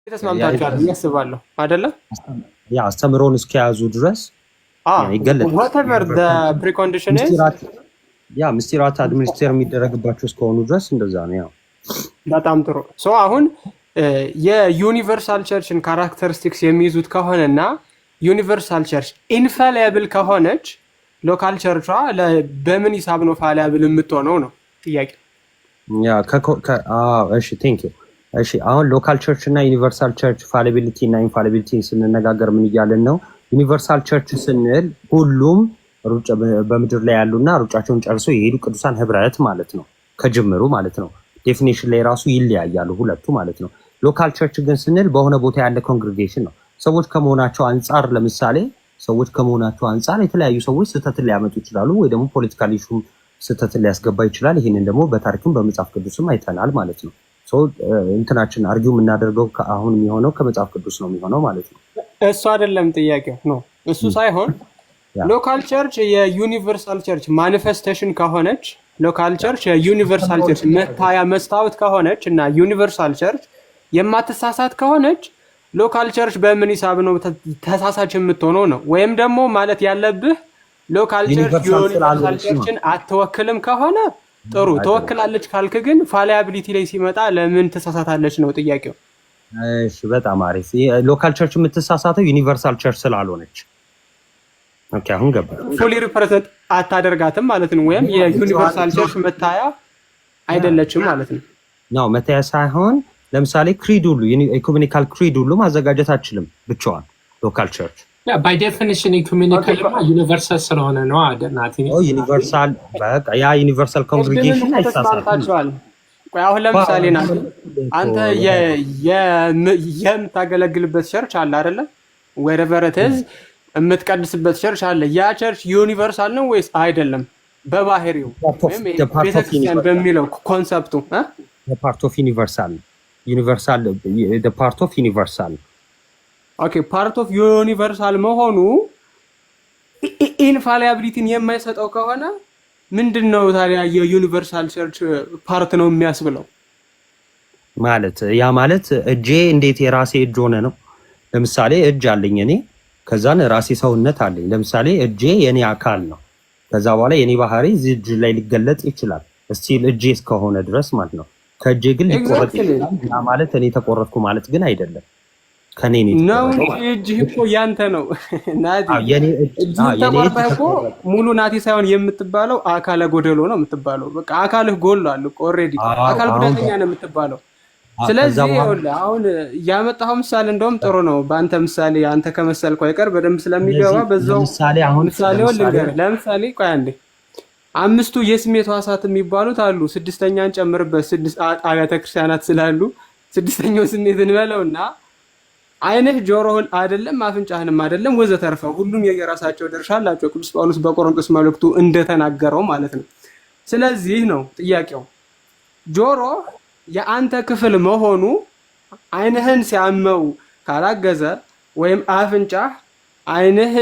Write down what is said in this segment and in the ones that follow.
ተስማምታችኋል ብዬ አስባለሁ። አይደለም? ያ አስተምሮን እስከያዙ ድረስ ይገለጣል። Whatever precondition is። ያ ምስጢራት administer የሚደረግባቸው እስከሆኑ ድረስ እንደዛ ነው። ያው በጣም ጥሩ። So አሁን የ universal church ን characteristics የሚይዙት ከሆነና universal church infallible ከሆነች local church ቿ በምን ሂሳብ ነው fallible የምትሆነው ነው ጥያቄ። Yeah፣ እሺ፣ thank you። እሺ፣ አሁን local church እና universal church fallibility እና infallibility ስንነጋገር ምን እያልን ነው? Universal church ስንል ሁሉም ሩጫ በምድር ላይ ያሉና ሩጫቸውን ጨርሰው የሄዱ ቅዱሳን ህብረት ማለት ነው፣ ከጅምሩ ማለት ነው። Definition ላይ ራሱ ይለያያሉ ሁለቱ ማለት ነው። Local church ግን ስንል በሆነ ቦታ ያለ congregation ነው። ሰዎች ከመሆናቸው አንጻር፣ ለምሳሌ ሰዎች ከመሆናቸው አንጻር የተለያዩ ሰዎች ስህተትን ሊያመጡ ይችላሉ፣ ወይ ደግሞ political issue ም ስህተትን ሊያስገባ ይችላል። ይህንን ደግሞ በታሪክም በመጽሐፍ ቅዱስም አይተናል ማለት ነው። እንትናችን argue የምናደርገው አሁን የሚሆነው ከመጽሐፍ ቅዱስ ነው የሚሆነው ማለት ነው። እሱ አይደለም ጥያቄው ነው። እሱ ሳይሆን local church የ universal church manifestation ከሆነች፣ local church የ universal church መታያ መስታወት ከሆነች እና universal church የማትሳሳት ከሆነች local church በምን ሂሳብ ነው ተሳሳች የምትሆነው ነው? ወይም ደግሞ ማለት ያለብህ local church universal church ን አትወክልም ከሆነ ጥሩ፣ ትወክላለች ካልክ ግን fallibility ላይ ሲመጣ ለምን ትሳሳታለች ነው ጥያቄው። እሺ፣ በጣም አሪፍ። Local church የምትሳሳተው universal church ስላልሆነች። Okay፣ አሁን ገባ። Fully represent አታደርጋትም ማለት ነው። ወይም የ universal church መታያ አይደለችም ማለት ነው። ነው፣ መታያ ሳይሆን ለምሳሌ creed ሁሉ፣ ecumenical creed ሁሉ ማዘጋጀት አትችልም ብቻዋን local church። By definition ecumenical universal ስለሆነ ነው ናቲ። Universal፣ በቃ ያ universal congregation አይሳሳትም። ቆይ፣ አሁን ለምሳሌ ናቲ፣ አንተ የምታገለግልበት church አለ አይደለ? Wherever it is የምትቀድስበት church አለ። ያ church universal ነው ወይስ አይደለም? በባህሪው ወይም ቤተክርስቲያን በሚለው concept ኡ? Part of universal፣ universal part of universal። Okay፣ part of universal መሆኑ infallibility ን የማይሰጠው ከሆነ ምንድን ነው ታዲያ የ universal church part ነው የሚያስብለው? ማለት ያ ማለት እጄ እንዴት የራሴ እጅ ሆነ ነው። ለምሳሌ እጅ አለኝ እኔ፣ ከዛን ራሴ ሰውነት አለኝ። ለምሳሌ እጄ የኔ አካል ነው። ከዛ በኋላ የኔ ባህሪ እዚህ እጅ ላይ ሊገለጥ ይችላል። Still እጄ እስከሆነ ድረስ ማለት ነው። ከእጄ ግን ሊቆረጥ ይችላል። ያ ማለት እኔ ተቆረጥኩ ማለት ግን አይደለም። ከኔ ነው እንጂ እጅህ እኮ ያንተ ነው ናቲ። እጅህ ተቆርጠህ እኮ ሙሉ ናቲ ሳይሆን የምትባለው አካለ ጎደሎ ነው የምትባለው። በቃ አካልህ ጎሏል እኮ already፣ አካል ጉዳተኛ ነው የምትባለው። ስለዚህ ይኸውልህ፣ አሁን ያመጣኸው ምሳሌ እንደውም ጥሩ ነው። በአንተ ምሳሌ፣ አንተ ከመሰልኩ አይቀር በደንብ ስለሚገባ በዛው ምሳሌውን ልንገርህ። ለምሳሌ ቆይ አንዴ፣ አምስቱ የስሜት ሕዋሳት የሚባሉት አሉ። ስድስተኛን ጨምርበት፣ ስድስት አብያተ ክርስቲያናት ስላሉ ስድስተኛው ስሜት እንበለውና ዓይንህ ጆሮህን አይደለም፣ አፍንጫህንም አይደለም፣ ወዘተርፈ ሁሉም የየራሳቸው ድርሻ አላቸው። ቅዱስ ጳውሎስ በቆሮንቶስ መልእክቱ እንደተናገረው ማለት ነው። ስለዚህ ነው ጥያቄው፣ ጆሮ የአንተ ክፍል መሆኑ ዓይንህን ሲያመው ካላገዘ ወይም አፍንጫህ ዓይንህ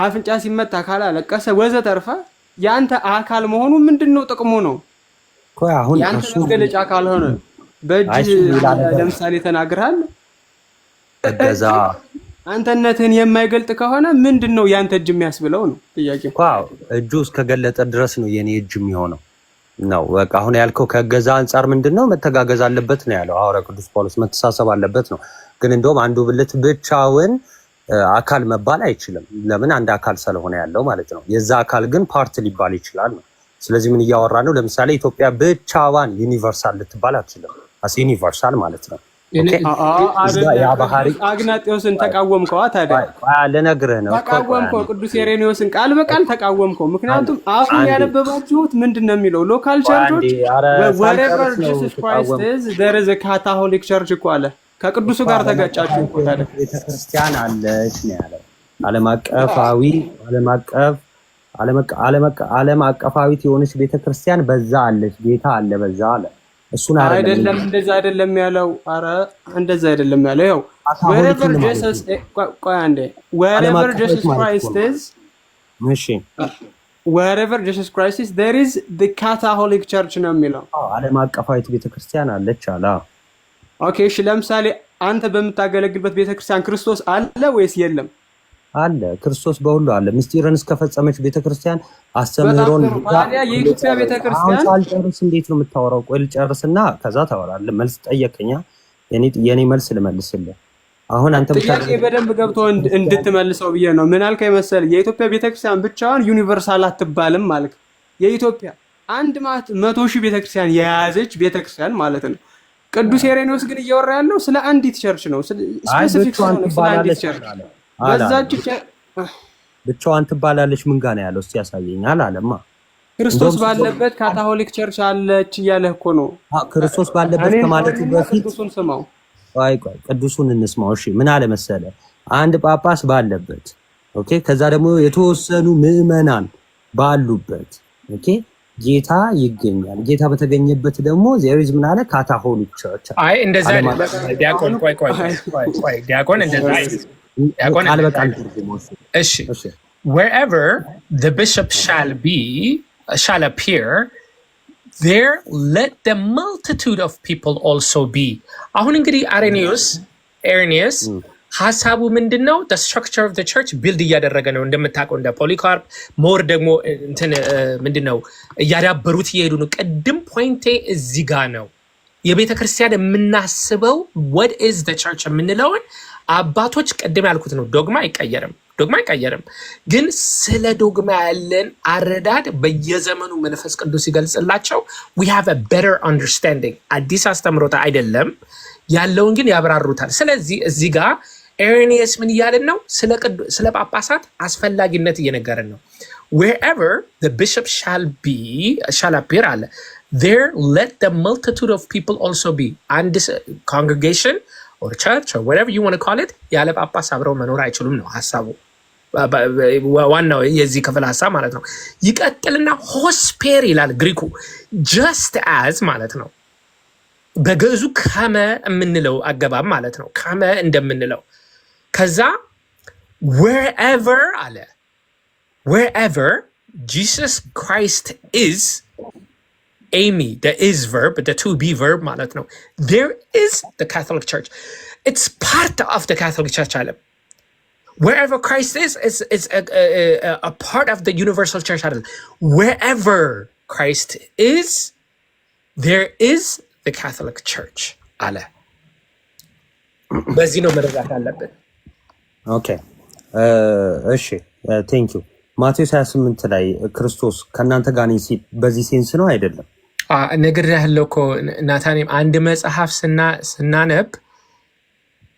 አፍንጫ ሲመታ ካላለቀሰ ወዘተርፈ የአንተ አካል መሆኑ ምንድን ነው ጥቅሙ ነው? አሁን የአንተ መገለጫ ካልሆነ በእጅ ለምሳሌ ተናግረሃል። እገዛ አንተነትህን የማይገልጥ ከሆነ ምንድን ነው ያንተ እጅ የሚያስብለው ነው ጥያቄው። እጁ እስከገለጠ ድረስ ነው የኔ እጅ የሚሆነው ነው። በቃ አሁን ያልከው ከእገዛ አንጻር ምንድን ነው፣ መተጋገዝ አለበት ነው ያለው ሐዋርያ ቅዱስ ጳውሎስ፣ መተሳሰብ አለበት ነው። ግን እንደውም አንዱ ብልት ብቻውን አካል መባል አይችልም። ለምን? አንድ አካል ስለሆነ ያለው ማለት ነው። የዛ አካል ግን part ሊባል ይችላል ነው። ስለዚህ ምን እያወራ ነው? ለምሳሌ ኢትዮጵያ ብቻዋን universal ልትባል አትችልም። As universal ማለት ነው። አግናጤዎስን ተቃወምከዋ ታዲያ? ልነግርህ ነው። ተቃወምከው። ቅዱስ ሄሬኔዎስን ቃል በቃል ተቃወምከው። ምክንያቱም አሁን ያነበባችሁት ምንድን ነው የሚለው? Local church ኦች wherever Jesus Christ is there is a Catholic Church እኮ አለ። ከቅዱሱ ጋር ተጋጫችሁ እኮ ታዲያ። ቤተክርስቲያን አለች ነው ያለው። ዓለም አቀፋዊ ዓለም አቀፋዊት የሆነች ቤተክርስቲያን በዛ አለች፣ ጌታ አለ በዛ አለ። እሱን አይደለም፣ እንደዛ አይደለም ያለው። አረ እንደዛ አይደለም ያለው። ይኸው wherever Jesus፣ ቆይ አንዴ፣ wherever Jesus Christ is እሺ wherever Jesus Christ is there is the Catholic Church ነው የሚለው። ዓለም አቀፋዊት ቤተክርስቲያን አለች አለ። Okay፣ እሺ፣ ለምሳሌ አንተ በምታገለግልበት ቤተክርስቲያን ክርስቶስ አለ ወይስ የለም? አለ። ክርስቶስ በሁሉ አለ። ምስጢርን እስከፈጸመች ቤተክርስቲያን በጣም አስተምህሮን ጥሩ። ታዲያ የኢትዮጵያ አሁን ቤተክርስቲያን ሳልጨርስ እንዴት ነው የምታወራው? ቆይ ልጨርስና ከዛ ታወራለህ። መልስ ጠየቀኛ፣ የኔ መልስ ልመልስልህ። አሁን አንተ ጥያቄ በደንብ ገብቶ እንድትመልሰው ብዬ ነው። ምን አልከኝ መሰለህ? የኢትዮጵያ ቤተክርስቲያን ብቻዋን universal አትባልም ማለት የኢትዮጵያ 100,000 ቤተክርስቲያን የያዘች ቤተክርስቲያን ማለት ነው። ቅዱስ ሄሬኔዎስ ግን እያወራ ያለው ስለ አንዲት church ነው። አይ specific ብቻዋን ስለሆነ ስለ አንዲት ትባላለች church አላለም አላለም። በዛች ብቻዋን ትባላለች ምን ጋር ነው ያለው? እስቲ ያሳየኛል አለማ። ክርስቶስ እንደውም ባለበት Catholic Church አለች እያለህ እኮ ነው። ክርስቶስ ባለበት እኔን ከማለቱ ተወኝና በፊት ቅዱሱን ስማው። ቆይ ቆይ፣ ቅዱሱን እንስማው። እሺ ምን አለ መሰለ፣ አንድ ጳጳስ ባለበት፣ okay፣ ከዛ ደግሞ የተወሰኑ ምዕመናን ባሉበት፣ okay፣ ጌታ ይገኛል። ጌታ በተገኘበት ደግሞ there is ምን አለ? Catholic Church። አይ እንደዛ ዓለም አይደለም ዲያቆን፣ ቆይ ቆይ ቆይ ቆይ ዲያቆን፣ እንደዛ አይደለም ዲያቆን፣ ቃል እንደዛ በቃል አይደለም። ትርጉሙ። እሺ። እሺ። እሺ። Wherever the bishop shall appear, there let the multitude of people also be። አሁን እንግዲህ አሬኒየስ ሀሳቡ ምንድን ነው? Structure of church build እያደረገ ነው እንደምታውቀው፣ እንደ ፖሊካርፕ more ደግሞ እንትን ምንድን ነው እያዳበሩት እየሄዱ ነው። ቅድም point ኤ እዚህ ጋ ነው። የቤተ ክርስቲያን የምናስበው what is the church የምንለውን አባቶች ቅድም ያልኩት ነው። ዶግማ አይቀየርም፣ ዶግማ አይቀየርም። ግን ስለ ዶግማ ያለን አረዳድ በየዘመኑ መንፈስ ቅዱስ ይገልጽላቸው we have a better understanding። አዲስ አስተምሮታ አይደለም፣ ያለውን ግን ያብራሩታል። ስለዚህ እዚህ ጋር ኤሬኒየስ ምን እያለን ነው? ስለ ጳጳሳት አስፈላጊነት እየነገረን ነው። Wherever the bishop shall appear አለ፣ there let the multitude of people also be። አንድ congregation or church or whatever you want to call it ያለ ጳጳስ አብረው መኖር አይችሉም ነው ሀሳቡ። ዋናው የዚህ ክፍል ሀሳብ ማለት ነው። ይቀጥልና ሆስፔር ይላል ግሪኩ፣ just as ማለት ነው። በግዕዙ ከመ የምንለው አገባብ ማለት ነው። ከመ እንደምንለው ከዛ wherever አለ፣ wherever Jesus Christ is፣ ኤሚ the is verb, the to be verb ማለት ነው፣ there is the Catholic Church። It's part of the Catholic Church አለ። Wherever Christ is a part of the universal church አይደለም። Wherever Christ is, there is the Catholic Church አለ። በዚህ ነው መረዳት ያለብን። Okay፣ እሺ፣ thank you። ማቴዎስ 28 ላይ ክርስቶስ ከእናንተ ጋር ነኝ ሲል በዚህ sense ነው አይደለም? ነግሬሃለሁ እኮ ናታኔም፣ አንድ መጽሐፍ ስናነብ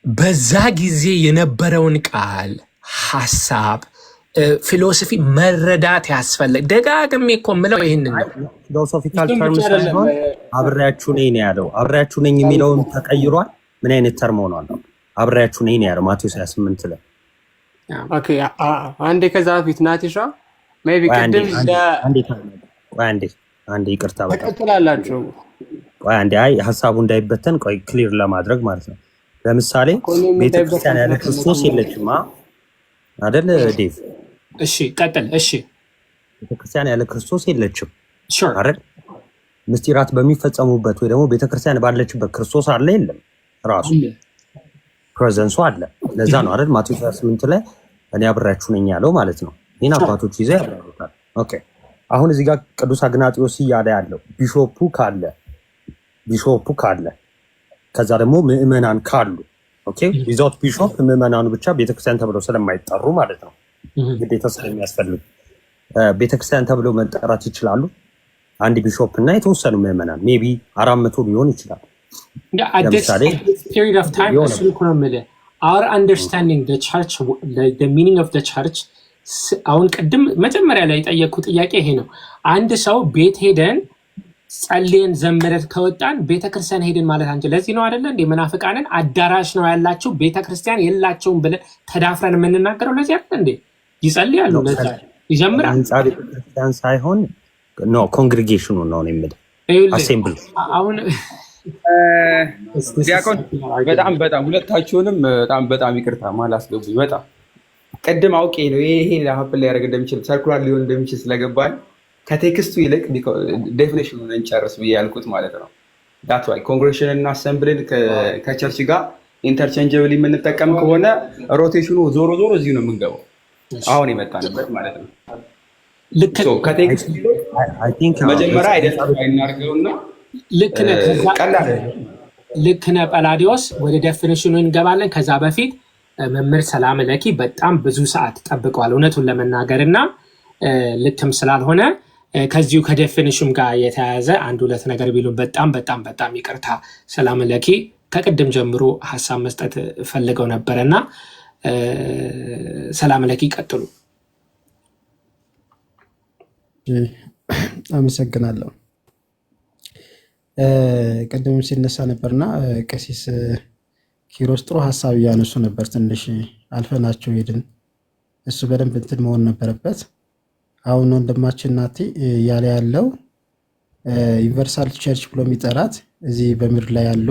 በዛ ጊዜ የነበረውን ቃል፣ ሀሳብ፣ philosophy መረዳት ያስፈልግ። ደጋግሜ እኮ የምለው ይህንን ነው። Philosophical እሱን term ብቻ አይደለም። ሳይሆን አብሬያችሁ ነኝ ነው ያለው። አብሬያችሁ ነኝ የሚለውን ተቀይሯል። ምን አይነት term ሆኗል? አብሬያችሁ ነኝ ነው ያለው ማቴዎስ 28 ላይ። Okay፣ አንዴ ከዛ በፊት ናቲሻ maybe ቆይ አንዴ ቅድም አንዴ አንዴ ቆይ አንዴ አንዴ፣ ይቅርታ በጣም። ተቀጥላላችሁ። ቆይ አንዴ፣ አይ ሀሳቡ እንዳይበተን ቆይ clear ለማድረግ ማለት ነው። ለምሳሌ እኮ እኔም ቤተክርስቲያን እንዳይበተን ያለ ክርስቶስ የለችማ አይደል ዴቭ? እሺ ቀጥል። እሺ። ቤተክርስቲያን ያለ ክርስቶስ የለችም Sure. አይደል? ምስጢራት በሚፈጸሙበት ወይ ደግሞ ቤተክርስቲያን ባለችበት ክርስቶስ አለ የለም? ራሱ presence ኡ አለ። ለዛ ነው አይደል ማቴዎስ 28 ላይ እኔ አብሬያችሁ ነኝ ያለው ማለት ነው። ይህን አባቶች ይዘው ያብራሩታል። Okay፣ አሁን እዚህ ጋር ቅዱስ አግናጢዮስ እያለ ያለው bishop ኡ ካለ ከዛ ደግሞ ምዕመናን ካሉ፣ okay፣ without bishop ምዕመናኑ ብቻ ቤተክርስቲያን ተብለው ስለማይጠሩ ማለት ነው፣ ግዴታ ስለሚያስፈልግ ቤተክርስቲያን ተብለው መጠራት ይችላሉ። አንድ bishop እና የተወሰኑ ምዕመናን maybe 400 ሊሆን ይችላል። At this ለምሳሌ period of time የሆነ እሱን እኮ ነው የምልህ። Our understanding the church, the meaning of the church፣ አሁን ቅድም መጀመሪያ ላይ የጠየቅኩ ጥያቄ ይሄ ነው። አንድ ሰው ቤት ሄደን ጸልየን ዘምረን ከወጣን ቤተክርስቲያን ሄድን ማለት አንችል። ለዚህ ነው አይደለ እንደ መናፍቃንን አዳራሽ ነው ያላቸው ቤተክርስቲያን የላቸውም ብለን ተዳፍረን የምንናገረው ለዚህ አይደለ እንዴ? ይጸልያሉ፣ ለዛ ይዘምራል። ህንፃ ቤተክርስቲያን ሳይሆን no congregation ኑ ነው የምልህ፣ ይኸውልህ፣ assembly። አሁን ዲያቆን፣ በጣም በጣም ሁለታችሁንም በጣም በጣም ይቅርታ መሀል አስገቡኝ። በጣም ቅድም አውቄ ነው ይሄ happen ሊያደርግ እንደሚችል፣ circular ሊሆን እንደሚችል ስለገባኝ ከ text ኡ ይልቅ definition ኑን እንጨርስ ብዬ ያልኩት ማለት ነው። That's why congregation እና assembly ን ከ church ጋር Interchangeable የምንጠቀም ከሆነ rotation ኑ ዞሮ ዞሮ እዚሁ ነው የምንገባው፣ አሁን የመጣንበት ማለት ነው። ልክ ከ text መጀመሪያ identify እናድርገውና ልክ ነህ። ቀላል ልክ ነህ ጳላዲዮስ። ወደ definition ኑ እንገባለን። ከዛ በፊት መምህር ሰላም ለኪ በጣም ብዙ ሰዓት ጠብቀዋል፣ እውነቱን ለመናገር እና ልክም ስላልሆነ ከዚሁ ከ definition ጋር የተያያዘ አንድ ሁለት ነገር ቢሉን በጣም በጣም በጣም ይቅርታ። ሰላም ለኪ ከቅድም ጀምሮ ሀሳብ መስጠት ፈልገው ነበረ እና ሰላም ለኪ ቀጥሉ። አመሰግናለሁ። ቅድምም ሲነሳ ነበርና ቀሲስ ኪሮስ ጥሩ ሀሳብ እያነሱ ነበር። ትንሽ አልፈናቸው ሄድን። እሱ በደንብ እንትን መሆን ነበረበት። አሁን ወንድማችን ናቲ እያለ ያለው universal church ብሎ የሚጠራት እዚህ በምድር ላይ ያሉ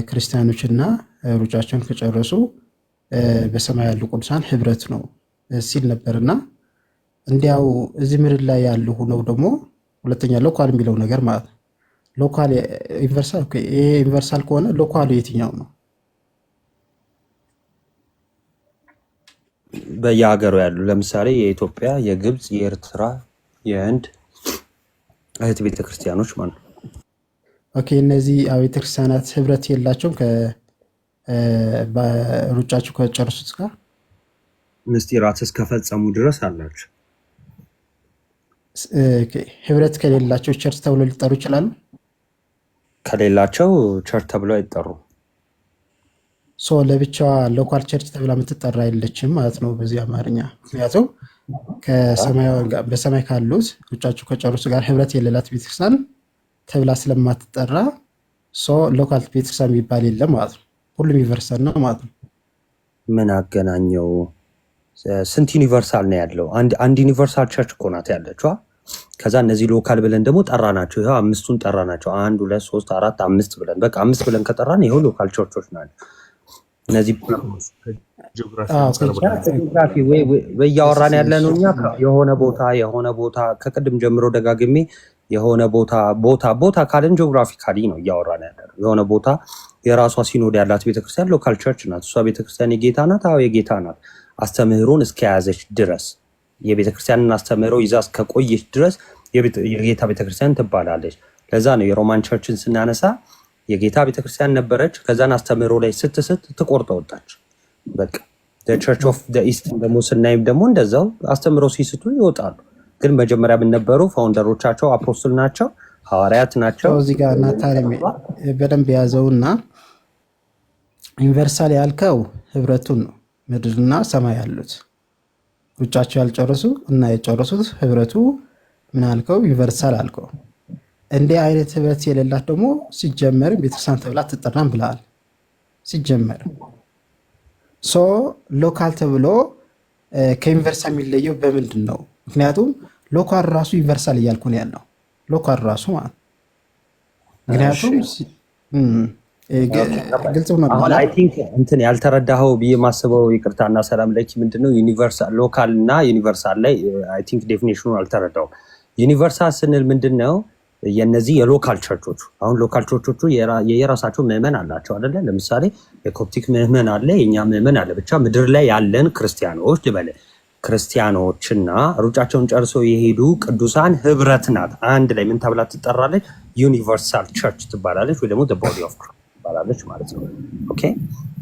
ክርስቲያኖችና ሩጫቸውን ከጨረሱ በሰማይ ያሉ ቅዱሳን ህብረት ነው ሲል ነበርና እንዲያው እዚህ ምድር ላይ ያሉ ሆነው ደግሞ ሁለተኛ local የሚለው ነገር ማለት ነው። Local universal፣ ይሄ universal ከሆነ local ኡ የትኛው ነው? በየሀገሩ ያሉ ለምሳሌ የኢትዮጵያ፣ የግብፅ፣ የኤርትራ፣ የህንድ እህት ቤተክርስቲያኖች ማለት ነው። Okay፣ እነዚህ አብያተ ክርስቲያናት ህብረት የላቸውም ሩጫቸው ከጨረሱት ጋር? ምስጢራት እስከፈጸሙ ድረስ አላቸው። ህብረት ከሌላቸው church ተብሎ ሊጠሩ ይችላሉ? ከሌላቸው church ተብሎ አይጠሩም። So ለብቻዋ local church ተብላ የምትጠራ የለችም ማለት ነው በዚህ አማርኛ። ምክንያቱም በሰማይ ካሉት ሩጫቸው ከጨረሱ ጋር ህብረት የሌላት ቤተክርስቲያን ተብላ ስለማትጠራ so local ቤተክርስቲያን የሚባል የለም ማለት ነው። ሁሉም universal ነው ማለት ነው። ምን አገናኘው? ስንት universal ነው ያለው? አንድ universal church እኮ ናት ያለችው። ከዛ እነዚህ local ብለን ደግሞ ጠራናቸው። ይኸው አምስቱን ጠራናቸው። አንድ፣ ሁለት፣ ሶስት፣ አራት፣ አምስት ብለን፣ በቃ አምስት ብለን ከጠራን ይኸው local church ኦች ናቸው እነዚህ። ጂኦግራፊ ወይ እያወራን ያለ ነው እኛ የሆነ ቦታ ከቅድም ጀምሮ ደጋግሜ የሆነ ቦታ ቦታ ቦታ ካልን geographically ነው እያወራን ያለ ነው። የሆነ ቦታ የራሷ ሲኖድ ያላት ቤተክርስቲያን local church ናት። እሷ ቤተክርስቲያን የጌታ ናት። አዎ የጌታ ናት። አስተምህሮን እስከያዘች ድረስ፣ የቤተክርስቲያንን አስተምህሮ ይዛ እስከቆየች ድረስ የጌታ ቤተክርስቲያን ትባላለች። ለዛ ነው የ Roman church ን ስናነሳ የጌታ ቤተክርስቲያን ነበረች። ከዛን አስተምህሮ ላይ ስትስት ትቆርጠ ወጣች። በቃ Church of East ደግሞ ስናይም ደግሞ እንደዛው አስተምህሮ ሲስቱ ይወጣሉ። ግን መጀመሪያ ምን ነበሩ? Founder ኦቻቸው apostle ናቸው፣ ሐዋርያት ናቸው። እዚህ ጋር ናታሪ በደንብ የያዘውና universal ያልከው ህብረቱን ነው። ምድርና ሰማይ ያሉት ሩጫቸው ያልጨረሱ እና የጨረሱት ህብረቱ ምን አልከው? Universal አልከው። እንዲህ አይነት ህብረት የሌላት ደግሞ ሲጀመር ቤተክርስቲያን ተብላ አትጠራም ብለሃል። ሲጀመር so local ተብሎ ከ universal የሚለየው በምንድን ነው? ምክንያቱም local ራሱ universal እያልኩ ነው ያለው፣ local ራሱ ማለት፣ ምክንያቱም ግልጽ ሆኗል። አሁን I think እንትን ያልተረዳኸው ብዬ ማስበው፣ ይቅርታና ሰላም ለኪ፣ ምንድነው universal local እና universal ላይ I think definition ኑን አልተረዳውም። Universal ስንል ምንድን ነው? የነዚህ የ local church ኦቹ፣ አሁን local church ኦቹ የየራሳቸው ምዕመን አላቸው አይደለ? ለምሳሌ የኮፕቲክ ምዕመን አለ፣ የእኛ ምዕመን አለ። ብቻ ምድር ላይ ያለን ክርስቲያኖች ልበል፣ ክርስቲያኖችና ሩጫቸውን ጨርሰው የሄዱ ቅዱሳን ህብረት ናት። አንድ ላይ ምን ተብላ ትጠራለች? Universal church ትባላለች፣ ወይ ደግሞ body of Christ ትባላለች ማለት ነው። Okay፣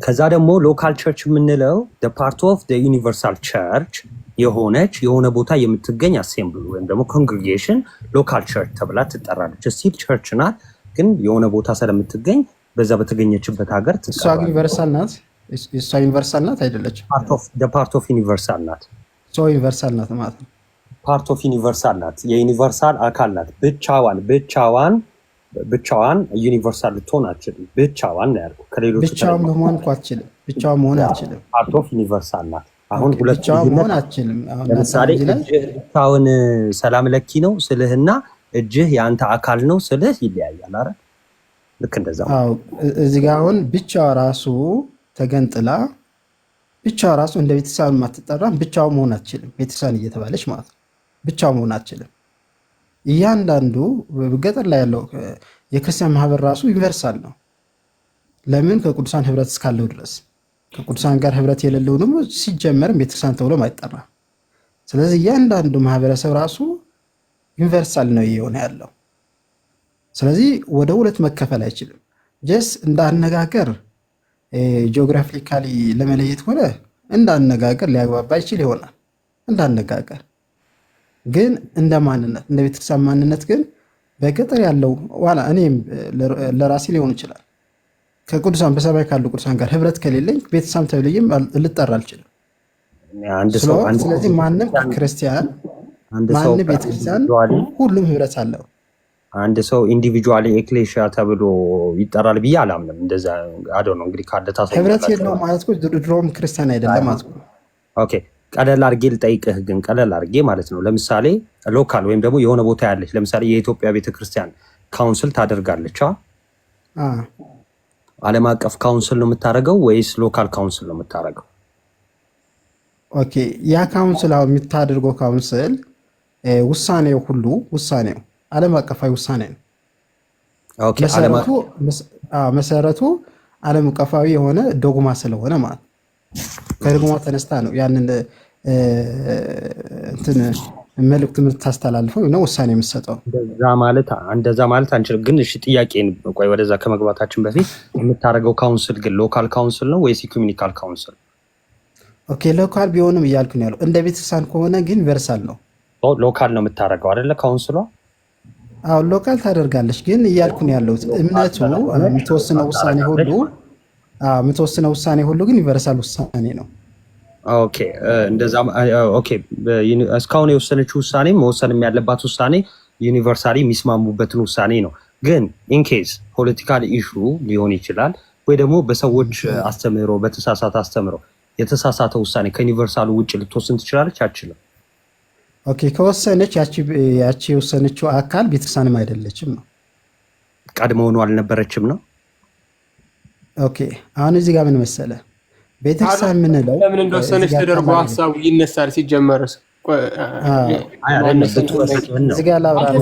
ከዛ ደግሞ local church የምንለው part of universal church የሆነች የሆነ ቦታ የምትገኝ assembly ወይም ደግሞ congregation local church ተብላ ትጠራለች። Still church ናት፣ ግን የሆነ ቦታ ስለምትገኝ በዛ በተገኘችበት ሀገር እሷ ትጠራለች። Universal ናት። እሷ universal ናት አይደለችም? Part of universal ናት። So universal ናት ማለት ነው። Part of universal ናት። የ universal አካል ናት። ብቻዋን universal ልትሆን አትችልም። ብቻዋን ነው ያልኩህ። ከሌሎቹ ብቻዋን መሆን እኮ አትችልም። ብቻዋን መሆን አትችልም። Part of universal ናት። አሁን ሁለቱ ብቻዋን ልዩነት መሆን አትችልም። አሁን ለምሳሌ እዚህ ላይ እጅህ ብቻውን ሰላም ለኪ ነው ስልህና እጅህ የአንተ አካል ነው ስልህ ይለያያል። አረ ልክ እንደዛ። አዎ፣ እዚህ ጋር አሁን ብቻዋ ራሱ ተገንጥላ ብቻዋ ራሱ እንደ ቤተክርስቲያን የማትጠራም ብቻዋ መሆን አትችልም። ቤተክርስቲያን እየተባለች ማለት ነው። ብቻዋ መሆን አትችልም። እያንዳንዱ ገጠር ላይ ያለው የክርስቲያን ማህበር ራሱ universal ነው። ለምን? ከቅዱሳን ህብረት እስካለው ድረስ። ከቅዱሳን ጋር ህብረት የሌለው ደግሞ ሲጀመርም ቤተክርስቲያን ተብሎም አይጠራም። ስለዚህ እያንዳንዱ ማህበረሰብ ራሱ universal ነው እየሆነ ያለው። ስለዚህ ወደ ሁለት መከፈል አይችልም። Just እንደ አነጋገር geographically ለመለየት ሆነ እንደ አነጋገር ሊያግባባ ይችል ይሆናል። እንደ አነጋገር ግን እንደ ማንነት፣ እንደ ቤተክርስቲያን ማንነት ግን በገጠር ያለው ዋላ እኔም ለራሴ ሊሆን ይችላል፣ ከቅዱሳን፣ በሰማይ ካሉ ቅዱሳን ጋር ህብረት ከሌለኝ ቤተክርስቲያን ተብዬም ልጠራ አልችልም። አንድ ሰው አንድ ስለዚህ ማንም ክርስቲያን አንድ ሰው ማንም ቤተክርስቲያን ሁሉም ህብረት አለው። አንድ ሰው individually ኤክሌሽያ ተብሎ ይጠራል ብዬ አላምንም። እንደዛ አዶ ነው እንግዲህ ካለ ህብረት ታሳያላችሁ። የለውም ማለት እኮ ድሮም ክርስቲያን አይደለም ማለት ነው። Okay፣ ቀለል አድርጌ ልጠይቅህ ግን፣ ቀለል አድርጌ ማለት ነው። ለምሳሌ local ወይም ደግሞ የሆነ ቦታ ያለች፣ ለምሳሌ የኢትዮጵያ ቤተክርስቲያን council ታደርጋለች። ዓለም አቀፍ council ነው የምታደርገው ወይስ local council ነው የምታደርገው? Okay፣ ያ council፣ አሁን የምታደርገው council ውሳኔው ሁሉ፣ ውሳኔው ዓለም አቀፋዊ ውሳኔ ነው። Okay፣ ዓለም መሰረቱ ዓለም አቀፋዊ የሆነ ዶግማ ስለሆነ ማለት ነው። ከዶግማ ተነስታ ነው ያንን እንትን መልእክት የምታስተላልፈው ነው ውሳኔ የምትሰጠው። እንደዛ ማለት አንችልም። ግን እሺ ጥያቄን፣ ቆይ፣ ወደዛ ከመግባታችን በፊት የምታደርገው council ግን local council ነው ወይስ ecumenical council? Okay፣ local ቢሆንም እያልኩ ነው ያለው። እንደ ቤተክርስቲያን ከሆነ ግን universal ነው። Local ነው የምታደርገው አይደለ? Council ሏ። አዎ፣ local ታደርጋለች። ግን እያልኩ ነው ያለሁት እምነቱ የምትወስነው ውሳኔ ሁሉ ግን universal ውሳኔ ነው። Okay፣ እንደዛ፣ okay። እስካሁን የወሰነችው ውሳኔ፣ መወሰንም ያለባት ውሳኔ universally የሚስማሙበትን ውሳኔ ነው። ግን in case political issue ሊሆን ይችላል ወይ ደግሞ በሰዎች አስተምህሮ፣ በተሳሳተ አስተምህሮ የተሳሳተ ውሳኔ ከ universal ኡ ውጭ ልትወስን ትችላለች? አትችልም? Okay፣ ከወሰነች ያቺ የወሰነችው አካል ቤተክርስቲያንም አይደለችም ነው። ቀድሞውኑ አልነበረችም ነው። Okay፣ አሁን እዚህ ጋር ምን መሰለ፣ ቤተክርስቲያን የምንለው ለምን እንደወሰነች ተደርጎ ሀሳቡ ይነሳል። ሲጀመርስ እዚህ ጋር ላብራራ።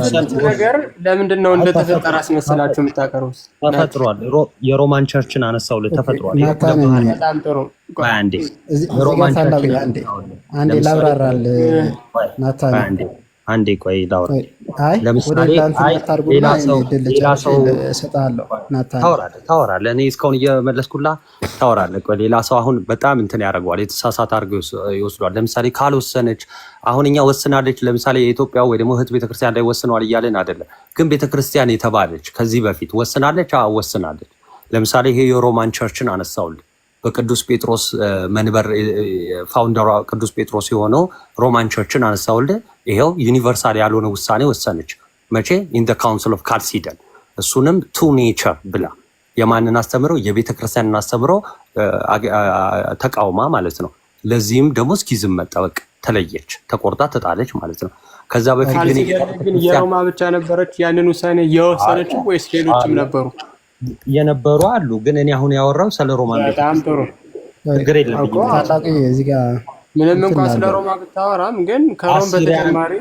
ነገር ለምንድን ነው እንደተፈጠረ አስመሰላችሁ የምታቀርቡት? ተፈጥሯል። የ Roman Church ን አነሳውልህ፣ ተፈጥሯል። በጣም ጥሩ። አንዴ። የ Roman church ን አንዴ ላብራራል ናታን። አንዴ ቆይ ላውራ። አይ፣ ለምሳሌ ሌላ ሰው እሰጥሃለሁ ናታን። ታወራለህ፣ ታወራለህ። እኔ እስካሁን እየመለስኩላ ታወራለህ። ቆይ፣ ሌላ ሰው አሁን በጣም እንትን ያደርገዋል፣ የተሳሳተ አድርገው ይወስዷል። ለምሳሌ ካልወሰነች፣ አሁን እኛ ወስናለች፣ ለምሳሌ የኢትዮጵያ ወይ ደግሞ እህት ቤተክርስቲያን ላይ ወስነዋል እያለን አይደለም። ግን ቤተክርስቲያን የተባለች ከዚህ በፊት ወስናለች። አዎ፣ ወስናለች። ለምሳሌ ይሄ የ Roman Church ን አነሳውልህ። በቅዱስ ጴጥሮስ መንበር፣ founder ሯ ቅዱስ ጴጥሮስ የሆነው Roman Church ን አነሳውልህ። ይኸው universal ያልሆነ ውሳኔ ወሰነች። መቼ? In Council of Chalcedon። እሱንም two nature ብላ የማንን አስተምሮ? የቤተ ክርስቲያንን አስተምሮ ተቃውማ ማለት ነው። ለዚህም ደግሞ schism መጣ፣ በቃ ተለየች፣ ተቆርጣ ተጣለች ማለት ነው። ከዛ በፊት ግን ግን የሮማ ብቻ ነበረች ያንን ውሳኔ የወሰነችው ወይስ ሌሎችም ነበሩ? የነበሩ አሉ። ግን እኔ አሁን ያወራው ስለ ሮማን ቤተ በጣም ጥሩ። ችግር የለብኝም። ታላቁ እዚህ ጋር ምንም እንኳን ስለ ሮማ ብታወራም ግን ከሮም በተጨማሪ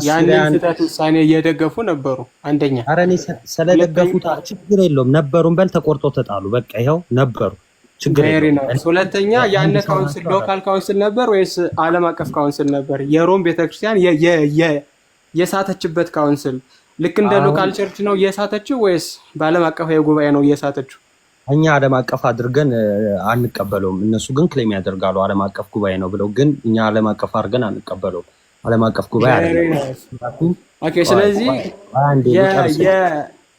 ያንን ስህተት ውሳኔ እየደገፉ ነበሩ። አንደኛ ኧረ እኔ ስለደገፉት ችግር የለውም። ነበሩን በል፣ ተቆርጦ ተጣሉ። በቃ ይኸው ነበሩ፣ ችግር የለውም። ሁለተኛ ያነ council local council ነበር ወይስ ዓለም አቀፍ council ነበር? የሮም ቤተክርስቲያን የሳተችበት council ልክ እንደ local church ነው እየሳተችው ወይስ በዓለም አቀፋዊ ጉባኤ ነው እየሳተችው? እኛ ዓለም አቀፍ አድርገን አንቀበለውም። እነሱ ግን claim ያደርጋሉ ዓለም አቀፍ ጉባኤ ነው ብለው፣ ግን እኛ ዓለም አቀፍ አድርገን አንቀበለውም። ዓለም አቀፍ ጉባኤ አይደለም። Okay፣ ስለዚህ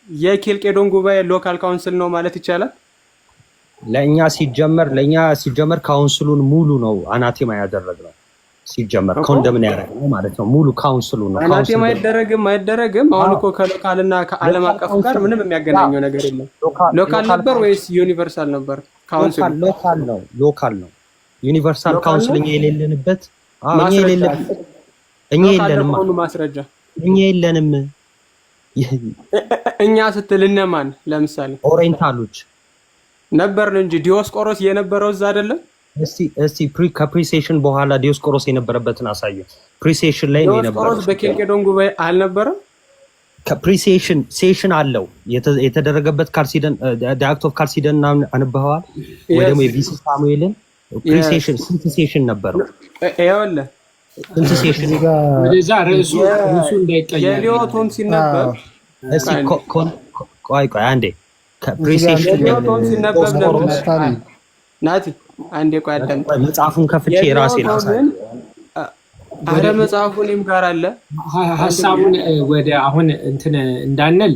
የኬልቄዶን ጉባኤ local council ነው ማለት ይቻላል። ለእኛ ሲጀመር council ኡን ሙሉ ነው አናቴማ ያደረግነው። ሲጀመር condemn ያደረግነው ማለት ነው። ሙሉ council ኡ ነው። አናቴማ አይደረግም አይደረግም። አሁን እኮ ከ local እና ከዓለም አቀፍ ጋር ምንም የሚያገናኘው ነገር የለም። Local ነበር ወይስ universal ነበር council ኡ? Local ነው፣ local ነው። Universal council እኛ የሌለንበት፣ እኛ የሌለንበት፣ እኛ የለንም። ማስረጃ። እኛ የለንም። እኛ ስትል እነማን? ለምሳሌ Oriental ኦች። ነበርን እንጂ፣ ዲዮስቆሮስ የነበረው እዛ አይደለም። እስቲ ከ precession በኋላ ዲዮስቆሮስ የነበረበትን አሳየ። Precession ላይ ነው የነበረው። ዲዮስቆሮስ በኬልቄዶን ጉባኤ አልነበረም። Pre-session session አለው የተደረገበት Chalcedon፣ Act of Chalcedon አንብበዋል ወይ ደግሞ የ V.C. ሳሙኤልን pre-session ስንት session ነበረው? ይኸውልህ ስንት session? እዚህ ጋር ወደዛ ርዕሱ እንዳይቀየር። የሊዮ ቶም ሲነበብ እስኪ ቆይ ቆይ አንዴ፣ ከ pre-session የሊዮ ቶም ሲነበብ ለምን ናታኒ ናቲ አንዴ ቆይ አዳምጥ። መጽሐፉን ከፍቼ ራሴ ላሳይ። የሊዮ ቶምን፣ አረ መጽሐፉ እኔም ጋር አለ። ሀሳቡን ወደ አሁን እንትን እንዳንል፣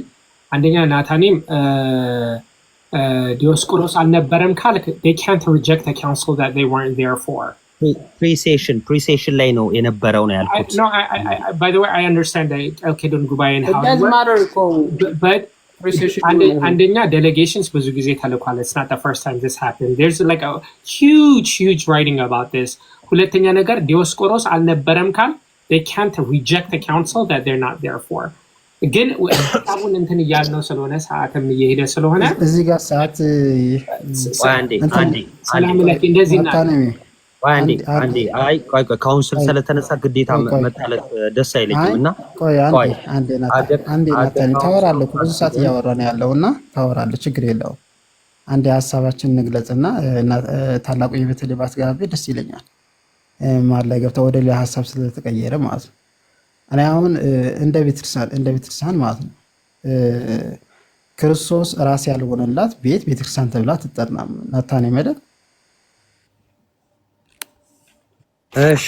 አንደኛ ናታኒም ዲዮስቆሮስ አልነበረም ካልክ they can't reject a council that they weren't there for. Pre-session ላይ ነው የነበረው ነው I, ያልኩት። No, by the way, I understand the ኬልቄዶን ጉባኤ and how It it doesn't works, matter እኮ but pre-session አንደኛ delegations ብዙ ጊዜ ተልኳል። It's not the first time this happened. There's like a huge, huge writing about this. ሁለተኛ ነገር ዲዮስቆሮስ አልነበረም ካል they can't reject the council that they're not there for. ግን ሀሳቡን እንትን እያልነው ስለሆነ፣ ሰዓትም እየሄደ ስለሆነ እዚህ ጋር ሰዓት ቆይ አንዴ እንትን አንዴ ሰላም አንዴ ለኪ እንደዚህ ና ናታኒ ቆይ አንዴ አንድ አንዴ፣ አይ ቆይ ቆይ፣ council ቆይ ስለተነሳ ግዴታ ቆይ ቆይ መጣለት ደስ አይለኝም አይ እና ቆይ አንዴ ቆይ አንዴ ናታ አደ አንዴ አደ ናታኒ council ታወራለህ እኮ፣ ብዙ ሰዓት እያወራ ነው ያለው እና ታወራለህ፣ ችግር የለውም። አንዴ ሀሳባችን እንግለጽና ታላቁ የቤተልሔም ባትጋቢ ደስ ይለኛል። መሀል ላይ ገብታ ወደ ሌላ ሀሳብ ስለተቀየረ ማለት ነው። እኔ አሁን እንደ ቤተክርስቲያን ማለት ነው፣ ክርስቶስ ራስ ያልሆነላት ቤት ቤተክርስቲያን ተብላ ትጠራም። ናታን መደብ እሺ፣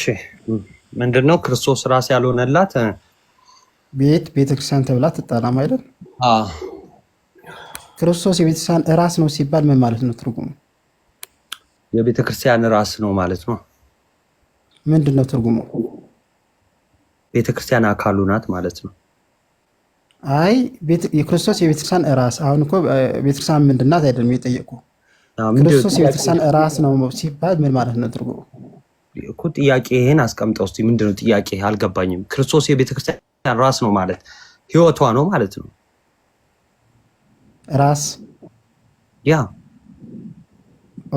ምንድነው ክርስቶስ ራስ ያልሆነላት? ቤት ቤተክርስቲያን ተብላ ትጠራም አይደል? አዎ። ክርስቶስ የቤተክርስቲያን ራስ ነው ሲባል ምን ማለት ነው ትርጉሙ? የቤተ ክርስቲያን ራስ ነው ማለት ነው። ምንድን ነው ትርጉሙ? ቤተ ክርስቲያን አካሉ ናት ማለት ነው። አይ፣ የክርስቶስ የቤተክርስቲያን ራስ፣ አሁን እኮ ቤተክርስቲያን ምንድን ናት አይደለም የጠየቁ። አዎ፣ ምንድን ነው ክርስቶስ ጥያቄ? የቤተክርስቲያን ራስ ነው ሲባል ምን ማለት ነው ትርጉሙ? እኮ ጥያቄህን አስቀምጠው እስኪ። ምንድን ነው ጥያቄ? አልገባኝም። ክርስቶስ የቤተ ክርስቲያን ራስ ነው ማለት ህይወቷ ነው ማለት ነው። ራስ ያ።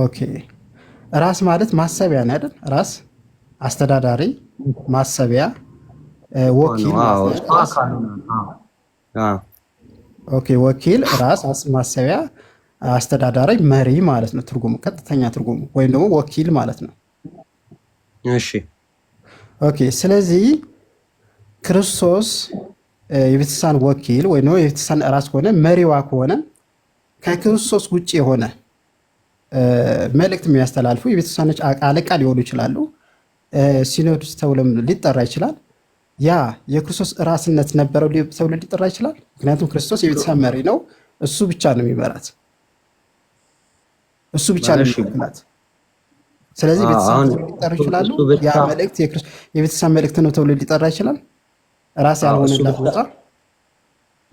Okay፣ ራስ ማለት ማሰቢያ ነው አይደል? ራስ አስተዳዳሪ፣ ማሰቢያ፣ ወኪል ነው። ማለት አዎ፣ ነው እሷ አይደል? ራስ አካሉ ናት። አዎ አዎ። Okay፣ ወኪል፣ ራስ፣ ማሰቢያ፣ አስተዳዳሪ፣ መሪ ማለት ነው ትርጉሙ፣ ቀጥተኛ ትርጉሙ ወይም ደግሞ ወኪል ማለት ነው። እሺ። Okay፣ ስለዚህ ክርስቶስ የቤተክርስቲያን ወኪል ወይም ደግሞ የቤተክርስቲያን ራስ ከሆነ፣ መሪዋ ከሆነ፣ ከክርስቶስ ውጭ የሆነ መልእክት የሚያስተላልፉ የቤተክርስቲያኖች አለቃ ሊሆኑ ይችላሉ። ሲኖዶስ ተብሎም ሊጠራ ይችላል። ያ የክርስቶስ ራስነት ነበረው ተብሎ ሊጠራ ይችላል። ምክንያቱም ክርስቶስ የቤተክርስቲያን መሪ ነው። እሱ ብቻ ነው የሚመራት፣ እሱ ብቻ ነው የሚወክላት። ስለዚህ ቤተክርስቲያን አሁን ተብሎ ሊጠሩ ይችላሉ። እሱ ብቻ ያ መልእክት የቤተክርስቲያን መልእክት ነው ተብሎ ሊጠራ ይችላል። ራስ አዎ፣ እሱ ያልሆነላት ብቻ ቦታ።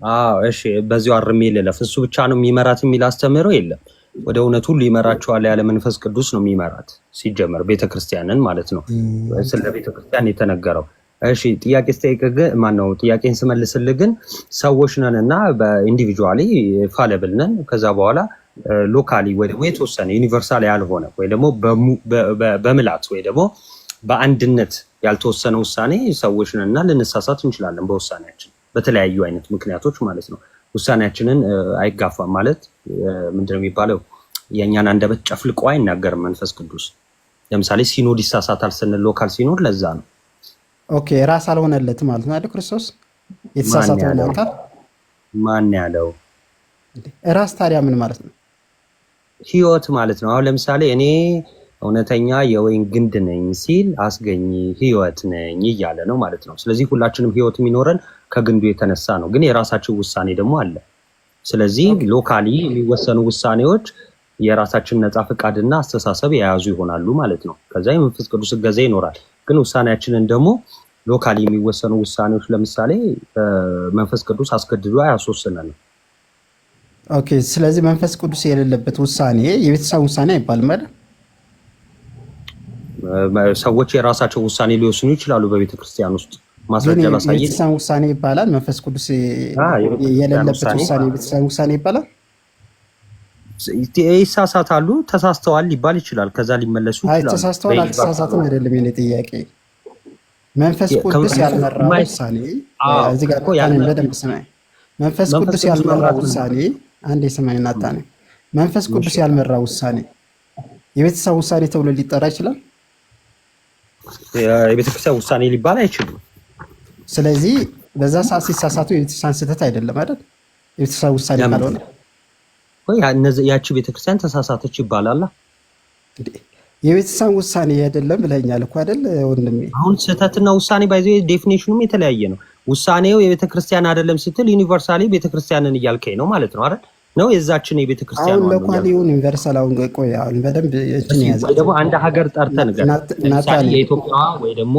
አዎ፣ እሺ፣ በዚሁ አርሜ ልለፍ። እሱ ብቻ ነው የሚመራት የሚል አስተምህሮ የለም። ወደ እውነት ሁሉ ይመራቸዋል ያለ መንፈስ ቅዱስ ነው የሚመራት ሲጀመር ቤተክርስቲያንን ማለት ነው። ስለ ቤተክርስቲያን የተነገረው። እሺ፣ ጥያቄ ስጠይቅ ግን፣ ማነው፣ ጥያቄን ስመልስልህ ግን ሰዎች ነን እና በ individually fallible ነን። ከዛ በኋላ locally ወይ ደግሞ የተወሰነ universal ያልሆነ ወይ ደግሞ በምላት ወይ ደግሞ በአንድነት ያልተወሰነ ውሳኔ ሰዎች ነን እና ልንሳሳት እንችላለን በውሳኔያችን በተለያዩ አይነት ምክንያቶች ማለት ነው። ውሳኔያችንን አይጋፋም ማለት ምንድነው የሚባለው? የእኛን አንደበት ጨፍልቆ አይናገርም መንፈስ ቅዱስ። ለምሳሌ ሲኖድ ይሳሳታል ስንል local ሲኖድ ለዛ ነው። Okay፣ ራስ አልሆነለትም ማለት ነው አይደል? ክርስቶስ ማን የተሳሳተውን ያለው? አካል ማን ያለው? ራስ ታዲያ ምን ማለት ነው? ህይወት ማለት ነው። አሁን ለምሳሌ እኔ እውነተኛ የወይን ግንድ ነኝ ሲል አስገኚ ህይወት ነኝ እያለ ነው ማለት ነው። ስለዚህ ሁላችንም ህይወት የሚኖረን ከግንዱ የተነሳ ነው። ግን የራሳችን ውሳኔ ደግሞ አለ። ስለዚህ locally የሚወሰኑ ውሳኔዎች የራሳችን ነፃ ፈቃድና አስተሳሰብ የያዙ ይሆናሉ ማለት ነው። ከዛ የመንፈስ ቅዱስ እገዛ ይኖራል። ግን ውሳኔያችንን ደግሞ locally የሚወሰኑ ውሳኔዎች ለምሳሌ መንፈስ ቅዱስ አስገድዶ አያስወስነንም። Okay፣ ስለዚህ መንፈስ ቅዱስ የሌለበት ውሳኔ የቤተሰብ ውሳኔ አይባልም አይደል? ሰዎች የራሳቸው ውሳኔ ሊወስኑ ይችላሉ በቤተ ክርስቲያን ውስጥ። ግን ማስረጃ ላሳይ። የቤተክርስቲያን ውሳኔ ይባላል። መንፈስ ቅዱስ የቤተክርስቲያን የሌለበት ውሳኔ ውሳኔ የቤተክርስቲያን ውሳኔ ይባላል። ይሳሳታሉ፣ ተሳስተዋል ሊባል ይችላል። ከዛ ሊመለሱ አይ፣ ይችላሉ። ተሳስተዋል አልተሳሳትም አይደለም የኔ ጥያቄ። መንፈስ ቅዱስ ያልመራው ውሳኔ፣ እዚህ ጋር እኮ በደንብ ስማኝ። መንፈስ መንፈስ ቅዱስ ቅዱስ ያልመራ መምራት ምን ውሳኔ፣ አንድ የሰማኝ ናታ ነው። መንፈስ እሺ ቅዱስ ያልመራ ውሳኔ የቤተሰብ ውሳኔ ተብሎ ሊጠራ ይችላል። የቤተክርስቲያን ውሳኔ ሊባል አይችልም። ስለዚህ በዛ ሰዓት ሲሳሳቱ የቤተክርስቲያን ስህተት አይደለም አይደል? የቤተክርስቲያን ውሳኔ ለምን ካልሆነ ወይ ያቺ ቤተክርስቲያን ተሳሳተች ይባላል። እንዴ፣ የቤተክርስቲያን ውሳኔ አይደለም ብለኛል እኮ አይደል ወንድሜ? አሁን ስህተትና ውሳኔ by the way definition ኑም የተለያየ ነው። ውሳኔው የቤተክርስቲያን አይደለም ስትል universally ቤተክርስቲያንን እያልከኝ ነው ማለት ነው አይደል? ነው የዛችን አሁን የቤተክርስቲያኗን ነው local እያልከኝ። ይሁን universal፣ አሁን ቆይ፣ አሁን በደንብ እንትን እስኪ ያዘ ወይ ደግሞ አንድ ሀገር ጠርተህ ንገረኝ። ለምሳሌ ናታኒ የኢትዮጵያዋ ወይ ደግሞ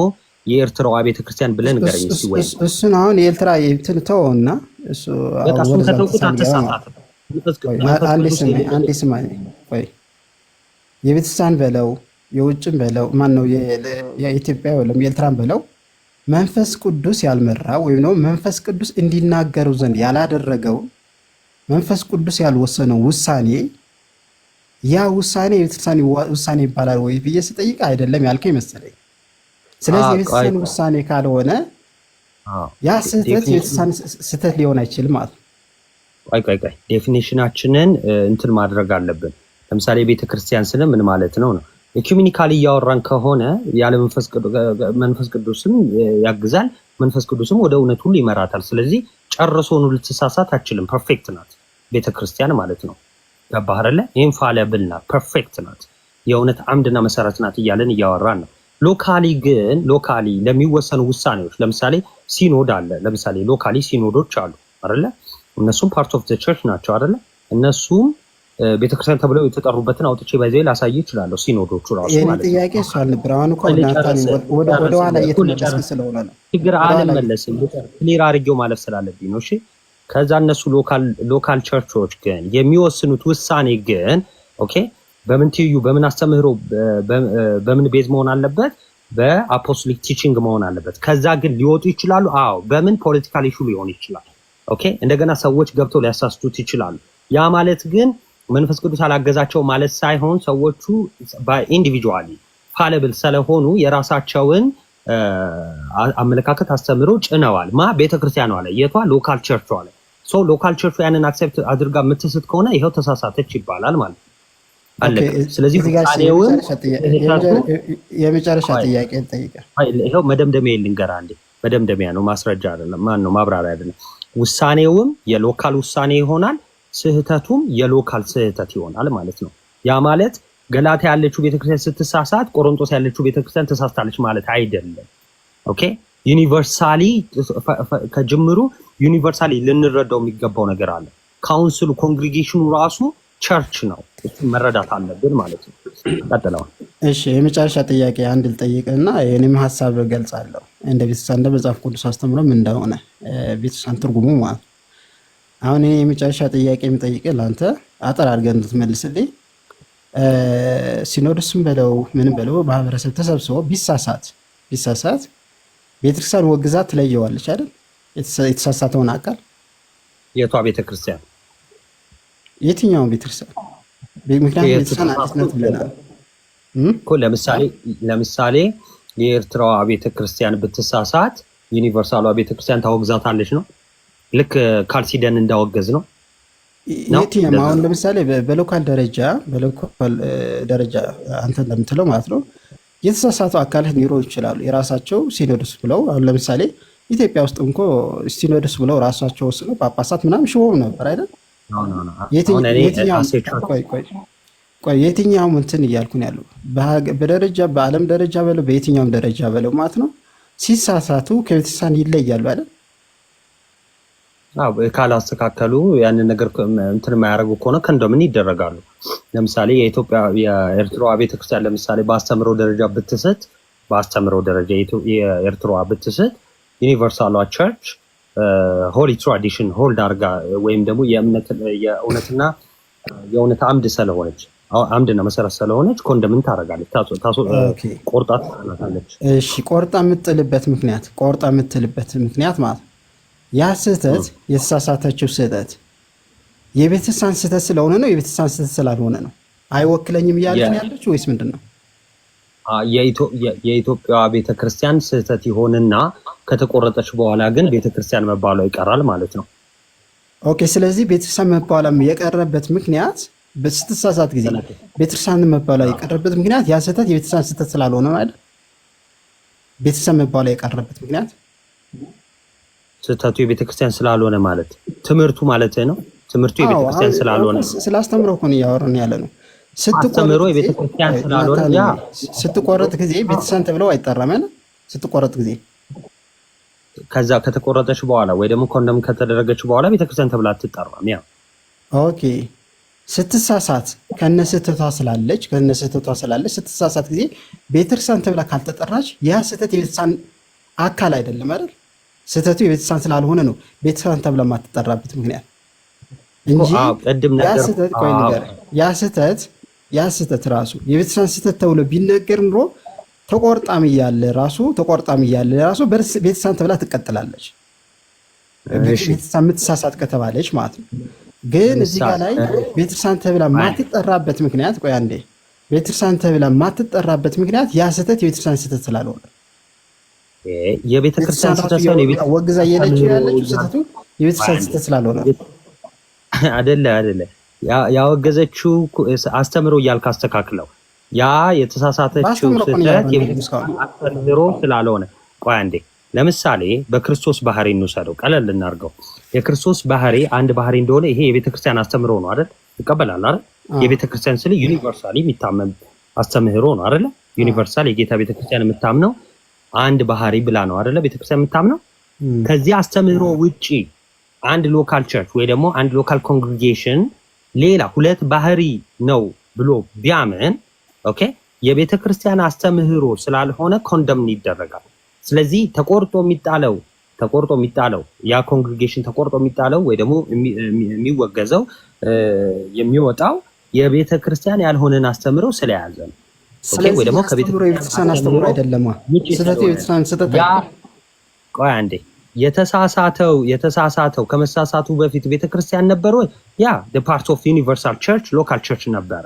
የኤርትራዋ ቤተክርስቲያን ብለህ ንገረኝ እስኪ። ወይ እሱን አሁን የኤርትራ እንትን ተወውና እሱ በቃ አሁን እሱን ወደዛ ከተውኩት እንትን ሳንገባ ማለት አትሳሳትም። መንፈስ ቆይ መንፈስ አንዴ ቅዱስ ስማኝ፣ አንዴ ስማኝ። ቆይ የቤተክርስቲያን በለው የውጭም በለው ማን ነው የኢትዮጵያ ወይም የኤርትራን በለው መንፈስ ቅዱስ ያልመራ ወይም ደግሞ መንፈስ ቅዱስ እንዲናገረው ዘንድ ያላደረገው፣ መንፈስ ቅዱስ ያልወሰነው ውሳኔ፣ ያ ውሳኔ የቤተክርስቲያን ውሳኔ ይባላል ወይ ብዬ ስጠይቅ አይደለም ያልከኝ መሰለኝ። ስለዚህ ቆይ የቤተክርስቲያን ውሳኔ ካልሆነ ያ ስህተት definition የቤተክርስቲያን ስህተት ሊሆን አይችልም ማለት ነው። ቆይ ቆይ ቆይ፣ definition ኣችንን እንትን ማድረግ አለብን። ለምሳሌ ቤተ ክርስቲያን ስለ ምን ማለት ነው ነው ecumenically እያወራን ከሆነ ያለ መንፈስ ቅዱስም ያግዛል፣ መንፈስ ቅዱስም ወደ እውነት ሁሉ ይመራታል። ስለዚህ ጨርሶኑ ልትሳሳት አትችልም። Perfect ናት ቤተ ክርስቲያን ማለት ነው። ገባህ አይደለ? Infallible ናት፣ perfect ናት፣ የእውነት አምድና መሰረት ናት እያለን እያወራን ነው። Locally ግን locally ለሚወሰኑ ውሳኔዎች ለምሳሌ ሲኖድ አለ። ለምሳሌ locally ሲኖዶች አሉ አይደለ? እነሱም part of the church ናቸው አይደለ? እነሱም ቤተክርስቲያን ተብለው የተጠሩበትን አውጥቼ by the way ላሳይ እችላለሁ። ሲኖዶቹ ራሱ የኔ ማለት ነው። ጥያቄ እሱ አልነበረ። አሁን እኮ ቆይ ናታን ልጨርስ ወደ ኋላ ልጨርስ እኮ እየተመለስክ ልጨርስ ስለሆነ ነው። ችግር ወደ ኋላ አልመለስም። Clear አድርጌው ማለፍ ስላለብኝ ነው። እሺ፣ ከዛ እነሱ local church ኦች ግን የሚወስኑት ውሳኔ ግን okay በምን ትይዩ፣ በምን አስተምህሮ፣ በምን base መሆን አለበት? በ apostolic teaching መሆን አለበት። ከዛ ግን ሊወጡ ይችላሉ። አዎ፣ በምን political issue ሊሆን ይችላል። Okay፣ እንደገና ሰዎች ገብተው ሊያሳስቱት ይችላሉ። ያ ማለት ግን መንፈስ ቅዱስ አላገዛቸው ማለት ሳይሆን ሰዎቹ individually fallible ስለሆኑ የራሳቸውን አመለካከት አስተምሮ ጭነዋል። ማ ቤተክርስቲያኗ ላይ፣ የቷ local church ላይ። So local church ያንን accept አድርጋ የምትስት ከሆነ ይኸው ተሳሳተች ይባላል ማለት ነው። አለቀ። ስለዚህ እዚህ ጋር ውሳኔውን ስህተቱ የመጨረሻ ጥያቄ ልጠይቅህ። ይኸው መደምደሚያ ልንገርህ አንዴ። መደምደሚያ ነው፣ ማስረጃ አይደለም። ማን ነው ማብራሪያ አይደለም። ውሳኔውም የ local ውሳኔ ይሆናል፣ ስህተቱም የ local ስህተት ይሆናል ማለት ነው። ያ ማለት ገላትያ ያለችው ቤተክርስቲያን ስትሳሳት ቆሮንቶስ ያለችው ቤተክርስቲያን ተሳስታለች ማለት አይደለም። Okay፣ universally ከጅምሩ universally ልንረዳው የሚገባው ነገር አለ። Council ኡ congregation ኑ ራሱ church ነው። እሱን መረዳት አለብን ማለት ነው። ቀጥለዋል። እሺ፣ የመጨረሻ ጥያቄ አንድ ልጠይቅና የኔም ሀሳብ እገልጻለሁ። እንደ ቤተክርስቲያን፣ እንደ መጽሐፍ ቅዱስ አስተምሮም እንደሆነ ቤተክርስቲያን ትርጉሙ ማለት ነው። አሁን እኔ የመጨረሻ ጥያቄ የምጠይቅህ ለአንተ አጠር አድርገህ እንድትመልስልኝ፣ ሲኖዶስም በለው ምንም በለው ማህበረሰብ ተሰብስቦ ቢሳሳት ቤተክርስቲያን ወግዛ ትለየዋለች አይደል? የተሳሳተውን አካል። የቷ ቤተክርስቲያን? የትኛውን ቤተክርስቲያን? ምክንያቱም ቤተክርስቲያን አንዲት ናት ብለናል። እኮ ለምሳሌ የኤርትራዋ ቤተክርስቲያን ብትሳሳት universal ሏ ቤተክርስቲያን ታወግዛታለች ነው። ልክ ካልሲደን እንዳወገዝ ነው ነው። የትኛውም አሁን ለምሳሌ በ local ደረጃ አንተ እንደምትለው ማለት ነው የተሳሳቱ አካላት ሊኖሩ ይችላሉ። የራሳቸው ሲኖዶስ ብለው፣ አሁን ለምሳሌ ኢትዮጵያ ውስጥ እንኮ ሲኖዶስ ብለው ራሳቸው ወስነው ጳጳሳት ምናምን ሽሞም ነበር አይደል? አሁን እኔ ቆይ ቆይ ቆይ፣ የትኛውም እንትን እያልኩ ነው ያለው፣ በደረጃ በዓለም ደረጃ በለው በየትኛውም ደረጃ በለው ማለት ነው ሲሳሳቱ ከቤተክርስቲያን ይለያሉ አይደል? አዎ፣ ካላስተካከሉ፣ ያንን ነገር እንትን የማያደርጉ ከሆነ condemn ይደረጋሉ። ለምሳሌ የኢትዮጵያ የኤርትራዋ ቤተክርስቲያን ለምሳሌ በአስተምሮ ደረጃ ብትስት፣ በአስተምሮ ደረጃ የኤርትራዋ ብትስት universal ሏ church holy tradition hold አድርጋ ወይም ደግሞ የእውነትና የእውነት አምድ ስለሆነች፣ አምድና መሰረት ስለሆነች condemn ታደርጋለች፣ ቆርጣ ትጥላታለች። እሺ፣ ቆርጣ የምትጥልበት ምክንያት ማለት ነው ያ ስህተት፣ የተሳሳተችው ስህተት የቤተክርስቲያን ስህተት ስለሆነ ነው፣ የቤተክርስቲያን ስህተት ስላልሆነ ነው? አይወክለኝም እያለች ነው ያለችው ወይስ ምንድን ነው? የኢትዮጵያ ቤተክርስቲያን ስህተት ይሆንና ከተቆረጠች በኋላ ግን ቤተክርስቲያን መባሏ ይቀራል ማለት ነው። Okay። ስለዚህ ቤተክርስቲያን መባሏም የቀረበት ምክንያት ስትሳሳት ጊዜ ቤተክርስቲያን መባሏ የቀረበት ምክንያት ያ ስህተት የቤተክርስቲያን ስህተት ስላልሆነ ነው አይደል? ቤተክርስቲያን መባሏ የቀረበት ምክንያት ስህተቱ የቤተክርስቲያን ስላልሆነ ማለት ትምህርቱ ማለት ነው። ትምህርቱ አዎ፣ የቤተክርስቲያን አሁን ስላልሆነ ስለ አስተምሮ እኮ ነው እያወራን ያለ ነው። ስትቆረጥ አስተምህሮ ጊዜ የቤተክርስቲያን ስላልሆነ ናታን ያ ስትቆረጥ ጊዜ ቤተክርስቲያን ተብለው አይጠራም አይደል? ስትቆረጥ ጊዜ ከዛ ከተቆረጠች በኋላ ወይ ደግሞ condemn ከተደረገች በኋላ ቤተክርስቲያን ተብላ አትጠራም። ያ Okay። ስትሳሳት ከነ ስህተቷ ስላለች ስትሳሳት ጊዜ ቤተክርስቲያን ተብላ ካልተጠራች ያ ስህተት የቤተክርስቲያን አካል አይደለም አይደል? ስህተቱ የቤተክርስቲያን ስላልሆነ ነው ቤተክርስቲያን ተብላ የማትጠራበት ምክንያት እንጂ አዎ፣ ቅድም ያ ነገር ስህተት፣ ቆይ ንገረኝ፣ ያ ስህተት ራሱ የቤተክርስቲያን ስህተት ተብሎ ቢነገር ኑሮ ተቆርጣም እያለ ራሱ ቤተክርስቲያን ተብላ ትቀጥላለች። ቤተክርስቲያን የምትሳሳት ከተባለች ማለት ነው። ግን እዚህ ጋር ላይ ቤተክርስቲያን ተብላ ማትጠራበት ምክንያት፣ ቆይ አንዴ፣ ቤተክርስቲያን ተብላ ማትጠራበት ምክንያት ያ ስህተት የቤተክርስቲያን ስህተት ስላልሆነ የቤተክርስቲያን ቤተክርስቲያን ስህተት ሳይሆን ራሱ ወግዛ እየሄደችው ያለችው ስህተቱ የቤተክርስቲያን ስህተት ስላልሆነ አደለ አደለ፣ ያወገዘችው አስተምሮ እያልክ አስተካክለው። ያ የተሳሳተችው በአስተምሮ እኮ ነው ስህተት እያወራን ያለነው የቤተክርስቲያን እስካሁን። አስተምህሮ ስላልሆነ። ቆይ አንዴ፣ ለምሳሌ በክርስቶስ ባህሪ እንውሰደው፣ ቀለል እናድርገው። የክርስቶስ ባህሪ አንድ ባህሪ እንደሆነ ይሄ የቤተክርስቲያን አስተምህሮ ነው አይደል? ትቀበላለህ አይደል? የቤተክርስቲያን ስል universally የሚታመን አስተምህሮ ነው አይደለ? Universal የጌታ ቤተክርስቲያን የምታምነው አንድ ባህሪ ብላ ነው አይደለ? ቤተክርስቲያን የምታምነው። ከዚህ አስተምህሮ ውጪ አንድ local church ወይ ደግሞ አንድ local congregation ሌላ ሁለት ባህሪ ነው ብሎ ቢያምን፣ okay፣ የቤተ ክርስቲያን አስተምህሮ ስላልሆነ condemn ይደረጋል። ስለዚህ ተቆርጦ የሚጣለው ያ congregation ተቆርጦ የሚጣለው ወይ ደግሞ የሚወገዘው፣ የሚወጣው የቤተ ክርስቲያን ያልሆነን አስተምህሮ ስለያዘ ነው። Okay፣ ስለዚህ ወይ ደግሞ ከቤተ አስተምሮ የቤተክርስቲያን አስተምሮ አይደለማ። ውጪ ስህተቱ ስለሆነ የቤተክርስቲያን ስህተት ያ አይደለም። ቆይ አንዴ፣ የተሳሳተው ከመሳሳቱ በፊት ቤተክርስቲያን ነበር ወይ? ያ part of universal church፣ local church ነበረ።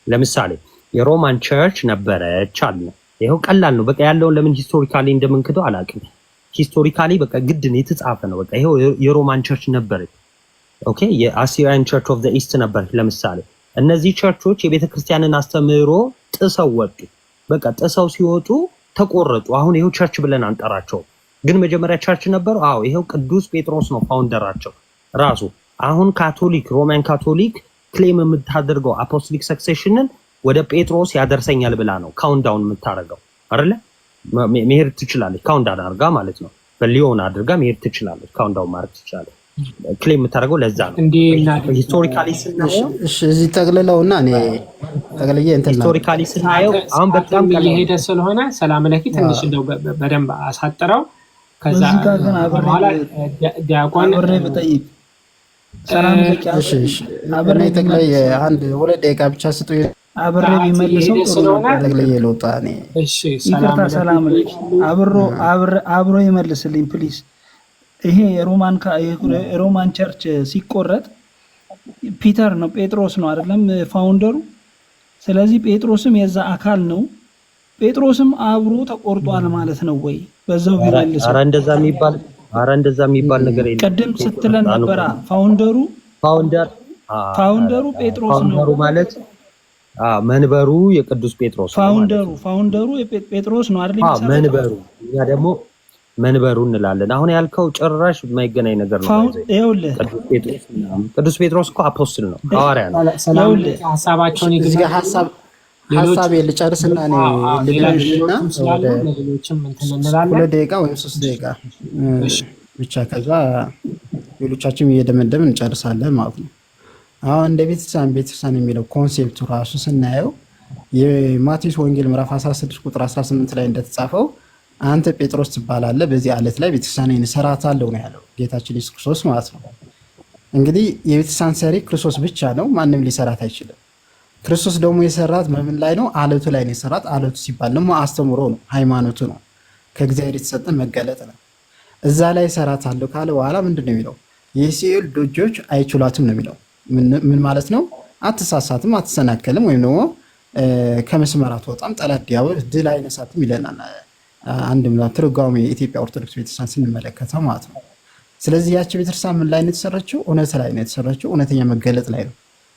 ለምሳሌ የ Roman church ነበረች አለ። ይኸው ቀላል ነው። በቃ ያለውን ለምን historically እንደምንክደው አላውቅም። Historically በቃ ግድ ነው፣ የተጻፈ ነው። በቃ ይኸው የ Roman church ነበረች። Okay፣ የ Assyrian Church of the East ነበር። ለምሳሌ እነዚህ ቸርቾች የቤተክርስቲያንን አስተምህሮ ጥሰው ወጡ። በቃ ጥሰው ሲወጡ ተቆረጡ። አሁን ይኸው church ብለን አንጠራቸውም። ግን መጀመሪያ church ነበሩ። አዎ፣ ይኸው ቅዱስ ጴጥሮስ ነው founder ኣቸው ራሱ። አሁን ካቶሊክ፣ Roman Catholic claim የምታደርገው apostolic succession ን ወደ ጴጥሮስ ያደርሰኛል ብላ ነው count down የምታደርገው አይደለ? መሄድ ትችላለች። Count down አድርጋ ማለት ነው። በሊዮን አድርጋ መሄድ ትችላለች። Count down ማድረግ ትችላለች። Claim የምታደርገው ለዛ ነው። እንዲህ Historically ስናየው እሺ፣ እዚህ ጠቅልለውና እኔ ጠቅልዬ እንትን ላድርግ። Historically ስናየው አሁን በጣም ሰዓትም ቀላል ነው። እየሄደ ስለሆነ ሰላም ለኪ ትንሽ እንደው በደንብ አሳጥረው ከዛ እዚህ ጋር ግን አብሬ በኋላ ዲያቆን አብሬ ብጠይቅ፣ ሰላም ለኪ፣ እሺ፣ አብሬ እኔ ጠቅላይ ቢመልስ 1-2 ደቂቃ ብቻ ስጡ። አብሬ ሰዓት ቢመልሰው እየሄደ ጥሩ ስለሆነ ነበር። ጠቅልዬ ልውጣ እኔ። እሺ፣ ሰላም ይቅርታ ለኪ ሰላም ለኪ፣ አብሮ ይመልስልኝ please። ይሄ የ Roman church ሲቆረጥ ፒተር ነው፣ ጴጥሮስ ነው አይደለም founder ኡ። ስለዚህ ጴጥሮስም የዛ አካል ነው። ጴጥሮስም አብሮ ተቆርጧል ማለት ነው ወይ? በዛው ቢመልሰው። ኧረ እንደዛ የሚባል ነገር የለም። ቅድም ስትለን ነበራ founder ኡ Founder Founder ኡ ጴጥሮስ ነው። Founder ኡ ማለት መንበሩ የቅዱስ ጴጥሮስ ነው ማለት Founder ኡ ነው። Founder ኡ ጴጥሮስ ነው አይደል አዎ የመሰረተው? መንበሩ፣ እኛ ደግሞ መንበሩ እንላለን። አሁን ያልከው ጭራሽ የማይገናኝ ነገር ነው። By the way ይኸውልህ ቅዱስ ጴጥሮስ ምናምን፣ ቅዱስ ጴጥሮስ እኮ apostle ነው፣ ሐዋርያ ነው። ሰላም ይኸውልህ ለኪ ሀሳባቸውን እዚህ ጋር ይግለጹ። ሀሳብ ሌሎች ሀሳቤ ልጨርስና እኔ ሌላ ልደምድምና ሌሎችም ስላሉ ወደ ለሌሎችም እንትን እንላለን። 2 ደቂቃ ወይም 3 ደቂቃ ብቻ፣ ከዛ ሌሎቻችን እየደመደምን እንጨርሳለን ማለት ነው። አሁን እንደ ቤተክርስቲያን የሚለው concept ኡ ራሱ ስናየው የማቴዎስ ወንጌል ምዕራፍ 16 ቁጥር 18 ላይ እንደተጻፈው አንተ ጴጥሮስ ትባላለህ፣ በዚህ አለት ላይ ቤተክርስቲያኔን እሰራታለሁ ነው ያለው ጌታችን ኢየሱስ ክርስቶስ ማለት ነው። እንግዲህ የቤተክርስቲያን ሰሪ ክርስቶስ ብቻ ነው፣ ማንም ሊሰራት አይችልም። ክርስቶስ ደግሞ የሰራት በምን ላይ ነው? አለቱ ላይ ነው የሰራት። አለቱ ሲባል ደግሞ አስተምሮ ነው፣ ሃይማኖቱ ነው፣ ከእግዚአብሔር የተሰጠ መገለጥ ነው። እዛ ላይ እሰራታለሁ ካለ በኋላ ምንድን ነው የሚለው? የሲኦል ደጆች አይችሏትም ነው የሚለው። ምን ማለት ነው? አትሳሳትም፣ አትሰናከልም፣ ወይም ደግሞ ከመስመር አትወጣም፣ ጠላት ዲያብሎስ ድል አይነሳትም ይለናል። አንድ ትርጓሜ የኢትዮጵያ ኦርቶዶክስ ቤተክርስቲያን ስንመለከተው ማለት ነው። ስለዚህ ያቺ ቤተክርስቲያን ምን ላይ ነው የተሰራችው? እውነት ላይ ነው የተሰራችው። እውነተኛ መገለጥ ላይ ነው።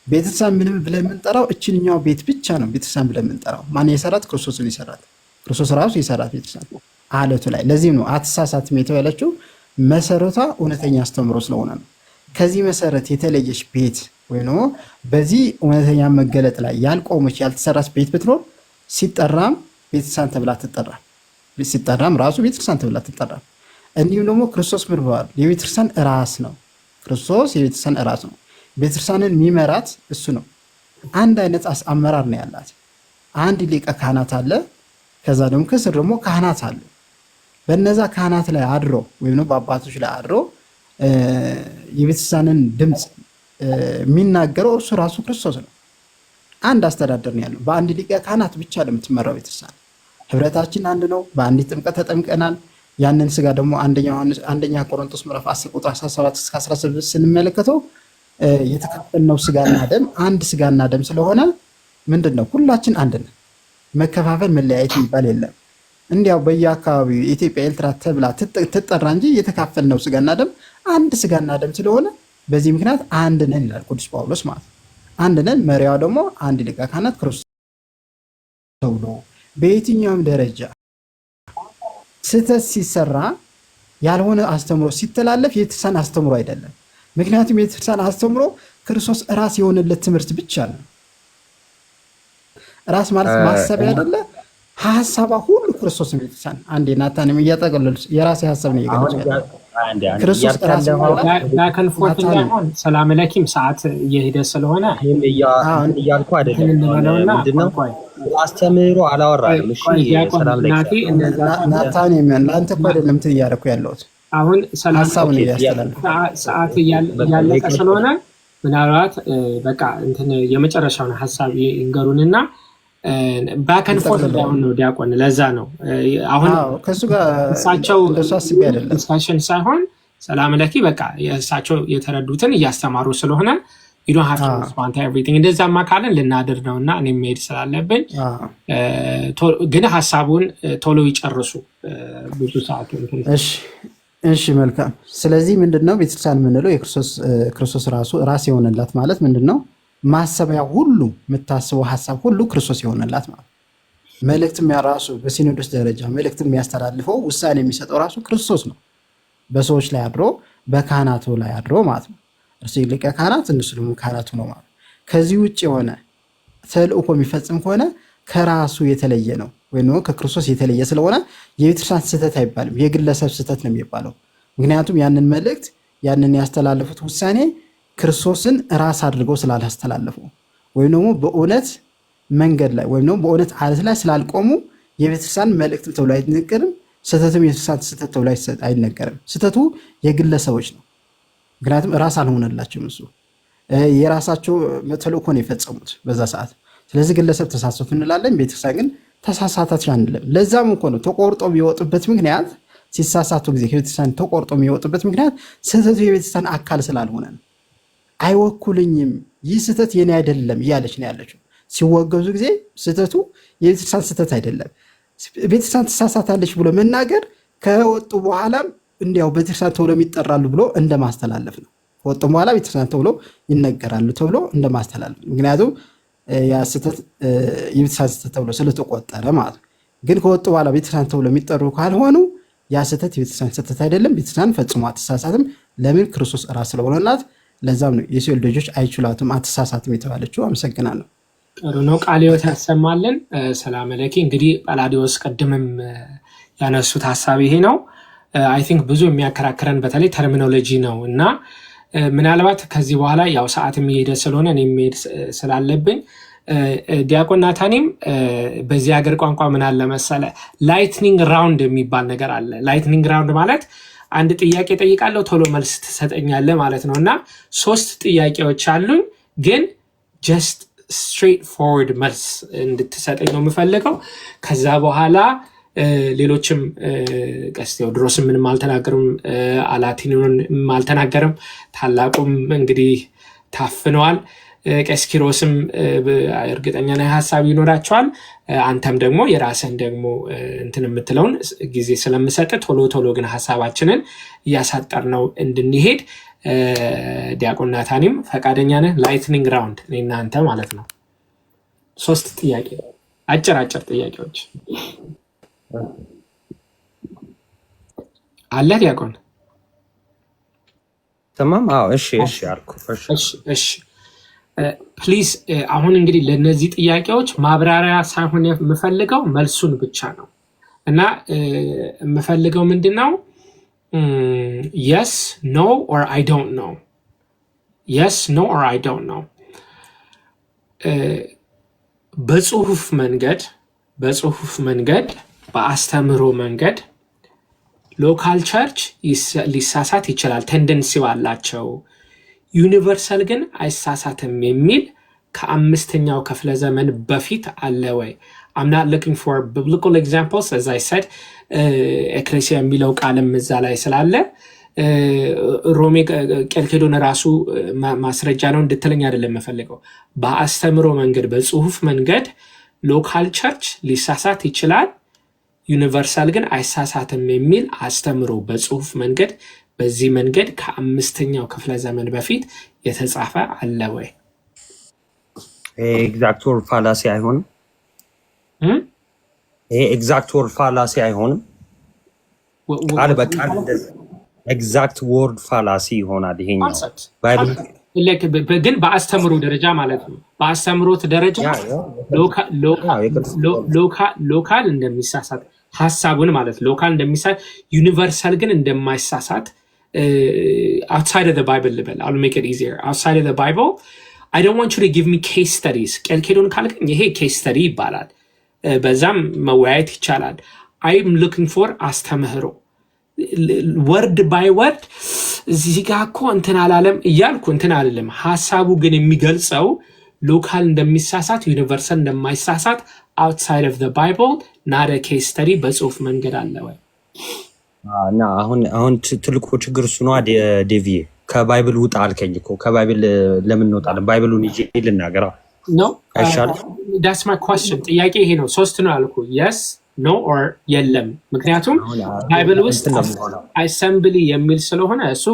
ቤተክርስቲያን ምንም ብለን የምንጠራው እችንኛው ቤት ብቻ ነው። ቤተክርስቲያን ብለን የምንጠራው ማን የሰራት? ክርስቶስን የሰራት፣ ክርስቶስ ራሱ የሰራት ቤተክርስቲያን አለቱ ላይ። ለዚህም ነው አትሳሳትም የተባለችው፣ መሰረቷ እውነተኛ አስተምሮ ስለሆነ ነው። ከዚህ መሰረት የተለየች ቤት ወይም ደግሞ በዚህ እውነተኛ መገለጥ ላይ ያልቆመች፣ ያልተሰራች ቤት ብትኖር ሲጠራም ቤተክርስቲያን ተብላ ትጠራል። ሲጠራም ራሱ ቤተክርስቲያን ተብላ ትጠራል። እንዲሁም ደግሞ ክርስቶስ ምን ብለዋል? የቤተክርስቲያን ራስ ነው። ክርስቶስ የቤተክርስቲያን ራስ ነው። ቤተክርስቲያንን የሚመራት እሱ ነው። አንድ አይነት አመራር ነው ያላት። አንድ ሊቀ ካህናት አለ። ከዛ ደግሞ ከስር ደግሞ ካህናት አሉ። በነዛ ካህናት ላይ አድሮ ወይም ደግሞ በአባቶች ላይ አድሮ የቤተክርስቲያንን ድምፅ የሚናገረው እርሱ ራሱ ክርስቶስ ነው። አንድ አስተዳደር ነው ያለው። በአንድ ሊቀ ካህናት ብቻ ነው የምትመራው ቤተክርስቲያን። ህብረታችን አንድ ነው። በአንዲት ጥምቀት ተጠምቀናል። ያንን ስጋ ደግሞ አንደኛ ቆሮንቶስ ምዕራፍ 10 ቁጥር 17 እስከ 18 ስንመለከተው የተካፈልነው ስጋና ደም አንድ ስጋና ደም ስለሆነ ምንድን ነው፣ ሁላችን አንድ ነን። መከፋፈል መለያየት የሚባል የለም። እንዲያው በየአካባቢው የኢትዮጵያ ኤርትራ ተብላ ትጠራ እንጂ የተካፈልነው ስጋና ደም አንድ ስጋና ደም ስለሆነ በዚህ ምክንያት አንድ ነን ይላል ቅዱስ ጳውሎስ ማለት ነው። አንድ ነን። መሪያዋ ደግሞ አንድ ሊቀ ካህናት ክርስቶስ ተብሎ በየትኛውም ደረጃ ስህተት ሲሰራ፣ ያልሆነ አስተምሮ ሲተላለፍ የቤተክርስቲያን አስተምሮ አይደለም። ምክንያቱም የቤተክርስቲያን አስተምሮ ክርስቶስ ራስ የሆነለት ትምህርት ብቻ ነው። ራስ ማለት ማሰቢያ አይደለ? ሀሳቧ ሁሉ ክርስቶስ ነው። ቤተክርስቲያን አንዴ ናታንም እያጠቀለሉ የራሴ ሀሳብ ነው እየገለጽኩ ያለው። ክርስቶስ ራስ back and forth እንዳይሆን ሰላም ለኪም ሰዓት እየሄደ ስለሆነ እያልኩ አይደለም። ምንድነው አስተምህሮ አላወራንም። እሺ ሰላም ናታን ለአንተ እኮ አይደለም እንትን እያደረኩ ያለሁት። አሁን ሀሳብ ነው እያስተላለፍኩ። ሰዓት እያለቀ ስለሆነ ምናልባት በቃ እንትን የመጨረሻውን ሀሳብ ይንገሩንና back and forth እንዳይሆን ነው ዲያቆን። ለዛ ነው አሁን ከእሱ ጋር እሳቸው እንደሱ አስቤ አይደለም። Discussion ሳይሆን ሰላም ለኪ በቃ የእሳቸው የተረዱትን እያስተማሩ ስለሆነ you don't have to respond to everything። እንደዛማ ካለን ልናድር ነው እና እኔም መሄድ ስላለብኝ ግን ሀሳቡን ቶሎ ይጨርሱ። ብዙ ሰዓት እሺ መልካም። ስለዚህ ምንድነው ቤተክርስቲያን የምንለው? የክርስቶስ ራሱ ራስ የሆነላት ማለት ምንድነው? ማሰቢያ ሁሉ፣ የምታስበው ሀሳብ ሁሉ ክርስቶስ የሆነላት ማለት፣ መልእክትም ራሱ በሲኖዶስ ደረጃ መልእክት የሚያስተላልፈው፣ ውሳኔ የሚሰጠው ራሱ ክርስቶስ ነው። በሰዎች ላይ አድሮ፣ በካህናቱ ላይ አድሮ ማለት ነው። እርሱ ሊቀ ካህናት፣ እነሱ ደግሞ ካህናቱ ነው ማለት ነው። ከዚህ ውጭ የሆነ ተልእኮ የሚፈጽም ከሆነ ከራሱ የተለየ ነው ወይም ደግሞ ከክርስቶስ የተለየ ስለሆነ የቤተክርስቲያን ስህተት አይባልም፣ የግለሰብ ስህተት ነው የሚባለው። ምክንያቱም ያንን መልእክት፣ ያንን ያስተላለፉት ውሳኔ ክርስቶስን ራስ አድርገው ስላላስተላለፉ ወይም ደግሞ በእውነት መንገድ ላይ ወይም ደግሞ በእውነት አለት ላይ ስላልቆሙ የቤተክርስቲያን መልእክትም ተብሎ አይነገርም። ስህተትም የቤተክርስቲያን ስህተት ተብሎ አይነገርም። ስህተቱ የግለሰቦች ነው። ምክንያቱም ራስ አልሆነላቸውም። እሱ የራሳቸው ተልእኮ ነው የፈጸሙት በዛ ሰዓት። ስለዚህ ግለሰብ ተሳሳቱ እንላለን፣ ቤተክርስቲያን ግን ተሳሳታች አንልም። ለዛም እኮ ነው ተቆርጦ የሚወጡበት ምክንያት፣ ሲሳሳቱ ጊዜ ከቤተክርስቲያን ተቆርጦ የሚወጡበት ምክንያት ስህተቱ የቤተክርስቲያን አካል ስላልሆነ ነው። አይወኩልኝም፣ ይህ ስህተት የኔ አይደለም እያለች ነው ያለችው። ሲወገዙ ጊዜ ስህተቱ የቤተክርስቲያን ስህተት አይደለም። ቤተክርስቲያን ትሳሳታለች ብሎ መናገር ከወጡ በኋላም እንዲያው ቤተክርስቲያን ተብሎ ይጠራሉ ብሎ እንደማስተላለፍ ነው። ከወጡ በኋላ ቤተክርስቲያን ተብሎ ይነገራሉ ተብሎ እንደማስተላለፍ ነው። ምክንያቱም ያ ስህተት የቤተክርስቲያን ስህተት ተብሎ ስለተቆጠረ ማለት ነው። ግን ከወጡ በኋላ ቤተክርስቲያን ተብሎ የሚጠሩ ካልሆኑ ያ ስህተት የቤተክርስቲያን ስህተት አይደለም። ቤተክርስቲያን ፈጽሞ አትሳሳትም። ለምን? ክርስቶስ ራስ ስለሆነላት። ለዛም ነው የሲኦል ደጆች አይችሏትም፣ አትሳሳትም የተባለችው። አመሰግናለሁ። ጥሩ ነው። ቃለ ሕይወት ያሰማልን። ሰላም ለኪ። እንግዲህ ጳላዲዮስ ቅድምም ያነሱት ሀሳብ ይሄ ነው። I think ብዙ የሚያከራክረን በተለይ terminology ነው እና ምናልባት ከዚህ በኋላ ያው ሰዓት የሚሄደ ስለሆነ እኔ የሚሄድ ስላለብኝ ዲያቆን ናታኒም በዚህ ሀገር ቋንቋ ምን አለ መሰለ፣ lightning round የሚባል ነገር አለ። Lightning round ማለት አንድ ጥያቄ ጠይቃለሁ፣ ቶሎ መልስ ትሰጠኛለህ ማለት ነው እና ሶስት ጥያቄዎች አሉኝ፣ ግን just straightforward መልስ እንድትሰጠኝ ነው የምፈልገው። ከዛ በኋላ ሌሎችም ቀሲስ ቴዎድሮስም ምንም አልተናገርም፣ አላቲኑንም አልተናገርም። ታላቁም እንግዲህ ታፍነዋል። ቄስ ኪሮስም እርግጠኛ ነኝ ሀሳብ ይኖራቸዋል። አንተም ደግሞ የራስህን ደግሞ እንትን የምትለውን ጊዜ ስለምሰጥ ቶሎ ቶሎ ግን ሀሳባችንን እያሳጠር ነው እንድንሄድ ዲያቆን ናታኒም ፈቃደኛ ነህ? Lightning round እኔና አንተ ማለት ነው። ሶስት ጥያቄ፣ አጭር አጭር ጥያቄዎች አለ ዲያቆን? ተማም። አዎ፣ እሺ አልኩ። እሺ፣ please አሁን እንግዲህ ለእነዚህ ጥያቄዎች ማብራሪያ ሳይሆን የምፈልገው መልሱን ብቻ ነው። እና የምፈልገው ምንድን ነው? Yes, no or I don't know። Yes, no or I don't know። በጽሁፍ መንገድ፣ በአስተምህሮ መንገድ local church ሊሳሳት ይችላል፣ tendency ው አላቸው። Universal ግን አይሳሳትም የሚል ከአምስተኛው ክፍለ ዘመን በፊት አለ ወይ? I'm not looking for biblical examples. As I said፣ ኤክሌሲያ የሚለው ቃልም እዛ ላይ ስላለ ሮሜ ቄልኬዶን ራሱ ማስረጃ ነው እንድትለኝ አይደለም የምፈልገው። በአስተምህሮ መንገድ፣ በጽሁፍ መንገድ local church ሊሳሳት ይችላል፣ universal ግን አይሳሳትም የሚል አስተምህሮ በጽሁፍ መንገድ በዚህ መንገድ ከአምስተኛው ክፍለ ዘመን በፊት የተጻፈ አለ ወይ? Exact word fallacy አይሆንም። ይሄ exact word fallacy አይሆንም። ቃል በቃል exact word fallacy ይሆናል ይሄኛው። Bible ግን በአስተምህሮ ደረጃ ማለት ነው። በአስተምህሮት ደረጃ local እንደሚሳሳት ሀሳቡን ማለት local እንደሚሳሳት፣ universal ግን እንደማይሳሳት outside of the Bible ልበል። I'll make it easier። Outside of the Bible። I don't want you to give me case studies። ቄልኬዶን ካልከኝ ይሄ case study ይባላል። በዛም መወያየት ይቻላል። I'm looking for አስተምህሮ፣ word by word እዚህ ጋ እኮ እንትን አላለም እያልኩ እንትን አልልም። ሀሳቡ ግን የሚገልጸው local እንደሚሳሳት፣ universal እንደማይሳሳት outside of the Bible, not case study፣ በጽሁፍ መንገድ አለ ወይ? እና አሁን ትልቁ ችግር እሱ ነዋ ዴቪዬ። ከ Bible ውጣ አልከኝ እኮ። ከ Bible ለምን እንወጣለን? Bible ኡን ይዤ ልናገራ ነው። አይሻልም? That's my question። ጥያቄ ይሄ ነው። ሶስት ነው ያልኩ፣ yes, no or የለም። ምክንያቱም Bible ውስጥ assembly የሚል ስለሆነ እሱ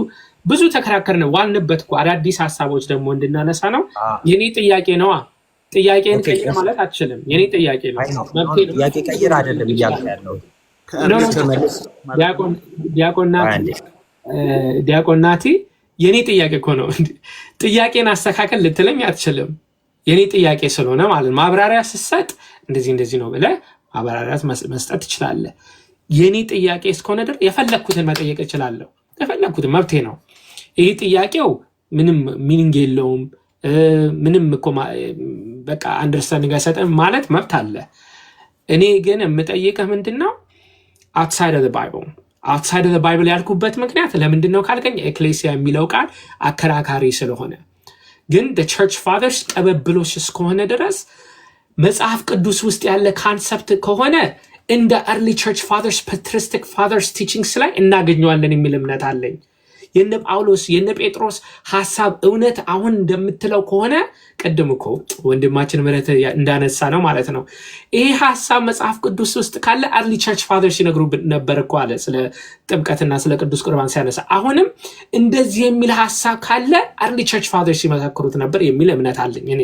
ብዙ ተከራከርን ዋልንበት እኮ። አዳዲስ ሀሳቦች ደግሞ እንድናነሳ ነው። የኔ ጥያቄ ነዋ። ጥያቄን ቀይር ማለት አትችልም። የኔ ጥያቄ ነው። ጥያቄ ቀይር አይደለም እያልኩ ያለው። ዲያቆን ናቲ፣ የኔ ጥያቄ እኮ ነው። ጥያቄን አስተካከል ልትለኝ አትችልም። የኔ ጥያቄ ስለሆነ ማለት ማብራሪያ ስትሰጥ እንደዚህ እንደዚህ ነው ብለህ ማብራሪያ መስጠት ትችላለህ። የኔ ጥያቄ እስከሆነ ድረስ የፈለግኩትን መጠየቅ እችላለሁ። የፈለግኩትን መብቴ ነው። ይህ ጥያቄው ምንም meaning የለውም፣ ምንም እኮ በቃ understanding አይሰጥም ማለት መብት አለ። እኔ ግን የምጠይቅህ ምንድን ነው? Outside of Bible። Outside of Bible ያልኩበት ምክንያት ለምንድን ነው ካልከኝ ኤክሌሲያ የሚለው ቃል አከራካሪ ስለሆነ፣ ግን church fathers ቅብብሎሽ እስከሆነ ድረስ መጽሐፍ ቅዱስ ውስጥ ያለ concept ከሆነ እንደ early church fathers, patristic fathers teachings ላይ እናገኘዋለን የሚል እምነት አለኝ። የነ ጳውሎስ፣ የነ ጴጥሮስ ሀሳብ እውነት አሁን እንደምትለው ከሆነ፣ ቅድም እኮ ወንድማችን ምረት እንዳነሳ ነው ማለት ነው። ይሄ ሀሳብ መጽሐፍ ቅዱስ ውስጥ ካለ early church fathers ሲነግሩ ነበር እኮ አለ፣ ስለ ጥምቀትና ስለ ቅዱስ ቁርባን ሲያነሳ። አሁንም እንደዚህ የሚል ሀሳብ ካለ early church fathers ሲመሰክሩት ነበር የሚል እምነት አለኝ እኔ።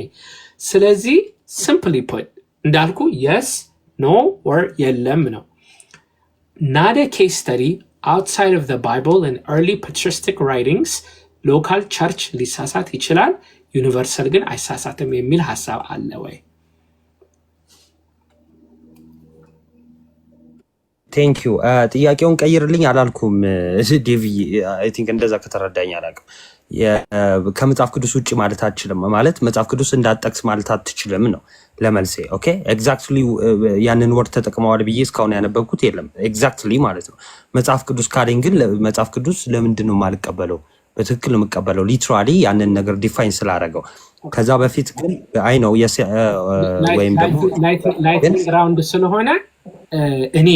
ስለዚህ simply put እንዳልኩ yes, no or የለም ነው። Not a case study, outside of the Bible and early patristic writings local church ሊሳሳት ይችላል፣ universal ግን አይሳሳትም የሚል ሀሳብ አለ ወይ? Thank you። ጥያቄውን ቀይርልኝ አላልኩም ዴቪ። I think እንደዛ ከተረዳኝ አላውቅም። ከመጽሐፍ ቅዱስ ውጭ ማለት አትችልም ማለት መጽሐፍ ቅዱስ እንዳትጠቅስ ማለት አትችልም ነው ለመልሴ። Okay, exactly ያንን word ተጠቅመዋል ብዬ እስካሁን ያነበብኩት የለም። Exactly ማለት ነው። መጽሐፍ ቅዱስ ካለኝ ግን መጽሐፍ ቅዱስ ለምንድን ነው የማልቀበለው? በትክክል ነው የምቀበለው፣ literally ያንን ነገር define ስላደረገው። ከዛ በፊት ግን I know ወይም ደግሞ Lightning round ስለሆነ እኔ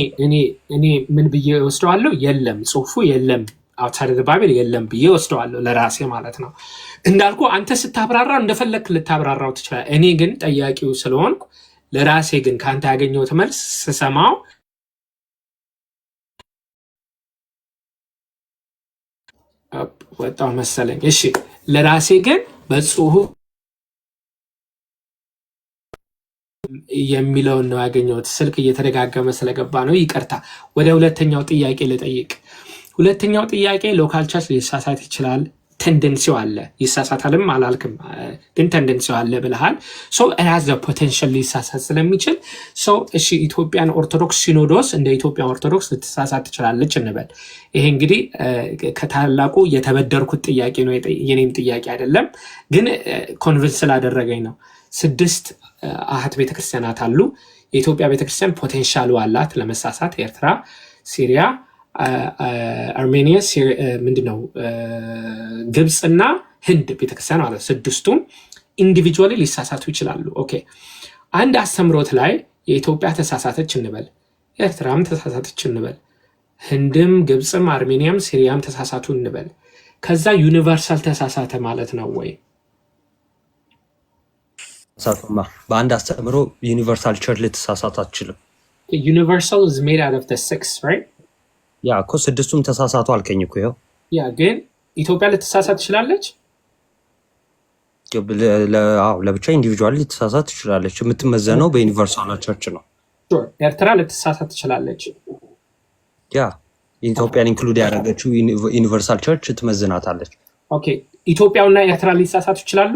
ምን ብዬ ወስደዋለሁ? የለም፣ ጽሁፉ የለም። Outside Bible የለም ብዬ ወስደዋለሁ ለራሴ ማለት ነው። እንዳልኩ አንተ ስታብራራ እንደፈለግክ ልታብራራው ትችላለህ። እኔ ግን ጠያቂው ስለሆንኩ ለራሴ ግን ከአንተ ያገኘሁት መልስ ስሰማው ወጣው መሰለኝ። እሺ ለራሴ ግን በጽሁፍ የሚለውን ነው ያገኘሁት። ስልክ እየተደጋገመ ስለገባ ነው፣ ይቅርታ። ወደ ሁለተኛው ጥያቄ ልጠይቅ። ሁለተኛው ጥያቄ local church ሊሳሳት ይችላል፣ tendency ው አለ። ይሳሳታልም አላልክም፣ ግን tendency ው አለ ብለሃል። So has potential ሊሳሳት ስለሚችል so እሺ፣ ኢትዮጵያን ኦርቶዶክስ ሲኖዶስ እንደ ኢትዮጵያ ኦርቶዶክስ ልትሳሳት ትችላለች እንበል። ይሄ እንግዲህ ከታላቁ የተበደርኩት ጥያቄ ነው፣ የኔም ጥያቄ አይደለም፣ ግን convince ስላደረገኝ ነው። ስድስት አህት ቤተክርስቲያናት አሉ። የኢትዮጵያ ቤተክርስቲያን potential ኡ አላት ለመሳሳት። ኤርትራ፣ ሲሪያ፣ አርሜኒያ፣ ምንድን ነው ግብፅና ህንድ ቤተክርስቲያን ማለት ስድስቱም individually ሊሳሳቱ ይችላሉ። Okay፣ አንድ አስተምሮት ላይ የኢትዮጵያ ተሳሳተች እንበል፣ ኤርትራም ተሳሳተች እንበል፣ ህንድም ግብፅም አርሜኒያም ሲሪያም ተሳሳቱ እንበል። ከዛ universal ተሳሳተ ማለት ነው ወይ? ተሳሳቱማ። በአንድ አስተምሮ universal church ልትሳሳት አትችልም። Universal is made out of the six, right? Yeah እኮ ስድስቱም ተሳሳቱ አልከኝ እኮ ይኸው። Yeah፣ ግን ኢትዮጵያ ልትሳሳት ትችላለች። አዎ፣ ለብቻ individual ልትሳሳት ትችላለች። የምትመዘነው በ universal church ነው። Sure። ኤርትራ ልትሳሳት ትችላለች። Yeah፣ ኢትዮጵያን include ያደረገችው universal church ትመዝናታለች። Okay፣ ኢትዮጵያውና ኤርትራ ሊሳሳቱ ይችላሉ።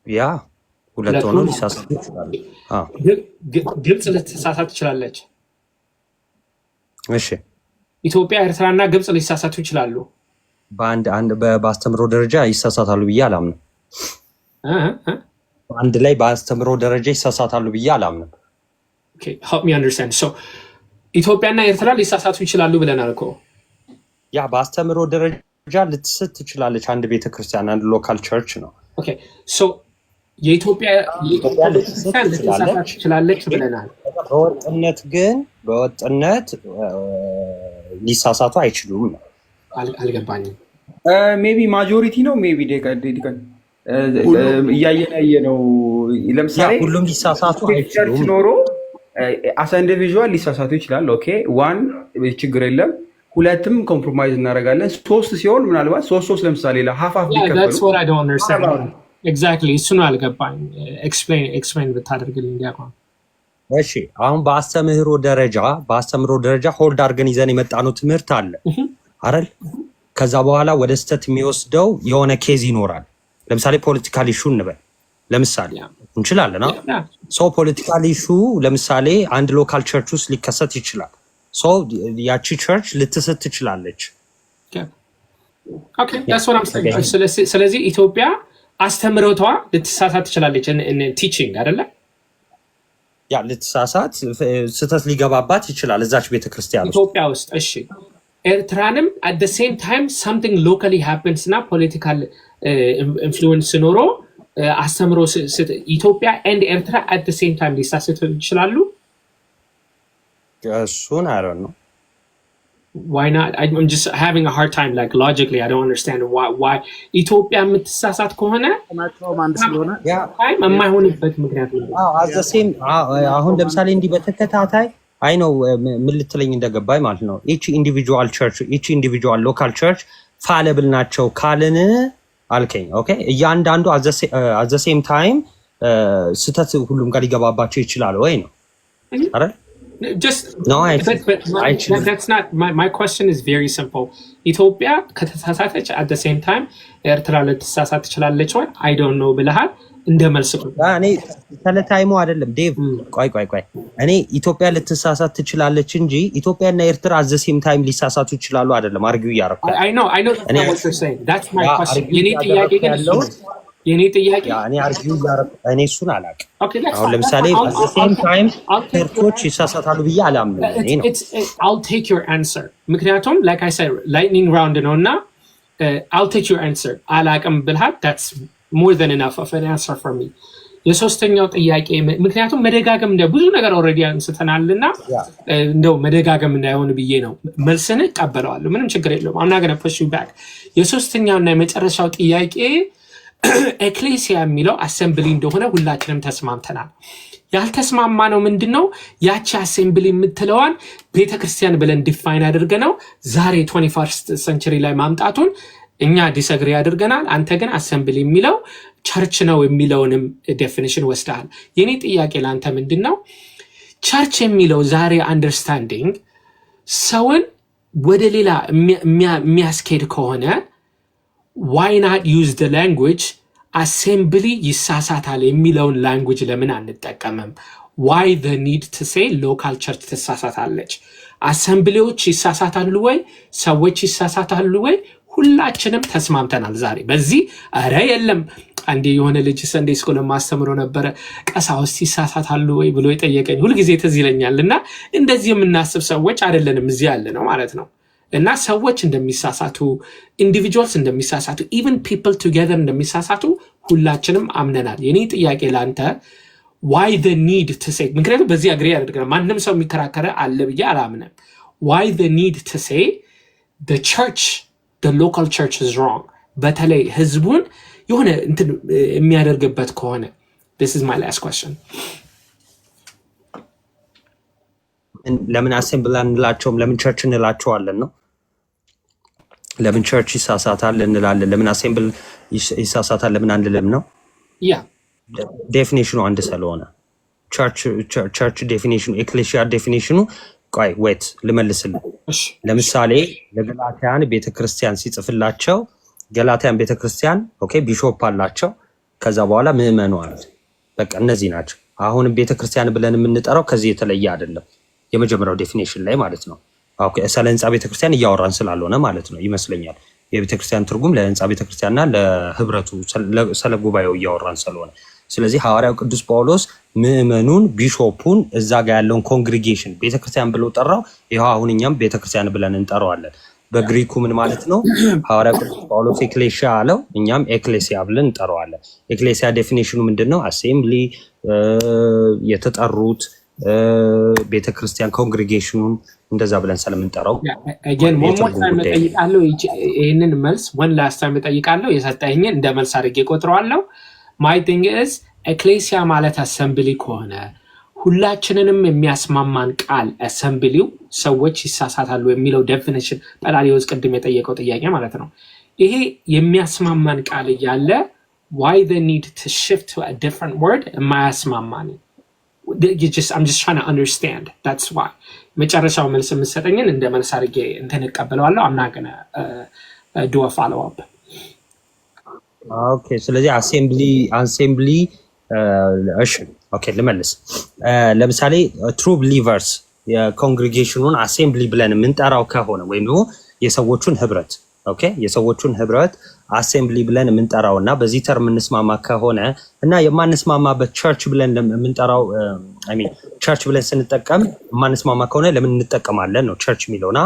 Yeah፣ ሁለት ሁለቱም ሆነው ሊሳሳቱ ይችላሉ። አዎ። ግብፅ ልትሳሳት ትችላለች። እሺ። ኢትዮጵያ፣ ኤርትራና ግብፅ ሊሳሳቱ ይችላሉ። በአንድ አንድ በአስተምሮ ደረጃ ይሳሳታሉ ብዬ አላምንም። እ እ በአንድ ላይ በአስተምሮ ደረጃ ይሳሳታሉ ብዬ አላምንም። Okay, help me understand. So ኢትዮጵያና ኤርትራ ሊሳሳቱ ይችላሉ ብለናል እኮ። Yeah፣ በአስተምሮ ደረጃ ልትስት ትችላለች። አንድ ቤተክርስቲያን፣ አንድ local church ነው። Okay, so የኢትዮጵያ ኢትዮጵያ የኢትዮጵያ ልትስት ቤተክርስቲያን ልትሳሳት ትችላለች። ትችላለች ብለናል። በወጥነት ግን በወጥነት ሊሳሳቱ አይችሉም ነው። አልገባኝም። Maybe majority ነው፣ maybe ዲቀን እያየን ያየ ነው። ያ ለምሳሌ ሁሉም ሊሳሳቱ church አይችሉም። ኖሮ as individual ሊሳሳቱ ይችላል። Okay, one ችግር የለም። ሁለትም compromise እናደርጋለን። ሶስት ሲሆን ምናልባት ሶስት ሶስት ለምሳሌ ለ half half Yeah, ቢከፈሉ that's what I don't understand. Exactly. እሱ ነው አልገባኝ። Explain ብታደርግልኝ ዲያቆን። እሺ፣ አሁን በአስተምህሮ ደረጃ hold አድርገን ይዘን የመጣነው ትምህርት አለ አይደል? ከዛ በኋላ ወደ ስህተት የሚወስደው የሆነ case ይኖራል። ለምሳሌ political issue እንበል። ለምሳሌ እንችላለን። So political issue ለምሳሌ አንድ local church ውስጥ ሊከሰት ይችላል። So ያቺ church ልትስት ትችላለች። Okay, that's what I'm saying. ስለዚህ ኢትዮጵያ አስተምህሮቷ ልትሳሳት ትችላለች። Teaching አይደለ? Yeah፣ ልትሳሳት፣ ስህተት ሊገባባት ይችላል እዛች ቤተክርስቲያን ውስጥ። ኢትዮጵያ ውስጥ። እሺ፣ ኤርትራንም at the same time something locally happens እና political influence ኖሮ አስተምሮ ኢትዮጵያ and ኤርትራ at the same time ሊሳሳቱ ይችላሉ። እሱን አረ ነው። Why not? I'm just having a hard time, like, logically I don't understand why ኢትዮጵያ የምትሳሳት ከሆነ ናቸውም አንድ ስለሆነ time የማይሆንበት ምክንያት ምንድን ነው? At the same አሁን ለምሳሌ እንዲህ በተከታታይ I know ምን ልትለኝ እንደገባኝ ማለት ነው። Each individual church, each individual local church fallible ናቸው ካልን አልከኝ። Okay፣ እያንዳንዱ at the same time ስህተት ሁሉም ጋር ሊገባባቸው ይችላል ወይ ነው አይደል? Just No, but my, አይችልም። that's not my question is very simple. ኢትዮጵያ ከተሳሳተች at the same time ኤርትራ ልትሳሳት ትችላለች ወይ? I don't know ብለሃል እንደ መልስ ነው። እኔ ስለ time ኡ አይደለም ዴቭ፣ ቆይ ቆይ ቆይ፣ እኔ ኢትዮጵያ ልትሳሳት ትችላለች እንጂ ኢትዮጵያና ኤርትራ at the same time ሊሳሳቱ ይችላሉ አይደለም argue እያደረኩ I know that's እኔ not what you're saying. That's my Yeah question. Argue የኔ ጥያቄ እያደረኩ ግን እሱ ነው። ያለሁት የኔ ጥያቄ Yeah፣ እኔ argue እያደረኩ እኔ እሱን አላውቅም። Okay, that's አሁን fine. ለምሳሌ That's fine. At the same time I'll take your church ኦች ይሳሳታሉ ብዬ አላምንም እኔ ነው። I'll take your answer. ምክንያቱም like I said, lightning round ነው እና I'll take your answer. አላቅም ብልሃል፣ that's more than enough of an answer for me. የሶስተኛው ጥያቄ ምክንያቱም መደጋገም እንደ ብዙ ነገር already አንስተናልና እንደው መደጋገም እንዳይሆን ብዬ ነው። መልስን እቀበለዋለሁ፣ ምንም ችግር የለውም። I'm not gonna push you back። የሶስተኛውና የመጨረሻው ጥያቄ ኤክሌሲያ የሚለው assembly እንደሆነ ሁላችንም ተስማምተናል። ያልተስማማ ነው ምንድን ነው? ያቺ assembly የምትለዋን ቤተክርስቲያን ብለን define አድርገነው ዛሬ 21st century ላይ ማምጣቱን እኛ disagree አድርገናል። አንተ ግን assembly የሚለው church ነው የሚለውንም definition ወስደሃል። የኔ ጥያቄ ለአንተ ምንድን ነው? Church የሚለው ዛሬ understanding ሰውን ወደ ሌላ የሚያስኬድ ከሆነ why not use the language assembly ይሳሳታል የሚለውን language ለምን አንጠቀምም? Why the need to say local church ትሳሳታለች? Assembly ዎች ይሳሳታሉ ወይ? ሰዎች ይሳሳታሉ ወይ? ሁላችንም ተስማምተናል ዛሬ በዚህ። ኧረ የለም፣ አንዴ የሆነ ልጅ Sunday school ማስተምረው ነበረ፣ ቀሳውስት ይሳሳታሉ ወይ ብሎ የጠየቀኝ ሁልጊዜ ትዝ ይለኛል። እና እንደዚህ የምናስብ ሰዎች አይደለንም እዚህ ያለ ነው ማለት ነው። እና ሰዎች እንደሚሳሳቱ፣ individuals እንደሚሳሳቱ፣ even people together እንደሚሳሳቱ ሁላችንም አምነናል። የኔ ጥያቄ ለአንተ why the need to say፣ ምክንያቱም በዚህ agree ያደርገናል፣ ማንም ሰው የሚከራከረ አለ ብዬ አላምንም። Why the need to say church, local church is wrong፣ በተለይ ህዝቡን የሆነ እንትን የሚያደርግበት ከሆነ? This is my last question. ለምን assembly አንላቸውም? ለምን church እንላቸዋለን ነው? ለምን church ይሳሳታል እንላለን? ለምን assemble ይሳሳታል ለምን አንልም ነው? Yeah. Definition ኑ አንድ ስለሆነ፣ church definition ኑ፣ ኤክሌሲያ definition ኑ፣ ቆይ wait ልመልስልህ። እሺ። ለምሳሌ ለገላትያን ቤተክርስቲያን ሲጽፍላቸው ገላትያን ቤተክርስቲያን okay bishop አላቸው። ከዛ በኋላ ምዕመኑ አለ። በቃ እነዚህ ናቸው። አሁንም ቤተክርስቲያን ብለን የምንጠራው ከዚህ የተለየ አይደለም። የመጀመሪያው definition ላይ ማለት ነው። Okay፣ ስለ ህንፃ ቤተክርስቲያን እያወራን ስላልሆነ ማለት ነው ይመስለኛል። የቤተክርስቲያን ትርጉም ለህንፃ ቤተክርስቲያንና ለህብረቱ፣ ስለ ጉባኤው እያወራን ስለሆነ፣ ስለዚህ ሐዋርያው ቅዱስ ጳውሎስ ምዕመኑን፣ bishop ኡን፣ እዛ ጋር ያለውን congregation ቤተክርስቲያን ብሎ ጠራው። ይኸው አሁን እኛም ቤተክርስቲያን ብለን እንጠራዋለን። በግሪኩ ምን ማለት ነው? ሐዋርያው ቅዱስ ጳውሎስ ኤክሌሲያ አለው፣ እኛም ኤክሌሲያ ብለን እንጠራዋለን። ኤክሌሲያ definition ኑ ምንድን ነው? Assembly፣ የተጠሩት፣ ቤተክርስቲያን፣ congregation ኑን እንደዛ ብለን ስለምንጠራው Again, one more የትርጉም time ጉዳይ ነው። እጠይቃለሁ። ይህንን መልስ one last time እጠይቃለሁ። የሰጠኝን እንደ መልስ አድርጌ ቆጥረዋለሁ። My thing is ኤክሌሲያ ማለት assembly ከሆነ፣ ሁላችንንም የሚያስማማን ቃል assembly ው ሰዎች ይሳሳታሉ የሚለው definition፣ ጰላዲዮስ ቅድም የጠየቀው ጥያቄ ማለት ነው። ይሄ የሚያስማማን ቃል እያለ why the need to shift to a different word የማያስማማን? You just I'm just trying to understand, that's why. መጨረሻው መልስ የምትሰጠኝን እንደ መልስ አድርጌ እንትን እቀበለዋለሁ። I'm not gonna do a follow up. Okay፣ ስለዚህ assembly፣ እሺ okay ልመልስ። ለምሳሌ true believers የ congregation ኑን assembly ብለን የምንጠራው ከሆነ ወይም ደግሞ የሰዎቹን ህብረት፣ okay፣ የሰዎቹን ህብረት assembly ብለን የምንጠራው እና በዚህ term የምንስማማ ከሆነ እና የማንስማማበት church ብለን የምንጠራው፣ I mean church ብለን ስንጠቀም የማንስማማ ከሆነ ለምን እንጠቀማለን ነው church የሚለውና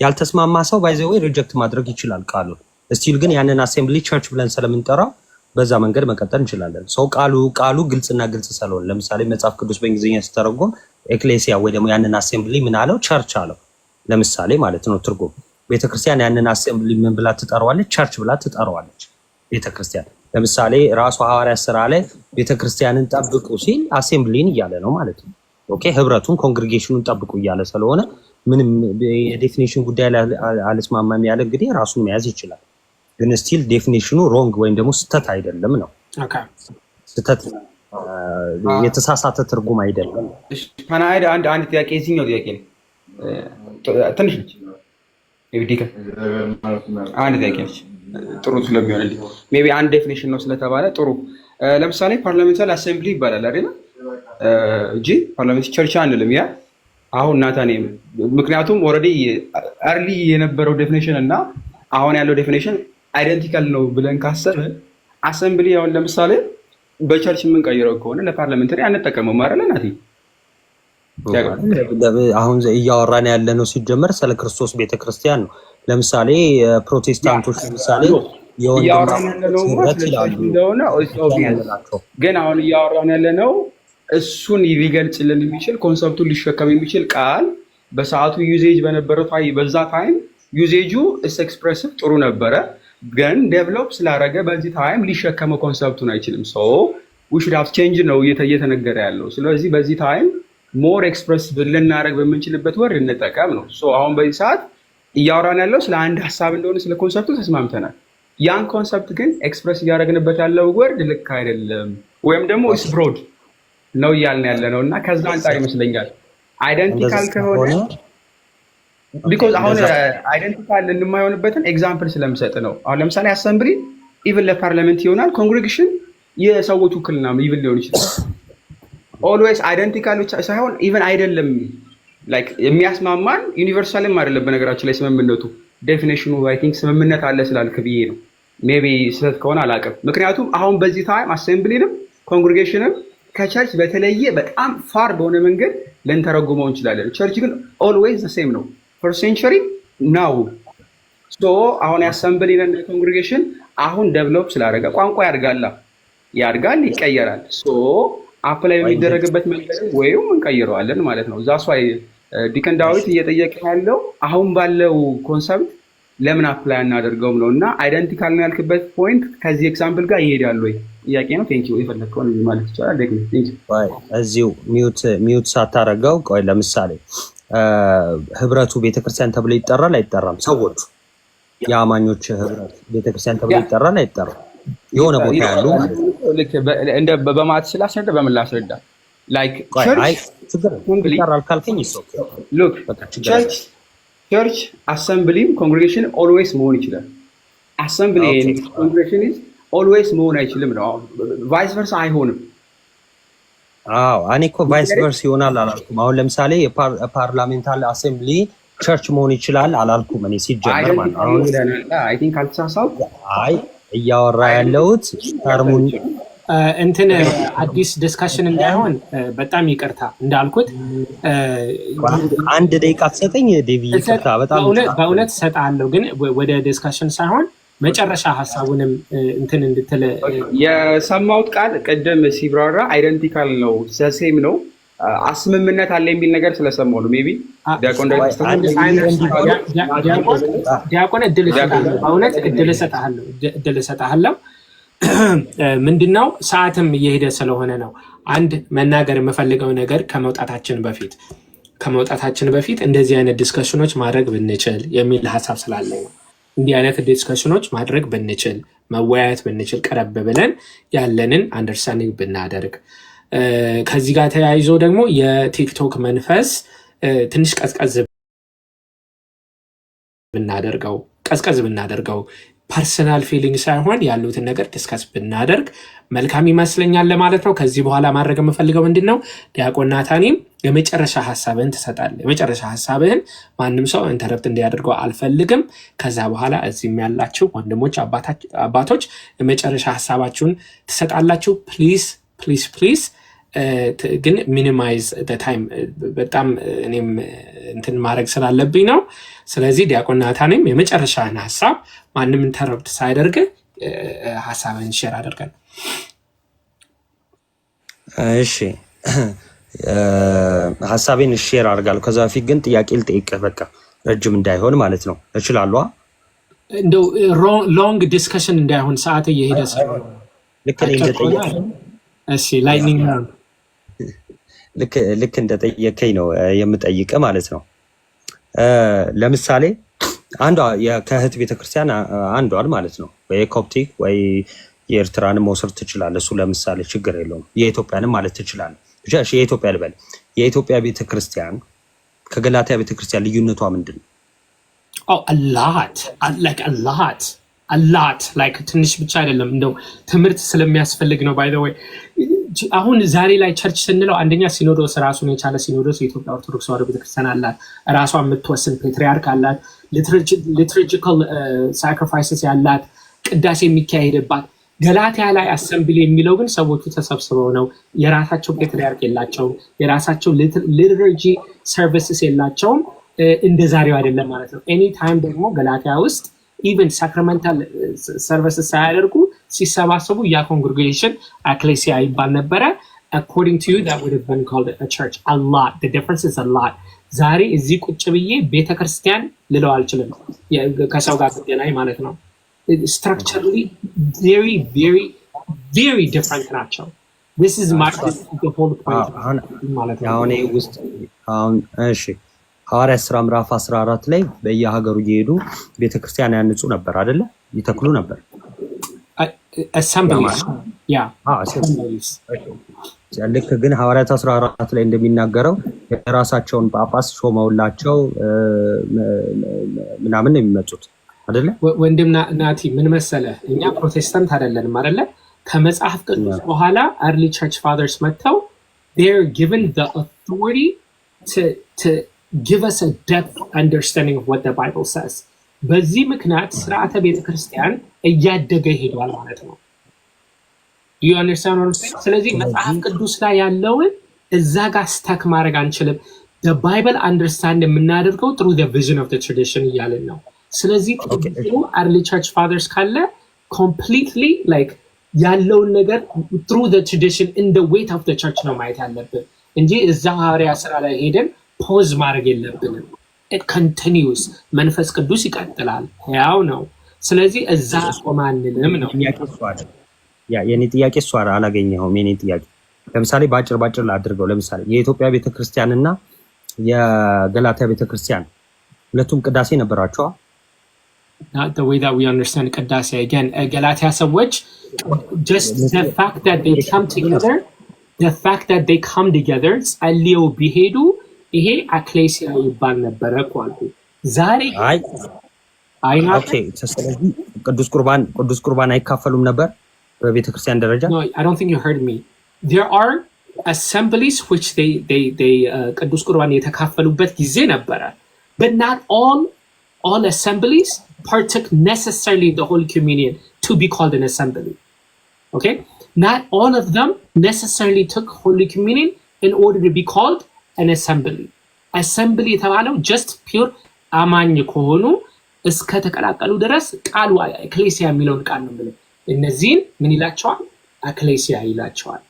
ያልተስማማ ሰው by the way reject ማድረግ ይችላል ቃሉን። Still ግን ያንን assembly church ብለን ስለምንጠራው በዛ መንገድ መቀጠል እንችላለን። So ቃሉ ግልጽና ግልጽ ስለሆነ፣ ለምሳሌ መጽሐፍ ቅዱስ በእንግሊዝኛ ሲተረጎም ኤክሌሲያ ወይ ደግሞ ያንን assembly ምን አለው? Church አለው። ለምሳሌ ማለት ነው ትርጉም። ቤተክርስቲያን ያንን assembly ምን ብላ ትጠራዋለች? Church ብላ ትጠራዋለች። ቤተክርስቲያን ለምሳሌ ራሱ ሐዋርያ ስራ ላይ ቤተክርስቲያንን ጠብቁ ሲል assembly ን እያለ ነው ማለት ነው። Okay፣ ህብረቱን፣ congregation ኑን ጠብቁ እያለ ስለሆነ ምንም የ definition ጉዳይ ላይ አልስማማም ያለ እንግዲህ ራሱን መያዝ ይችላል። ግን still definition ኑ wrong ወይም ደግሞ ስተት አይደለም ነው። ስተት፣ የተሳሳተ ትርጉም አይደለም። Can I add አንድ ጥያቄ? የዚህኛው ጥያቄ ነው፣ ትንሽ ነች። ዲከ አንድ ጥያቄ ነች፣ ጥሩ ስለሚሆንልኝ maybe አንድ definition ነው ስለተባለ ጥሩ። ለምሳሌ parliamentary assembly ይባላል አይደለ? እንጂ parliament church አንልም። Yeah፣ አሁን ናታኔ፣ ምክንያቱም already early የነበረው definition እና አሁን ያለው definition identical ነው ብለን ካሰብን assembly አሁን ለምሳሌ በ church የምንቀይረው ከሆነ ለ parliamentary አንጠቀመውም አይደለ ናቲ? አሁን እያወራን ያለ ነው ሲጀመር ስለ ክርስቶስ ቤተክርስቲያን ነው። ለምሳሌ ፕሮቴስታንቶች ለምሳሌ እያወራን ያለነው የወንድማማቾች ህብረት ስለ ይላሉ። church እንደሆነ ክርስቲያን obvious፣ ያልናቸው ግን አሁን እያወራን ያለነው እሱን ሊገልጽልን የሚችል፣ concept ኡን ሊሸከም የሚችል ቃል በሰዓቱ usage በነበረው በዛ time usage ኡ is expressive ጥሩ ነበረ፣ ግን develop ስላደረገ በዚህ time ሊሸከመው concept ኡን አይችልም። So we should have change ነው እየተነገረ ያለው። ስለዚህ በዚህ time more express ልናደርግ በምንችልበት word እንጠቀም ነው። So አሁን በዚህ ሰዓት እያወራን ያለው ስለ አንድ ሀሳብ እንደሆነ፣ ስለ concept ኡ ተስማምተናል። ያን concept ግን express እያደረግንበት ያለው word ልክ አይደለም ወይም ደግሞ is broad ነው እያልን ያለ ነው። እና ከዛ አንጻር ይመስለኛል እንደዛ identical ከሆነ ከሆነ because አሁን እንደዛ identical የማይሆንበትን example ስለምሰጥ ነው። አሁን ለምሳሌ assembly even ለ parliament ይሆናል፣ congregation የሰዎች ውክልና even ሊሆን ይችላል። Always identical ብቻ ሳይሆን even አይደለም፣ like የሚያስማማን universal ም አይደለም። በነገራችን ላይ ስምምነቱ definition ኑ I think ስምምነት አለ ስላልክ ብዬ ነው። Maybe ስህተት ከሆነ አላውቅም። ምክንያቱም አሁን በዚህ time assembly ንም congregation ንም ከ church በተለየ በጣም far በሆነ መንገድ ልንተረጉመው እንችላለን። Church ግን always same ነው first century now። So አሁን የ assembly congregation አሁን develop ስላደረገ፣ ቋንቋ ያድጋላ፣ ያድጋል፣ ይቀየራል። So apply በሚደረግበት መንገድ ወይም እንቀይረዋለን ማለት ነው። That's why ዲቀን ዳዊት እየጠየቀ ያለው አሁን ባለው concept ለምን apply አናደርገውም ነው። እና identical ነው ያልክበት point ከዚህ example ጋር ይሄዳል ወይ ጥያቄ ነው። Thank you። የፈለግከውን ማለት ይቻላል። Thank you። ቆይ፣ እዚሁ mute ሳታረገው ቆይ፣ ለምሳሌ ህብረቱ ቤተክርስቲያን ተብሎ ይጠራል አይጠራም? ሰዎቹ የአማኞች ህብረት ቤተክርስቲያን ተብሎ ይጠራል አይጠራም? የሆነ ቦታ ያሉ ማለት ነው። ልክ እንደ በ math ላስረዳ፣ በምን ላስረዳ? Like ቆይ፣ አይ church ችግር ይጠራል ካልከኝ it's okay። Look፣ በቃ ችግር የለም። Church assembly ም congregation always መሆን ይችላል። Assembly congregation is always መሆን አይችልም ነው። Vice versa አይሆንም። አዎ፣ እኔ እኮ vice versa ይሆናል አላልኩም። አሁን ለምሳሌ የ parliamental assembly church መሆን ይችላል አላልኩም እኔ ሲጀመር ማለት ነው። አሁን I think አልተሳሳትኩም። አይ፣ እያወራ ያለሁት term ኡን እንትን አዲስ discussion እንዳይሆን በጣም ይቅርታ እንዳልኩት አንድ ደቂቃ ትሰጠኝ ዴቪ? ይቅርታ በጣም። በእውነት እሰጥሃለሁ፣ ግን ወደ discussion ሳይሆን መጨረሻ ሀሳቡንም እንትን እንድትል። የሰማሁት ቃል ቅድም ሲብራራ identical ነው፣ same ነው፣ ስምምነት አለ የሚል ነገር ስለሰማሁ ነው። Maybe ዲያቆን ዲያቆን እድል እሰጥሃለሁ፣ በእውነት እድል እሰጥሃለሁ፣ እድል እሰጥሃለሁ። ምንድነው ሰዓትም እየሄደ ስለሆነ ነው። አንድ መናገር የምፈልገው ነገር ከመውጣታችን በፊት እንደዚህ አይነት discussion ኖች ማድረግ ብንችል የሚል ሀሳብ ስላለኝ ነው። እንዲህ አይነት discussion ኖች ማድረግ ብንችል፣ መወያየት ብንችል፣ ቀረብ ብለን ያለንን understanding ብናደርግ፣ ከዚህ ጋር ተያይዞ ደግሞ የቲክቶክ መንፈስ ትንሽ ቀዝቀዝ ብናደርገው፣ personal feeling ሳይሆን ያሉትን ነገር discuss ብናደርግ መልካም ይመስለኛል ለማለት ነው። ከዚህ በኋላ ማድረግ የምፈልገው ምንድን ነው፣ ዲያቆን ናታኒም የመጨረሻ ሀሳብህን ትሰጣለህ። የመጨረሻ ሀሳብህን ማንም ሰው interrupt እንዲያደርገው አልፈልግም። ከዛ በኋላ እዚህም ያላችሁ ወንድሞች አባቶች የመጨረሻ ሀሳባችሁን ትሰጣላችሁ። Please, please, please ግን minimize time፣ በጣም እኔም እንትን ማድረግ ስላለብኝ ነው። ስለዚህ ዲያቆን ናታንም የመጨረሻህን ሀሳብ ማንም interrupt ሳያደርግ ሀሳብህን share አድርገን። እሺ፣ ሀሳቤን share አድርጋለሁ። ከዛ በፊት ግን ጥያቄ ልጠይቅህ፣ በቃ ረጅም እንዳይሆን ማለት ነው። እችላለሁ? እንደው long discussion እንዳይሆን ሰዓት እየሄደ ስለሆነ። ልክ እኔ እንደጠየቅህ እሺ፣ lightning round። ልክ እንደጠየከኝ ነው የምጠይቅህ ማለት ነው። ለምሳሌ አንዷ ከእህት ቤተክርስቲያን አንዷን ማለት ነው፣ ወይ ኮፕቲክ ወይ የኤርትራንም መውሰድ ትችላለህ። እሱ ለምሳሌ ችግር የለውም። የኢትዮጵያንም ማለት ትችላለህ። ብቻ እሺ፣ የኢትዮጵያ ልበል። የኢትዮጵያ ቤተክርስቲያን ከገላትያ ቤተክርስቲያን ልዩነቷ ምንድን ነው? A lot, like a lot, a lot፣ like ትንሽ ብቻ አይደለም። እንደው ትምህርት ስለሚያስፈልግ ነው። By the way አሁን ዛሬ ላይ church ስንለው አንደኛ ሲኖዶስ፣ ራሱን የቻለ ሲኖዶስ የኢትዮጵያ ኦርቶዶክስ ተዋሕዶ ቤተክርስቲያን አላት። ራሷ የምትወስን ፓትሪያርክ አላት። Liturgical sacrifices ያላት፣ ቅዳሴ የሚካሄድባት። ገላትያ ላይ assembly የሚለው ግን ሰዎቹ ተሰብስበው ነው። የራሳቸው ፓትሪያርክ የላቸውም። የራሳቸው liturgy services የላቸውም። እንደ ዛሬው አይደለም ማለት ነው። Anytime ደግሞ ገላትያ ውስጥ Even sacramental service ሳያደርጉ ሲሰባሰቡ ያ congregation ecclesia ይባል ነበረ። According to you, that would have been called a church. A lot, the difference is a lot. ዛሬ እዚህ ቁጭ ብዬ ቤተክርስቲያን ልለው አልችልም፣ ከሰው ጋር ብገናኝ ማለት ነው። Structurally very, very, very different ናቸው። This is my this is the whole point ማለት ነው። አሁን ይሄ ውስጥ አሁን እሺ ሐዋርያት ስራ ምዕራፍ 14 ላይ በየሀገሩ እየሄዱ ቤተክርስቲያን ያንጹ ነበር አይደለ? ይተክሉ ነበር። Assemblies, yeah. Assemblies. ልክ ግን ሐዋርያት 14 ላይ እንደሚናገረው የራሳቸውን ጳጳስ ሾመውላቸው ምናምን ነው የሚመጡት አይደለ? ወንድም ናቲ፣ ምን መሰለህ፣ እኛ ፕሮቴስታንት አይደለንም አይደለ? ከመጽሐፍ ቅዱስ በኋላ early church fathers መጥተው they're given the authority to give us a depth understanding of what the Bible says. በዚህ ምክንያት ስርዓተ ቤተክርስቲያን እያደገ ሄዷል ማለት ነው። You understand what I'm saying? ስለዚህ መጽሐፍ ቅዱስ ላይ ያለውን እዛ ጋር stuck ማድረግ አንችልም። Bible understand የምናደርገው through vision of tradition እያልን ነው። ስለዚህ tradition ኑ early church fathers ካለ completely like ያለውን ነገር through tradition in weight of church ነው ማየት ያለብን እንጂ እዛ ሐዋርያ ስራ ላይ ሄደን pause ማድረግ የለብንም። Continues፣ መንፈስ ቅዱስ ይቀጥላል፣ ያው ነው። ስለዚህ እዛ ቆም አንልም ነው። የኔ ጥያቄ እሱ አላገኘኸውም። የኔ ጥያቄ ለምሳሌ በአጭር ባጭር ላድርገው። ለምሳሌ የኢትዮጵያ ቤተክርስቲያን እና የገላትያ ቤተክርስቲያን ሁለቱም ቅዳሴ ነበራቸዋ። Not the way that we understand ቅዳሴ። Again, ገላትያ ሰዎች just the fact that they come together, the fact that they come together ጸልየው ቢሄዱ ይሄ ecclesia ይባል ነበረ እኮ አልኩህ። ዛሬ አይ አይ Okay። ስለዚህ ቅዱስ ቁርባን አይካፈሉም ነበር በቤተክርስቲያን ደረጃ? No, I don't think you heard me. There are assemblies which they ቅዱስ ቁርባን የተካፈሉበት ጊዜ ነበረ, but not all assemblies partook necessarily the Holy Communion to be called an assembly. Okay? Not all of them necessarily took Holy Communion in order to be called an assembly. Assembly የተባለው just pure አማኝ ከሆኑ እስከ ተቀላቀሉ ድረስ ቃሉ ecclesia የሚለውን ቃል ነው የምልህ። እነዚህን ምን ይላቸዋል? Ecclesia ይላቸዋል።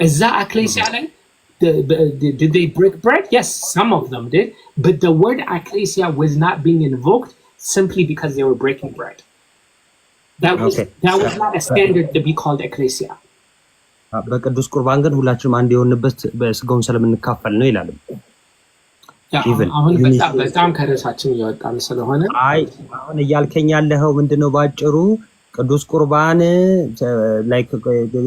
እዛ ecclesia ላይ did they break bread? Yes, some of them did. But the word ecclesia was not being invoked simply because they were breaking bread. That was that was not a standard to be called ecclesia. በቅዱስ ቁርባን ግን ሁላችንም አንድ የሆንበት በስጋውን ስለምንካፈል ነው ይላል። አሁን በጣም ከርዕሳችን እየወጣን ስለሆነ አይ፣ አሁን እያልከኝ ያለኸው ምንድነው? ባጭሩ ቅዱስ ቁርባን like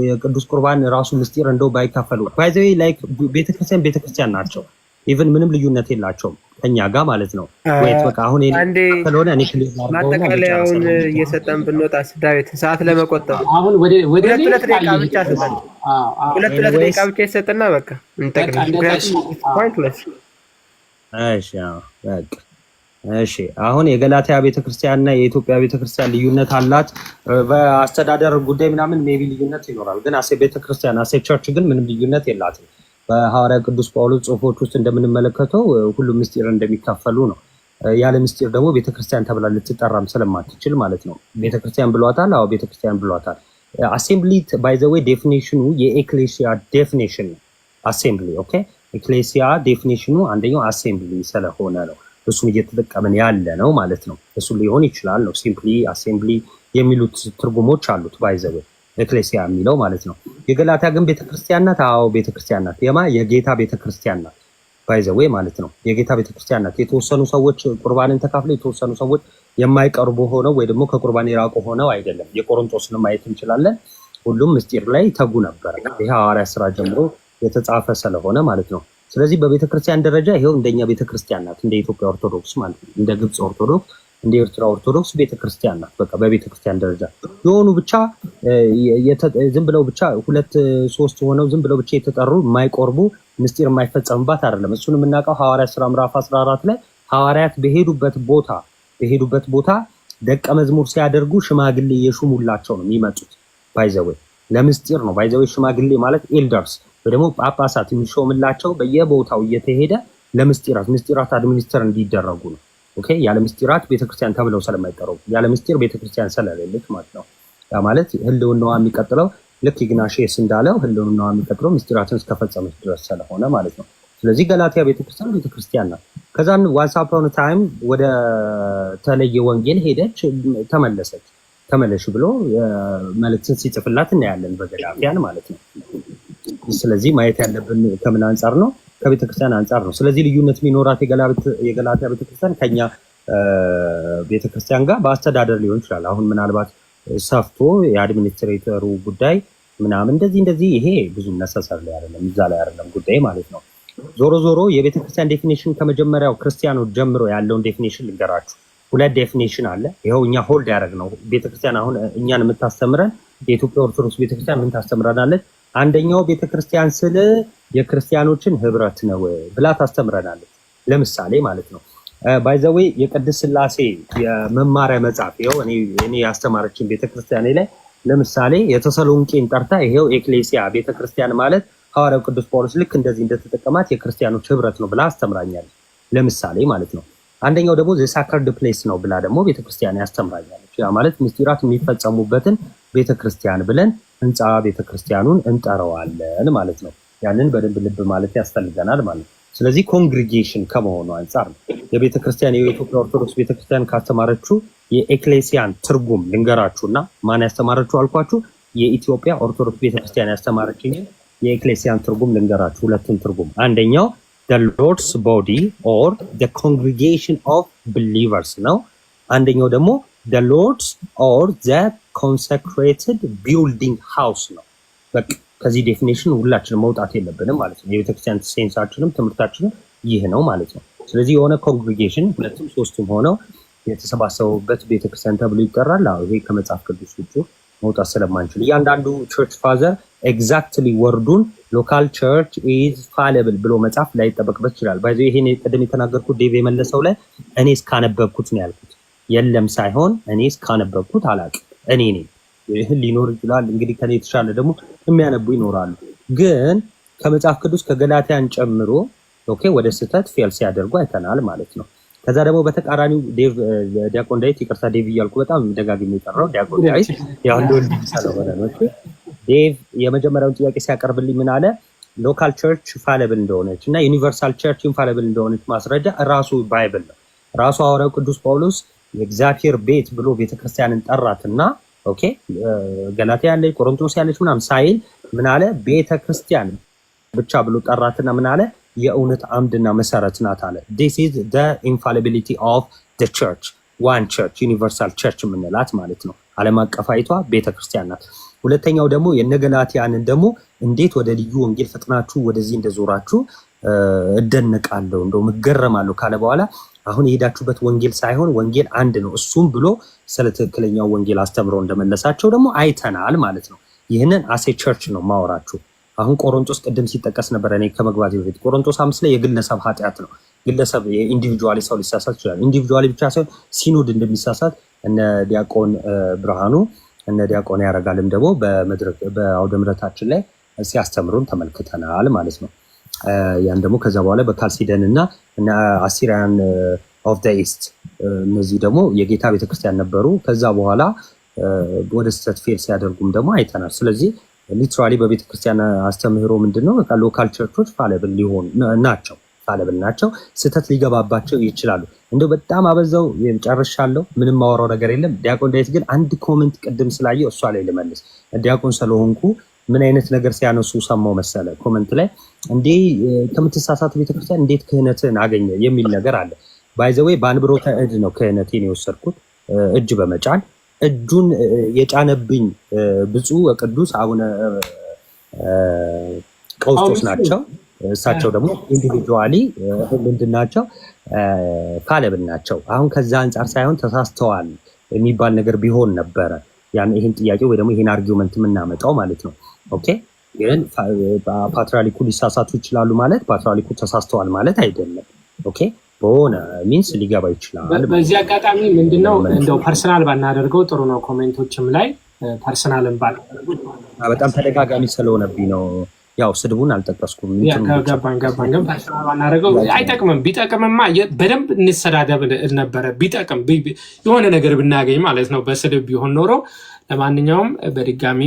የቅዱስ ቁርባን ራሱ ምስጢር እንደው ባይካፈሉ by the way like ቤተክርስቲያን ቤተክርስቲያን ናቸው። Even ምንም ልዩነት የላቸውም ከኛ ጋር ማለት ነው። Wait፣ በቃ አሁን አንዴ ስለሆነ እኔ ማጠቃለያውን እየሰጠን ብንወጣ ዳዊት፣ ሰዓት ለመቆጠብ አሁን ወደ ሁለት ሁለት ደቂቃ ብቻ ስጠን። ሁለት ሁለት ደቂቃ ብቻ ይሰጥና በቃ እንጠቅልል። ምክንያቱም pointless። እሺ፣ በቃ እሺ። አሁን የገላትያ ቤተክርስቲያን እና የኢትዮጵያ ቤተክርስቲያን ልዩነት አላት። በአስተዳደር ጉዳይ ምናምን maybe ልዩነት ይኖራል፣ ግን as a ቤተክርስቲያን፣ as a church ግን ምንም ልዩነት የላትም። በሐዋርያ ቅዱስ ጳውሎስ ጽሑፎች ውስጥ እንደምንመለከተው ሁሉም ምስጢር እንደሚካፈሉ ነው። ያለ ምስጢር ደግሞ ቤተክርስቲያን ተብላ ልትጠራም ስለማትችል ማለት ነው። ቤተክርስቲያን ብሏታል። አዎ፣ ቤተክርስቲያን ብሏታል። Assembly, by the way, definition ኑ የ ecclesia definition ነው። Assembly, okay። Ecclesia definition ኑ አንደኛው assembly ስለሆነ ነው እሱን እየተጠቀምን ያለ ነው ማለት ነው። እሱ ሊሆን ይችላል ነው፣ simply assembly የሚሉት ትርጉሞች አሉት by the way ecclesia የሚለው ማለት ነው። የገላትያ ግን ቤተክርስቲያን ናት። አዎ፣ ቤተክርስቲያን ናት። የማ? የጌታ ቤተክርስቲያን ናት። By the way ማለት ነው። የጌታ ቤተክርስቲያን ናት። የተወሰኑ ሰዎች ቁርባንን ተካፍለው የተወሰኑ ሰዎች የማይቀርቡ ሆነው ወይ ደግሞ ከቁርባን የራቁ ሆነው አይደለም። የቆሮንቶስንም ማየት እንችላለን። ሁሉም ምስጢር ላይ ተጉ ነበር። ይሄ ሐዋርያ ስራ ጀምሮ የተጻፈ ስለሆነ ማለት ነው። ስለዚህ በቤተክርስቲያን ደረጃ ይሄው እንደኛ ቤተክርስቲያን ናት፣ እንደ ኢትዮጵያ ኦርቶዶክስ ማለት ነው፣ እንደ ግብፅ ኦርቶዶክስ፣ እንደ ኤርትራ ኦርቶዶክስ ቤተክርስቲያን ናት። በቃ በቤተክርስቲያን ደረጃ የሆኑ ብቻ ዝም ብለው ብቻ ሁለት ሶስት ሆነው ዝም ብለው ብቻ የተጠሩ የማይቆርቡ ምስጢር የማይፈጸምባት አይደለም። እሱን የምናውቀው ሐዋርያት ስራ ምዕራፍ 14 ላይ ሐዋርያት በሄዱበት ቦታ ደቀ መዝሙር ሲያደርጉ ሽማግሌ የሹሙላቸው ነው የሚመጡት። By the way ለምስጢር ነው። By the way ሽማግሌ ማለት elders ወይ ደግሞ ጳጳሳት የሚሾምላቸው በየቦታው እየተሄደ ለምስጢራት ምስጢራት administer እንዲደረጉ ነው። Okay፣ ያለ ምስጢራት ቤተክርስቲያን ተብለው ስለማይጠሩ፣ ያለ ምስጢር ቤተክርስቲያን ስለሌለች ማለት ነው። ያ ማለት ህልውናዋ የሚቀጥለው ልክ ኢግናሽየስ እንዳለው ህልውናዋ የሚቀጥለው ምስጢራትን እስከፈጸመች ድረስ ስለሆነ ማለት ነው። ስለዚህ ገላትያ ቤተክርስቲያን ቤተክርስቲያን ናት። ከዛን once upon a time ወደ ተለየ ወንጌል ሄደች፣ ተመለሰች። ተመለሽ ብሎ መልእክትን ሲጽፍላት እናያለን በገላትያን ማለት ነው። ስለዚህ ማየት ያለብን ከምን አንጻር ነው? ከቤተክርስቲያን አንጻር ነው። ስለዚህ ልዩነት የሚኖራት የገላትያ ቤተክርስቲያን ከኛ ቤተክርስቲያን ጋር በአስተዳደር ሊሆን ይችላል። አሁን ምናልባት ሰፍቶ የ administrator ኡ ጉዳይ ምናምን እንደዚህ እንደዚህ ይሄ ብዙም necessary አይደለም፣ እዛ ላይ አይደለም ጉዳይ ማለት ነው። ዞሮ ዞሮ የቤተክርስቲያን definition ከመጀመሪያው ክርስቲያኖች ጀምሮ ያለውን definition ልንገራችሁ። ሁለት definition አለ። ይኸው እኛ hold ያደረግነው ቤተክርስቲያን አሁን እኛን የምታስተምረን የኢትዮጵያ ኦርቶዶክስ ቤተክርስቲያን ምን ታስተምረናለች? አንደኛው ቤተክርስቲያን ስል የክርስቲያኖችን ህብረት ነው ብላ ታስተምረናለች። ለምሳሌ ማለት ነው፣ by the way የቅድስት ስላሴ የመማሪያ መጽሐፍ ይኸው እኔ ያስተማረችን ቤተክርስቲያኔ ላይ ለምሳሌ የተሰሎንቄን ጠርታ ይሄው ኤክሌሲያ ቤተክርስቲያን ማለት ሐዋርያው ቅዱስ ጳውሎስ ልክ እንደዚህ እንደተጠቀማት የክርስቲያኖች ህብረት ነው ብላ አስተምራኛለች። ለምሳሌ ማለት ነው። አንደኛው ደግሞ sacred place ነው ብላ ደግሞ ቤተክርስቲያን ያስተምራኛለች። ያ ማለት ምስጢራት የሚፈጸሙበትን ቤተክርስቲያን ብለን ህንፃ ቤተክርስቲያኑን እንጠራዋለን ማለት ነው። ያንን በደንብ ልብ ማለት ያስፈልገናል ማለት ነው። ስለዚህ congregation ከመሆኑ አንጻር ነው የቤተክርስቲያን የኢትዮጵያ ኦርቶዶክስ ቤተክርስቲያን ካስተማረችው የኤክሌሲያን ትርጉም ልንገራችሁ እና ማን ያስተማረችው አልኳችሁ? የኢትዮጵያ ኦርቶዶክስ ቤተክርስቲያን ያስተማረችኝ የኤክሌሲያን ትርጉም ልንገራችሁ፣ ሁለቱን ትርጉም። አንደኛው the Lord's body or the congregation of believers ነው። አንደኛው ደግሞ the Lord's or the consecrated building house ነው። በቃ ከዚህ definition ሁላችንም መውጣት የለብንም ማለት ነው። የቤተክርስቲያን sense ኣችንም ትምህርታችንም ይህ ነው ማለት ነው። ስለዚህ የሆነ congregation ሁለቱም ሶስቱም ሆነው የተሰባሰቡበት ቤተክርስቲያን ተብሎ ይጠራል። አዎ፣ ይሄ ከመጽሐፍ ቅዱስ ውጭ መውጣት ስለማንችል እያንዳንዱ church father exactly word ኡን local church is fallible ብሎ መጻፍ ላይጠበቅበት ይችላል። By the way ይሄን ቅድም የተናገርኩት ዴቭ የመለሰው ላይ እኔ እስካነበብኩት ነው ያልኩት። የለም ሳይሆን እኔ እስካነበብኩት አላውቅም። እኔ ነኝ፣ ይህ ሊኖር ይችላል። እንግዲህ ከኔ የተሻለ ደግሞ የሚያነቡ ይኖራሉ። ግን ከመጽሐፍ ቅዱስ ከገላትያን ጨምሮ okay ወደ ስህተት fail ሲያደርጉ አይተናል ማለት ነው። ከዛ ደግሞ በተቃራኒው ዴቭ፣ ዲያቆን ዳዊት፣ ይቅርታ ዴቭ እያልኩ በጣም ደጋግሜ የጠራው ዲያቆን ዳዊት ያው እንደ ወንድም ስለሆነ ነው። እሺ ዴቭ የመጀመሪያውን ጥያቄ ሲያቀርብልኝ ምን አለ? Local church fallible እንደሆነች እና universal church infallible እንደሆነች ማስረጃ ራሱ Bible ነው። ራሱ ሐዋርያው ቅዱስ ጳውሎስ የእግዚአብሔር ቤት ብሎ ቤተክርስቲያንን ጠራትና okay ገላትያ ያለች፣ ቆሮንቶስ ያለች ምናምን ሳይል ምን አለ? ቤተክርስቲያን ብቻ ብሎ ጠራትና ምን አለ? የእውነት አምድና መሰረት ናት አለ። This is the infallibility of the church, one church, universal church የምንላት ማለት ነው። ዓለም አቀፋዊቷ ቤተክርስቲያን ናት። ሁለተኛው ደግሞ የነገላትያንን ደግሞ እንዴት ወደ ልዩ ወንጌል ፈጥናችሁ ወደዚህ እንደዞራችሁ እደነቃለሁ፣ እንደውም እገረማለሁ ካለ በኋላ አሁን የሄዳችሁበት ወንጌል ሳይሆን ወንጌል አንድ ነው እሱም ብሎ ስለ ትክክለኛው ወንጌል አስተምሮ እንደመለሳቸው ደግሞ አይተናል ማለት ነው። ይህንን as a church ነው ማወራችሁ። አሁን ቆሮንቶስ ቅድም ሲጠቀስ ነበር እኔ ከመግባት በፊት። ቆሮንቶስ 5 ላይ የግለሰብ ኃጢአት ነው። ግለሰብ የ individually ሰው ሊሳሳት ይችላል። Individually ብቻ ሳይሆን ሲኖድ እንደሚሳሳት እነ ዲያቆን ብርሃኑ እነ ዲያቆን ያረጋልም ደግሞ በመድረክ በአውደ ምሕረታችን ላይ ሲያስተምሩን ተመልክተናል ማለት ነው። ያን ደግሞ ከዛ በኋላ በካልሲደን እና Assyrian of the East እነዚህ ደግሞ የጌታ ቤተክርስቲያን ነበሩ። ከዛ በኋላ ወደ ስህተት fail ሲያደርጉም ደግሞ አይተናል። ስለዚህ literally በቤተክርስቲያን አስተምህሮ ምንድን ነው? በቃ local church ኦች fallible ሊሆኑ ናቸው፣ fallible ናቸው። ስህተት ሊገባባቸው ይችላሉ። እንደው በጣም አበዛው፣ ጨርሻለሁ። ምንም ማወራው ነገር የለም። ዲያቆን ዳዊት ግን አንድ comment ቅድም ስላየው እሷ ላይ ልመልስ። ዲያቆን ስለሆንኩ ምን አይነት ነገር ሲያነሱ ሰማው መሰለ comment ላይ፣ እንዴ ከምትሳሳት ቤተክርስቲያን እንዴት ክህነትን አገኘ የሚል ነገር አለ። By the way በአንብሮተ እድ ነው ክህነቴን የወሰድኩት፣ እጅ በመጫን። እጁን የጫነብኝ ብፁዕ ወቅዱስ አቡነ ቀውስጦስ ናቸው። እሳቸው ደግሞ individually ምንድን ናቸው? Fallible ናቸው። አሁን ከዛ አንጻር ሳይሆን ተሳስተዋል የሚባል ነገር ቢሆን ነበረ ያን ይህን ጥያቄ ወይ ደግሞ ይህን argument የምናመጣው ማለት ነው። Okay ግን ፓትርያርኩ ሊሳሳቱ ይችላሉ ማለት ፓትርያርኩ ተሳስተዋል ማለት አይደለም። Okay በሆነ means ሊገባ ይችላል። በዚህ አጋጣሚ ምንድነው እንደው personal ባናደርገው ጥሩ ነው። Comment ኦችም ላይ personal ን ባናደርገው በጣም ተደጋጋሚ ስለሆነብኝ ነው። ያው ስድቡን አልጠቀስኩም። እንትኑን ብቻ። ገባኝ ገባኝ። ግን personal ባናደርገው አይጠቅምም። ቢጠቅምማ በደንብ እንሰዳደብ ነበረ። ቢጠቅም የሆነ ነገር ብናገኝ ማለት ነው፣ በስድብ ቢሆን ኖሮ። ለማንኛውም በድጋሚ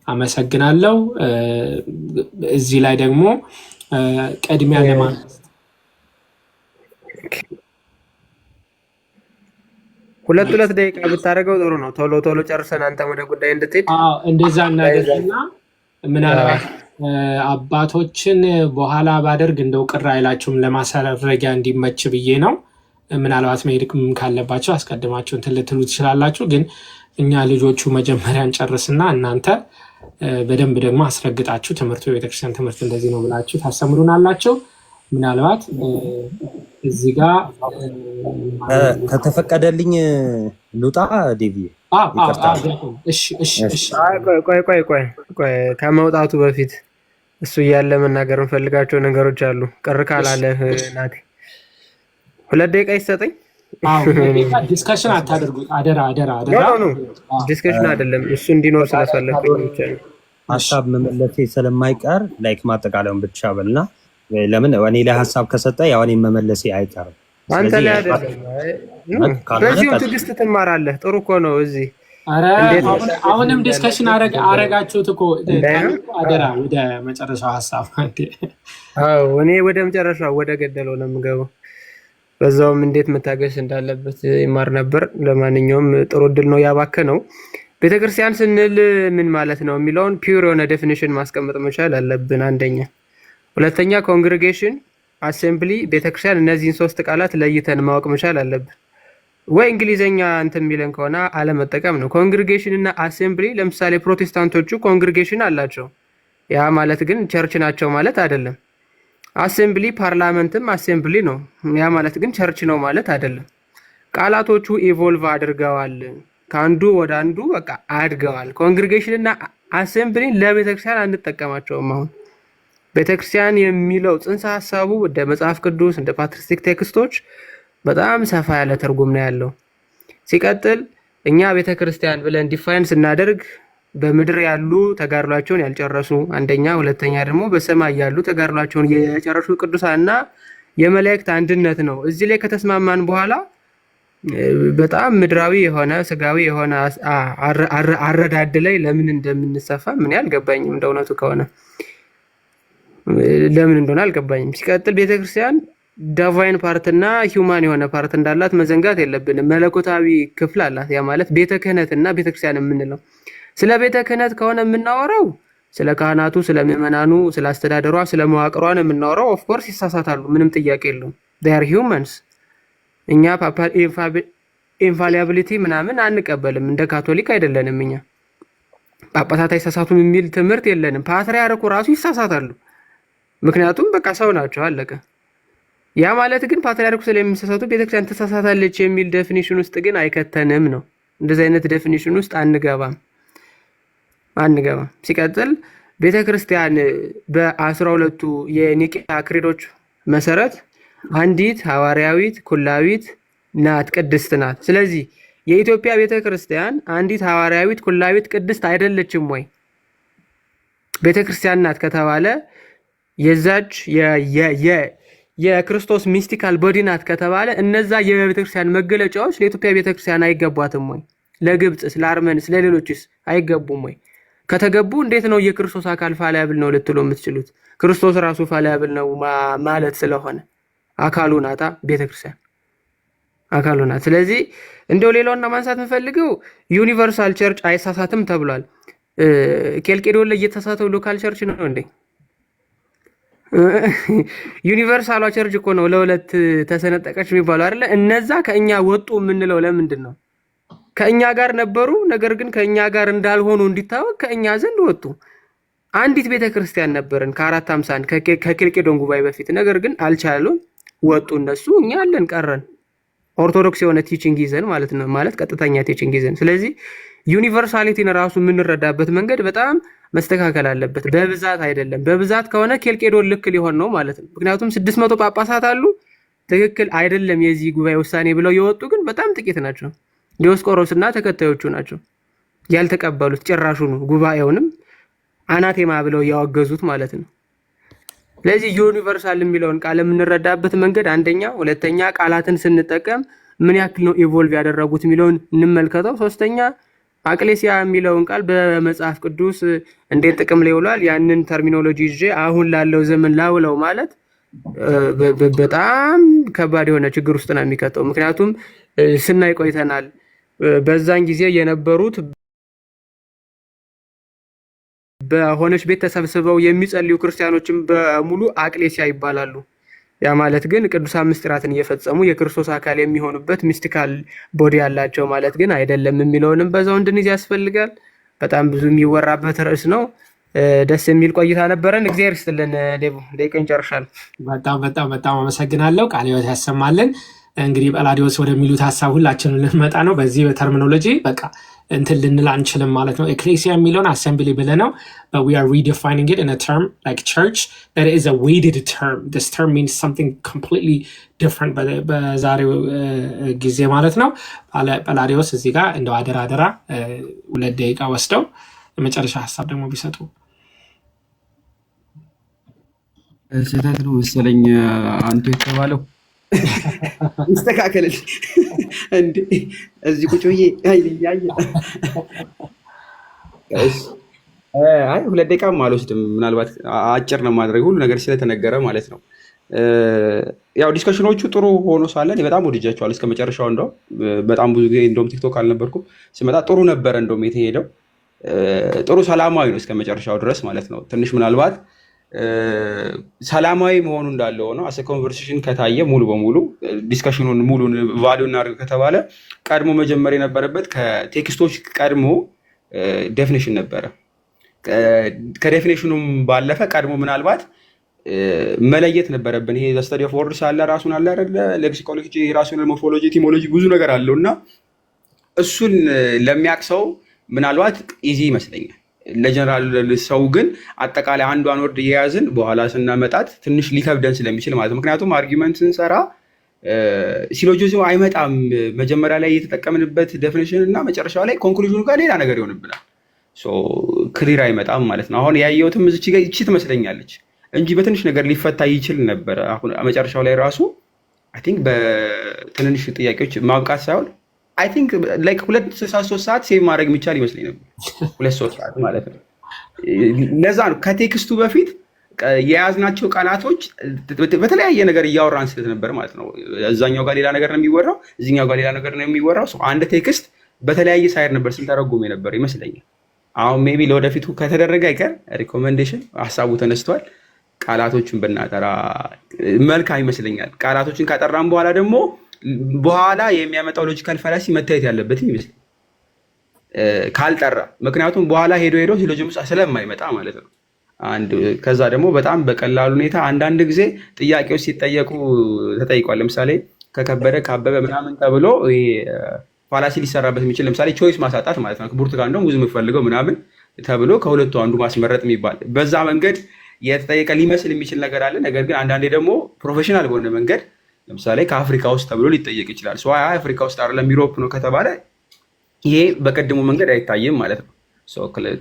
አመሰግናለሁ። እዚህ ላይ ደግሞ ቅድሚያ ለማን ሁለት ሁለት ደቂቃ ብታደርገው ጥሩ ነው። ቶሎ ቶሎ ጨርሰን አንተም ወደ ጉዳይ እንድትሄድ። አዎ፣ እንደዛ እናደርግና ምናልባት አባቶችን በኋላ ባደርግ እንደው ቅር አይላችሁም፣ ለማሳረጊያ እንዲመች ብዬ ነው። ምናልባት መሄድ ካለባቸው አስቀድማችሁ እንትን ልትሉ ትችላላችሁ። ግን እኛ ልጆቹ መጀመሪያ እንጨርስና እናንተ በደንብ ደግሞ አስረግጣችሁ ትምህርቱ የቤተክርስቲያን ትምህርት እንደዚህ ነው ብላችሁ ታስተምሩናላችሁ። ምናልባት እዚህ ጋር ከተፈቀደልኝ ልውጣ ዴቪ። ይቅርታ። እሺ እሺ እሺ። አይ፣ ቆይ ቆይ ቆይ ቆይ ቆይ፣ ከመውጣቱ በፊት እሱ እያለ መናገር የምፈልጋቸው ነገሮች አሉ። ቅር ካላለህ ናቲ 2 ደቂቃ ይሰጠኝ። Discussion አታደርጉት፣ አደራ አደራ አደራ። No, no, discussion አይደለም፣ እሱ እንዲኖር ስለፈለግኩኝ ብቻ ነው። ሀሳብ መመለሴ ስለማይቀር like ማጠቃለያውን ብቻ በልና ለምን እኔ ላይ ሀሳብ ከሰጠ ያው እኔ መመለሴ አይቀርም። አንተ ስለዚህ ላይ አይደለም። አይ፣ no፣ ካልሆነ በዚሁ ቀጥል። ትዕግስት ትማራለህ። ጥሩ እኮ ነው። እዚህ ኧረ እንዴት አሁንም discussion አረጋችሁት እኮ። እንዳይሆን። አደራ ወደ መጨረሻው ሀሳብ። አዎ፣ እኔ ወደ መጨረሻው ወደ ገደለው ነው የምገባው። በዛውም እንዴት መታገስ እንዳለበት ይማር ነበር። ለማንኛውም ጥሩ እድል ነው ያባከነው። ቤተክርስቲያን ስንል ምን ማለት ነው የሚለውን pure የሆነ definition ማስቀመጥ መቻል አለብን። አንደኛ። ሁለተኛ congregation፣ assembly፣ ቤተክርስቲያን፣ እነዚህን ሶስት ቃላት ለይተን ማወቅ መቻል አለብን። ወይ እንግሊዘኛ እንትን የሚለን ከሆነ አለመጠቀም ነው። Congregation እና assembly፣ ለምሳሌ ፕሮቴስታንቶቹ congregation አላቸው። ያ ማለት ግን church ናቸው ማለት አይደለም። Assembly parliament ም assembly ነው። ያ ማለት ግን church ነው ማለት አይደለም። ቃላቶቹ evolve አድርገዋል። ከአንዱ ወደ አንዱ በቃ አድገዋል። Congregation እና assembly ን ለቤተክርስቲያን አንጠቀማቸውም። አሁን ቤተክርስቲያን የሚለው ጽንሰ ሀሳቡ እንደ መጽሐፍ ቅዱስ፣ እንደ patristic text ኦች በጣም ሰፋ ያለ ትርጉም ነው ያለው። ሲቀጥል እኛ ቤተክርስቲያን ብለን define ስናደርግ በምድር ያሉ ተጋድሏቸውን ያልጨረሱ አንደኛ፣ ሁለተኛ ደግሞ በሰማይ ያሉ ተጋድሏቸውን የጨረሱ ቅዱሳንና የመላእክት አንድነት ነው። እዚህ ላይ ከተስማማን በኋላ በጣም ምድራዊ የሆነ ስጋዊ የሆነ አረዳድ ላይ ለምን እንደምንሰፋ ምን አልገባኝም። እንደ እውነቱ ከሆነ ለምን እንደሆነ አልገባኝም። ሲቀጥል ቤተክርስቲያን divine part እና human የሆነ part እንዳላት መዘንጋት የለብንም። መለኮታዊ ክፍል አላት። ያ ማለት ቤተ ክህነት እና ቤተክርስቲያን የምንለው፣ ስለ ቤተ ክህነት ከሆነ የምናወራው ስለ ካህናቱ፣ ስለ ምዕመናኑ፣ ስለ አስተዳደሯ፣ ስለ መዋቅሯ ነው የምናወራው። Of course ይሳሳታሉ፣ ምንም ጥያቄ የለውም። They're humans። እኛ papal infallibility ምናምን አንቀበልም። እንደ ካቶሊክ አይደለንም። እኛ ጳጳሳት አይሳሳቱም የሚል ትምህርት የለንም። ፓትርያርኩ ራሱ ይሳሳታሉ። ምክንያቱም በቃ ሰው ናቸው፣ አለቀ። ያ ማለት ግን ፓትርያርኩ ስለሚሳሳቱ ቤተክርስቲያን ትሳሳታለች የሚል definition ውስጥ ግን አይከተንም ነው። እንደዚህ አይነት definition ውስጥ አንገባም አንገባም። ሲቀጥል ቤተክርስቲያን በ12ቱ የኒቂያ creed ኦች መሰረት አንዲት ሐዋርያዊት ኩላዊት ናት፣ ቅድስት ናት። ስለዚህ የኢትዮጵያ ቤተክርስቲያን አንዲት ሐዋርያዊት ኩላዊት ቅድስት አይደለችም ወይ? ቤተክርስቲያን ናት ከተባለ፣ የዛች የክርስቶስ mystical body ናት ከተባለ፣ እነዛ የቤተክርስቲያን መገለጫዎች ለኢትዮጵያ ቤተክርስቲያን አይገቧትም ወይ? ለግብፅስ፣ ለአርመንስ፣ ለሌሎችስ አይገቡም ወይ? ከተገቡ እንዴት ነው የክርስቶስ አካል fallible ነው ልትሉ የምትችሉት? ክርስቶስ ራሱ fallible ነው ማለት ስለሆነ አካሉ ናታ ቤተክርስቲያን፣ አካሉ ናት። ስለዚህ እንደው ሌላውና ማንሳት የምፈልገው universal church አይሳሳትም ተብሏል። ኬልቄዶን ላይ እየተሳተው local church ነው እንዴ? Universal ኧ church እኮ ነው ለሁለት ተሰነጠቀች የሚባለው አይደለ? እነዛ ከእኛ ወጡ የምንለው ለምንድን ነው? ከእኛ ጋር ነበሩ፣ ነገር ግን ከእኛ ጋር እንዳልሆኑ እንዲታወቅ ከእኛ ዘንድ ወጡ። አንዲት ቤተ ክርስቲያን ነበርን ከ451 ከኬልቄዶን ጉባኤ በፊት፣ ነገር ግን አልቻሉም፣ ወጡ እነሱ፣ እኛ አለን ቀረን። ኦርቶዶክስ የሆነ teaching ይዘን ማለት ነው፣ ማለት ቀጥተኛ teaching ይዘን። ስለዚህ universality ን ራሱ የምንረዳበት መንገድ በጣም መስተካከል አለበት። በብዛት አይደለም። በብዛት ከሆነ ኬልቄዶን ልክ ሊሆን ነው ማለት ነው። ምክንያቱም 600 ጳጳሳት አሉ። ትክክል አይደለም የዚህ ጉባኤ ውሳኔ ብለው የወጡ ግን በጣም ጥቂት ናቸው። ዲዮስቆሮስ እና ተከታዮቹ ናቸው ያልተቀበሉት ጭራሹኑ ጉባኤውንም። አናቴማ ብለው እያወገዙት ማለት ነው። ስለዚህ universal የሚለውን ቃል የምንረዳበት መንገድ አንደኛ፣ ሁለተኛ ቃላትን ስንጠቀም ምን ያክል ነው evolve ያደረጉት የሚለውን እንመልከተው። ሶስተኛ አቅሌሲያ የሚለውን ቃል በመጽሐፍ ቅዱስ እንዴት ጥቅም ላይ ውሏል? ያንን terminology ይዤ አሁን ላለው ዘመን ላውለው ማለት በጣም ከባድ የሆነ ችግር ውስጥ ነው የሚከተው። ምክንያቱም ስናይ ቆይተናል። በዛን ጊዜ የነበሩት በሆነች ቤት ተሰብስበው የሚጸልዩ ክርስቲያኖችን በሙሉ አቅሌሲያ ይባላሉ። ያ ማለት ግን ቅዱሳን ምስጢራትን እየፈጸሙ የክርስቶስ አካል የሚሆኑበት mystical body ያላቸው ማለት ግን አይደለም የሚለውንም በዛው እንድንይዝ ያስፈልጋል። በጣም ብዙ የሚወራበት ርዕስ ነው። ደስ የሚል ቆይታ ነበረን። እግዚአብሔር ይስጥልን። ዴቭ፣ ደቂቃ ጨርሻለሁ። በጣም በጣም በጣም አመሰግናለሁ። ቃለ ሕይወት ያሰማልን። እንግዲህ ጳላዲዮስ ወደሚሉት ሀሳብ ሁላችንም ልንመጣ ነው። በዚህ በ terminology በቃ እንትን ልንል አንችልም ማለት ነው። ኤክሌሲያ የሚለውን assembly ብለህ ነው፣ but we are redefining it in a term like church that is a weighted term. This term means something completely different በዛሬው ጊዜ ማለት ነው። ጳላዲዮስ እዚህ ጋር እንደው አደራ አደራ 2 ደቂቃ ወስደው የመጨረሻ ሀሳብ ደግሞ ቢሰጡ። ስህተት ነው መሰለኝ አንቱ የተባለው፣ ይስተካከልል እንዴ! እዚህ ቁጭ ብዬ እያየ፣ አይ 2 ደቂቃም አልወስድም። ምናልባት አጭር ነው ማድረግ፣ ሁሉ ነገር ስለተነገረ ማለት ነው። ያው discussion ኦቹ ጥሩ ሆኖ ሳለ እኔ በጣም ወድጃቸዋል እስከ መጨረሻው። እንደው በጣም ብዙ ጊዜ እንደውም ቲክቶክ አልነበርኩም፣ ስመጣ ጥሩ ነበረ። እንደውም የተሄደው ጥሩ ሰላማዊ ነው እስከ መጨረሻው ድረስ ማለት ነው። ትንሽ ምናልባት ሰላማዊ መሆኑ እንዳለ ሆኖ as a conversation ከታየ፣ ሙሉ በሙሉ discussion ኑን ሙሉ value እናድርግ ከተባለ ቀድሞ መጀመር የነበረበት ከ text ኦች ቀድሞ definition ነበረ። ከ definition ኑም ባለፈ ቀድሞ ምናልባት መለየት ነበረብን። ይሄ study of words አለ፣ ራሱን አለ አይደለ? Lexicology ራሱን፣ morphology፣ etymology ብዙ ነገር አለው እና እሱን ለሚያውቅ ሰው ምናልባት easy ይመስለኛል። ለጀነራል ሰው ግን አጠቃላይ አንዷን word እየያዝን በኋላ ስናመጣት ትንሽ ሊከብደን ስለሚችል ማለት ነው። ምክንያቱም argument ስንሰራ syllogism አይመጣም። መጀመሪያ ላይ የተጠቀምንበት definition እና መጨረሻው ላይ conclusion ኑ ጋር ሌላ ነገር ይሆንብናል። Clear አይመጣም ማለት ነው። አሁን ያየሁትም እዚች ጋር ይቺ ትመስለኛለች እንጂ በትንሽ ነገር ሊፈታ ይችል ነበረ። አሁን መጨረሻው ላይ ራሱ I think በትንንሽ ጥያቄዎች ማብቃት ሳይሆን I think like 2 ሰዓት 3 ሰዓት save ማድረግ የሚቻል ይመስለኝ ነበር። 2-3 ሰዓት ማለት ነው። ለዛ ነው ከ text ኡ በፊት የያዝናቸው ቃላቶች በተለያየ ነገር እያወራን ስለነበር ማለት ነው። እዛኛው ጋር ሌላ ነገር ነው የሚወራው፣ እዚኛው ጋር ሌላ ነገር ነው የሚወራው። አንድ text በተለያየ side ነበር ስንተረጉም የነበረው ይመስለኛል። አሁን maybe ለወደፊቱ ከተደረገ አይቀር recommendation ሀሳቡ ተነስቷል። ቃላቶችን ብናጠራ መልካም ይመስለኛል። ቃላቶችን ካጠራን በኋላ ደግሞ በኋላ የሚያመጣው logical fallacy መታየት ያለበትም ይመስለኛል ካልጠራ፣ ምክንያቱም በኋላ ሄዶ ሄዶ syllogism ስለማይመጣ ማለት ነው። አንድ ከዛ ደግሞ በጣም በቀላል ሁኔታ አንዳንድ ጊዜ ጥያቄዎች ሲጠየቁ ተጠይቋል። ለምሳሌ ከከበደ ካበበ ምናምን ተብሎ fallacy ሊሰራበት የሚችል ለምሳሌ choice ማሳጣት ማለት ነው። ብርቱካን እንደውም ብዙ የምፈልገው ምናምን ተብሎ ከሁለቱ አንዱ ማስመረጥ የሚባል በዛ መንገድ የተጠየቀ ሊመስል የሚችል ነገር አለ። ነገር ግን አንዳንዴ ደግሞ professional በሆነ መንገድ ለምሳሌ ከአፍሪካ ውስጥ ተብሎ ሊጠየቅ ይችላል። So አፍሪካ ውስጥ አይደለም Europe ነው ከተባለ ይሄ በቀድሞ መንገድ አይታይም ማለት ነው።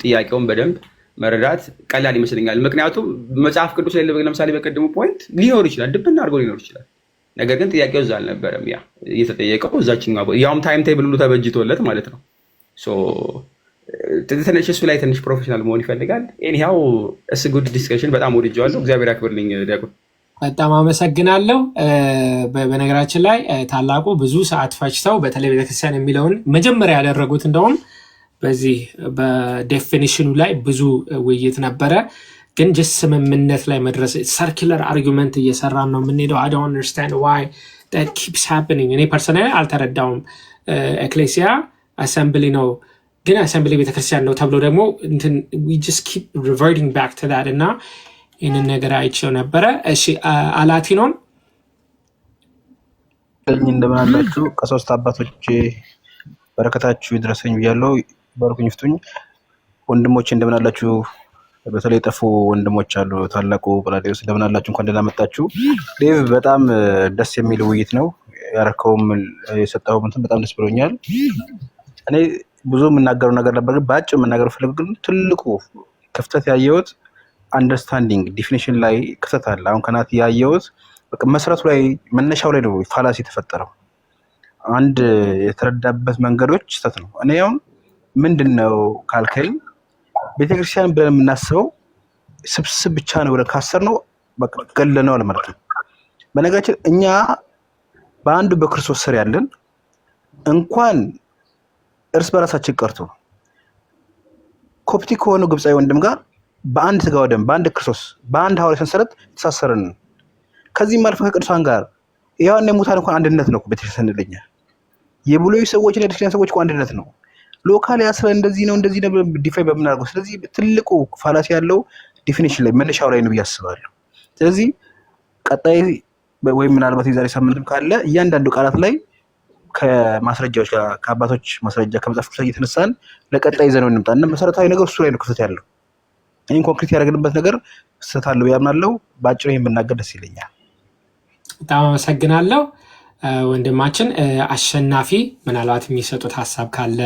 ጥያቄውን በደንብ መረዳት ቀላል ይመስለኛል። ምክንያቱም መጽሐፍ ቅዱስ ላይ ለምሳሌ በቀድሞ point ሊኖር ይችላል፣ ድብና አድርጎ ሊኖር ይችላል። ነገር ግን ጥያቄው እዛ አልነበረም። ያ እየተጠየቀው እዛችኛው ያውም time table ሁሉ ተበጅቶለት ማለት ነው። ትንሽ እሱ ላይ ትንሽ professional መሆን ይፈልጋል። Anyhow, it's good discussion፣ በጣም ወድጀዋለሁ። እግዚአብሔር ያክብርልኝ ዲያቆን። በጣም አመሰግናለሁ። በነገራችን ላይ ታላቁ ብዙ ሰዓት ፈጅተው በተለይ ቤተክርስቲያን የሚለውን መጀመሪያ ያደረጉት እንደውም በዚህ በ definition ኑ ላይ ብዙ ውይይት ነበረ። ግን just ስምምነት ላይ መድረስ circular argument እየሰራን ነው የምንሄደው። I don't understand why that keeps happening። እኔ personally አልተረዳውም። ኤክሌሲያ assembly ነው፣ ግን assembly ቤተክርስቲያን ነው ተብሎ ደግሞ እንትን we just keep reverting back to that እና ይህንን ነገር አይቼው ነበረ። እሺ አላቲኖን። እንደምን አላችሁ? ቀሳውስት አባቶቼ በረከታችሁ ይድረሰኝ ብያለሁ። ባርኩኝ፣ ፍቱኝ። ወንድሞቼ እንደምን አላችሁ? በተለይ የጠፉ ወንድሞች አሉ። ታላቁ ጵላዴዎስ እንደምን አላችሁ? እንኳን ደህና መጣችሁ። ዴቭ፣ በጣም ደስ የሚል ውይይት ነው ያረከውም የሰጠኸውም እንትን በጣም ደስ ብሎኛል። እኔ ብዙ የምናገረው ነገር ነበር፣ ግን በአጭር የምናገረው ፈልግ ግን ትልቁ ክፍተት ያየሁት understanding definition ላይ ክፍተት አለ። አሁን ከናቲ ያየሁት በቃ መሰረቱ ላይ መነሻው ላይ ነው fallacy የተፈጠረው። አንድ የተረዳበት መንገዶች ስህተት ነው። እኔ አሁን ምንድን ነው ካልከኝ ቤተክርስቲያን ብለን የምናስበው ስብስብ ብቻ ነው ብለን ካሰርነው በቃ ገለነዋል ማለት ነው። በነገራችን እኛ በአንዱ በክርስቶስ ስር ያለን እንኳን እርስ በራሳችን ቀርቶ ኮፕቲክ ከሆነው ግብፃዊ ወንድም ጋር በአንድ ስጋ ወደም በአንድ ክርስቶስ በአንድ ሐዋርያዊ ሰንሰለት የተሳሰርን ነን። ከዚህም አልፈ ከቅዱሳን ጋር ሕያዋንና የሙታን እንኳን አንድነት ነው እኮ ቤተክርስቲያን ስንል የብሉይ ሰዎችና የቤተክርስቲያን ሰዎች እኮ አንድነት ነው። local ያስረ እንደዚህ ነው እንደዚህ ነው ብለን define በምናደርገው። ስለዚህ ትልቁ fallacy ያለው definition ላይ መነሻው ላይ ነው ብዬ አስባለሁ። ስለዚህ ቀጣይ ወይም ምናልባት የዛሬ ሳምንትም ካለ እያንዳንዱ ቃላት ላይ ከማስረጃዎች ጋር ከአባቶች ማስረጃ ከመጽሐፍ ቅዱስ ላይ እየተነሳን ለቀጣይ ይዘነው እንምጣ እና መሰረታዊ ነገር እሱ ላይ ነው ክፍተት ያለው። ይህን ኮንክሪት ያደረግንበት ነገር ስህተት አለው ብዬ አምናለሁ። በአጭሩ ይህን ብናገር ደስ ይለኛል። በጣም አመሰግናለሁ ወንድማችን አሸናፊ፣ ምናልባት የሚሰጡት ሀሳብ ካለ።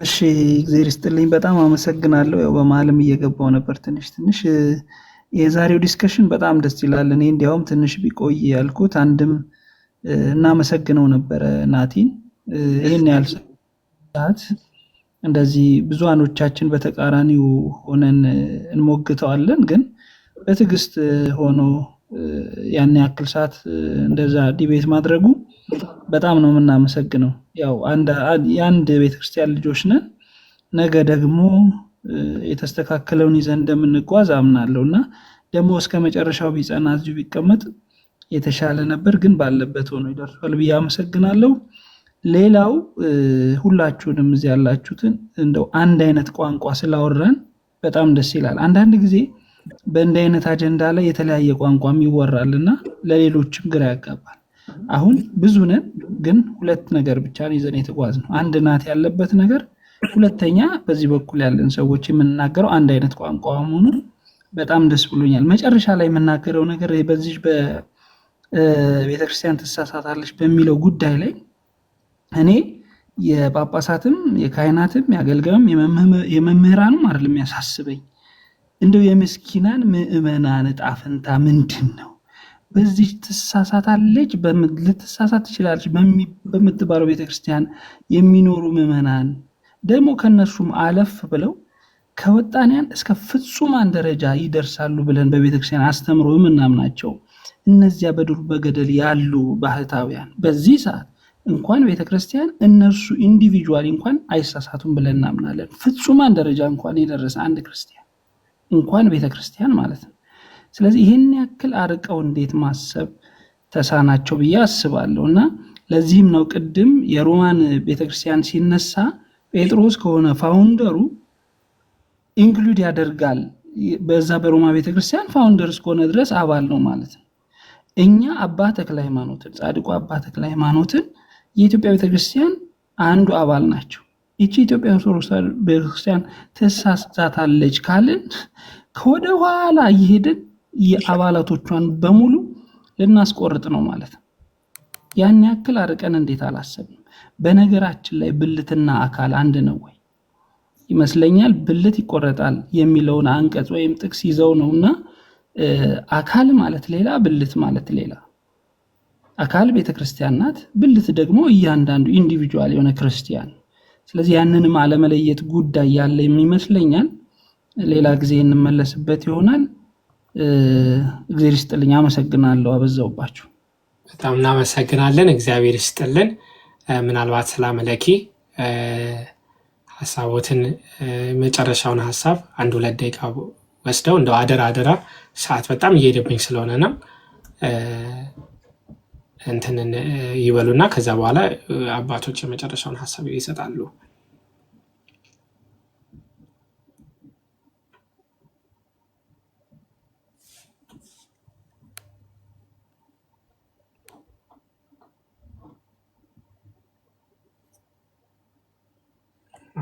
እሺ እግዚአብሔር ይስጥልኝ፣ በጣም አመሰግናለሁ። ያው በመሀልም እየገባው ነበር ትንሽ ትንሽ። የዛሬው discussion በጣም ደስ ይላል። እኔ እንዲያውም ትንሽ ቢቆይ ያልኩት አንድም እናመሰግነው ነበረ ናቲን ይህን ያህል ሰዓት እንደዚህ ብዙሃኖቻችን በተቃራኒው ሆነን እንሞግተዋለን፣ ግን በትዕግስት ሆኖ ያን ያክል ሰዓት እንደዛ debate ማድረጉ በጣም ነው የምናመሰግነው። ያው የአንድ ቤተክርስቲያን ልጆች ነን። ነገ ደግሞ የተስተካከለውን ይዘን እንደምንጓዝ አምናለሁ እና ደግሞ እስከ መጨረሻው ቢጸና እዚሁ ቢቀመጥ የተሻለ ነበር፣ ግን ባለበት ሆኖ ይደርሷል ብዬ አመሰግናለሁ። ሌላው ሁላችሁንም እዚህ ያላችሁትን እንደው አንድ አይነት ቋንቋ ስላወራን በጣም ደስ ይላል። አንዳንድ ጊዜ በእንዲህ አይነት አጀንዳ ላይ የተለያየ ቋንቋም ይወራል እና ለሌሎችም ግራ ያጋባል። አሁን ብዙ ነን፣ ግን ሁለት ነገር ብቻ ነው ይዘን የተጓዝነው። አንድ ናት ያለበት ነገር፣ ሁለተኛ በዚህ በኩል ያለን ሰዎች የምንናገረው አንድ አይነት ቋንቋ መሆኑ በጣም ደስ ብሎኛል። መጨረሻ ላይ የምናገረው ነገር በዚህ በቤተክርስቲያን ትሳሳታለች በሚለው ጉዳይ ላይ እኔ የጳጳሳትም የካህናትም የአገልጋዩም የመምህራኑም አይደለም የሚያሳስበኝ፣ እንደው የምስኪናን ምዕመናን ዕጣ ፈንታ ምንድን ነው? በዚህ ትሳሳታለች ልትሳሳት ትችላለች በምትባለው ቤተክርስቲያን የሚኖሩ ምዕመናን ደግሞ ከነሱም አለፍ ብለው ከወጣንያን እስከ ፍጹማን ደረጃ ይደርሳሉ ብለን በቤተክርስቲያን አስተምሮ የምናምናቸው እነዚያ በዱር በገደል ያሉ ባህታውያን በዚህ ሰዓት እንኳን ቤተክርስቲያን እነርሱ individually እንኳን አይሳሳቱም ብለን እናምናለን። ፍጹማን ደረጃ እንኳን የደረሰ አንድ ክርስቲያን እንኳን ቤተክርስቲያን ማለት ነው። ስለዚህ ይህን ያክል አርቀው እንዴት ማሰብ ተሳናቸው ብዬ አስባለሁ። እና ለዚህም ነው ቅድም የሮማን ቤተክርስቲያን ሲነሳ ጴጥሮስ ከሆነ founder ኡ include ያደርጋል። በዛ በሮማ ቤተክርስቲያን founder እስከሆነ ድረስ አባል ነው ማለት ነው። እኛ አባ ተክለ ሃይማኖትን ጻድቁ አባ ተክለ ሃይማኖትን የኢትዮጵያ ቤተክርስቲያን አንዱ አባል ናቸው። ይቺ ኢትዮጵያ ኦርቶዶክስ ቤተክርስቲያን ትሳሳታለች ካልን ከወደ ኋላ እየሄድን የአባላቶቿን በሙሉ ልናስቆርጥ ነው ማለት ነው። ያን ያክል አርቀን እንዴት አላሰብንም? በነገራችን ላይ ብልትና አካል አንድ ነው ወይ? ይመስለኛል ብልት ይቆረጣል የሚለውን አንቀጽ ወይም ጥቅስ ይዘው ነውና አካል ማለት ሌላ፣ ብልት ማለት ሌላ። አካል ቤተክርስቲያን ናት፣ ብልት ደግሞ እያንዳንዱ individual የሆነ ክርስቲያን። ስለዚህ ያንንም አለመለየት ጉዳይ ያለ ይመስለኛል። ሌላ ጊዜ እንመለስበት ይሆናል። እግዚአብሔር ይስጥልኝ። አመሰግናለሁ። አበዛውባችሁ። በጣም እናመሰግናለን። እግዚአብሔር ይስጥልን። ምናልባት ሰላም ለኪ ሀሳቦትን መጨረሻውን ሀሳብ አንድ ሁለት ደቂቃ ወስደው እንደው አደራ አደራ ሰዓት በጣም እየሄደብኝ ስለሆነ ነው እንትንን ይበሉና ከዛ በኋላ አባቶች የመጨረሻውን ሀሳብ ይሰጣሉ።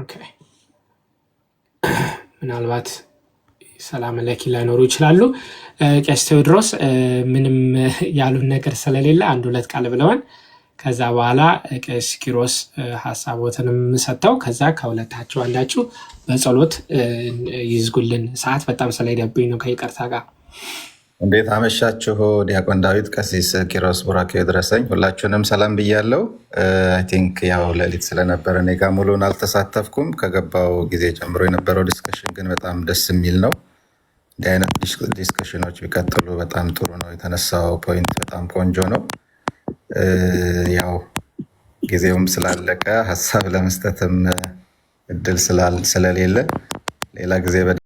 Okay፣ ምናልባት ሰላም ለኪ ላይኖሩ ይችላሉ። ቄስ ቴዎድሮስ ምንም ያሉን ነገር ስለሌለ አንድ ሁለት ቃል ብለውን ከዛ በኋላ ቄስ ኪሮስ ሀሳቦትንም ሰጥተው ከዛ ከሁለታችሁ አንዳችሁ በጸሎት ይዝጉልን። ሰዓት በጣም ስለሄደብኝ ነው ከይቅርታ ጋር። እንዴት አመሻችሁ? ዲያቆን ዳዊት፣ ቀሲስ ኪሮስ ቡራኬ ድረሰኝ። ሁላችሁንም ሰላም ብያለው። I think ያው ሌሊት ስለነበረ እኔ ጋ ሙሉን አልተሳተፍኩም። ከገባው ጊዜ ጀምሮ የነበረው discussion ግን በጣም ደስ የሚል ነው። እንዲህ አይነት discussion ኖች ቢቀጥሉ በጣም ጥሩ ነው። የተነሳው point በጣም ቆንጆ ነው። ያው ጊዜውም ስላለቀ ሀሳብ ለመስጠትም እድል ስለሌለ ሌላ ጊዜ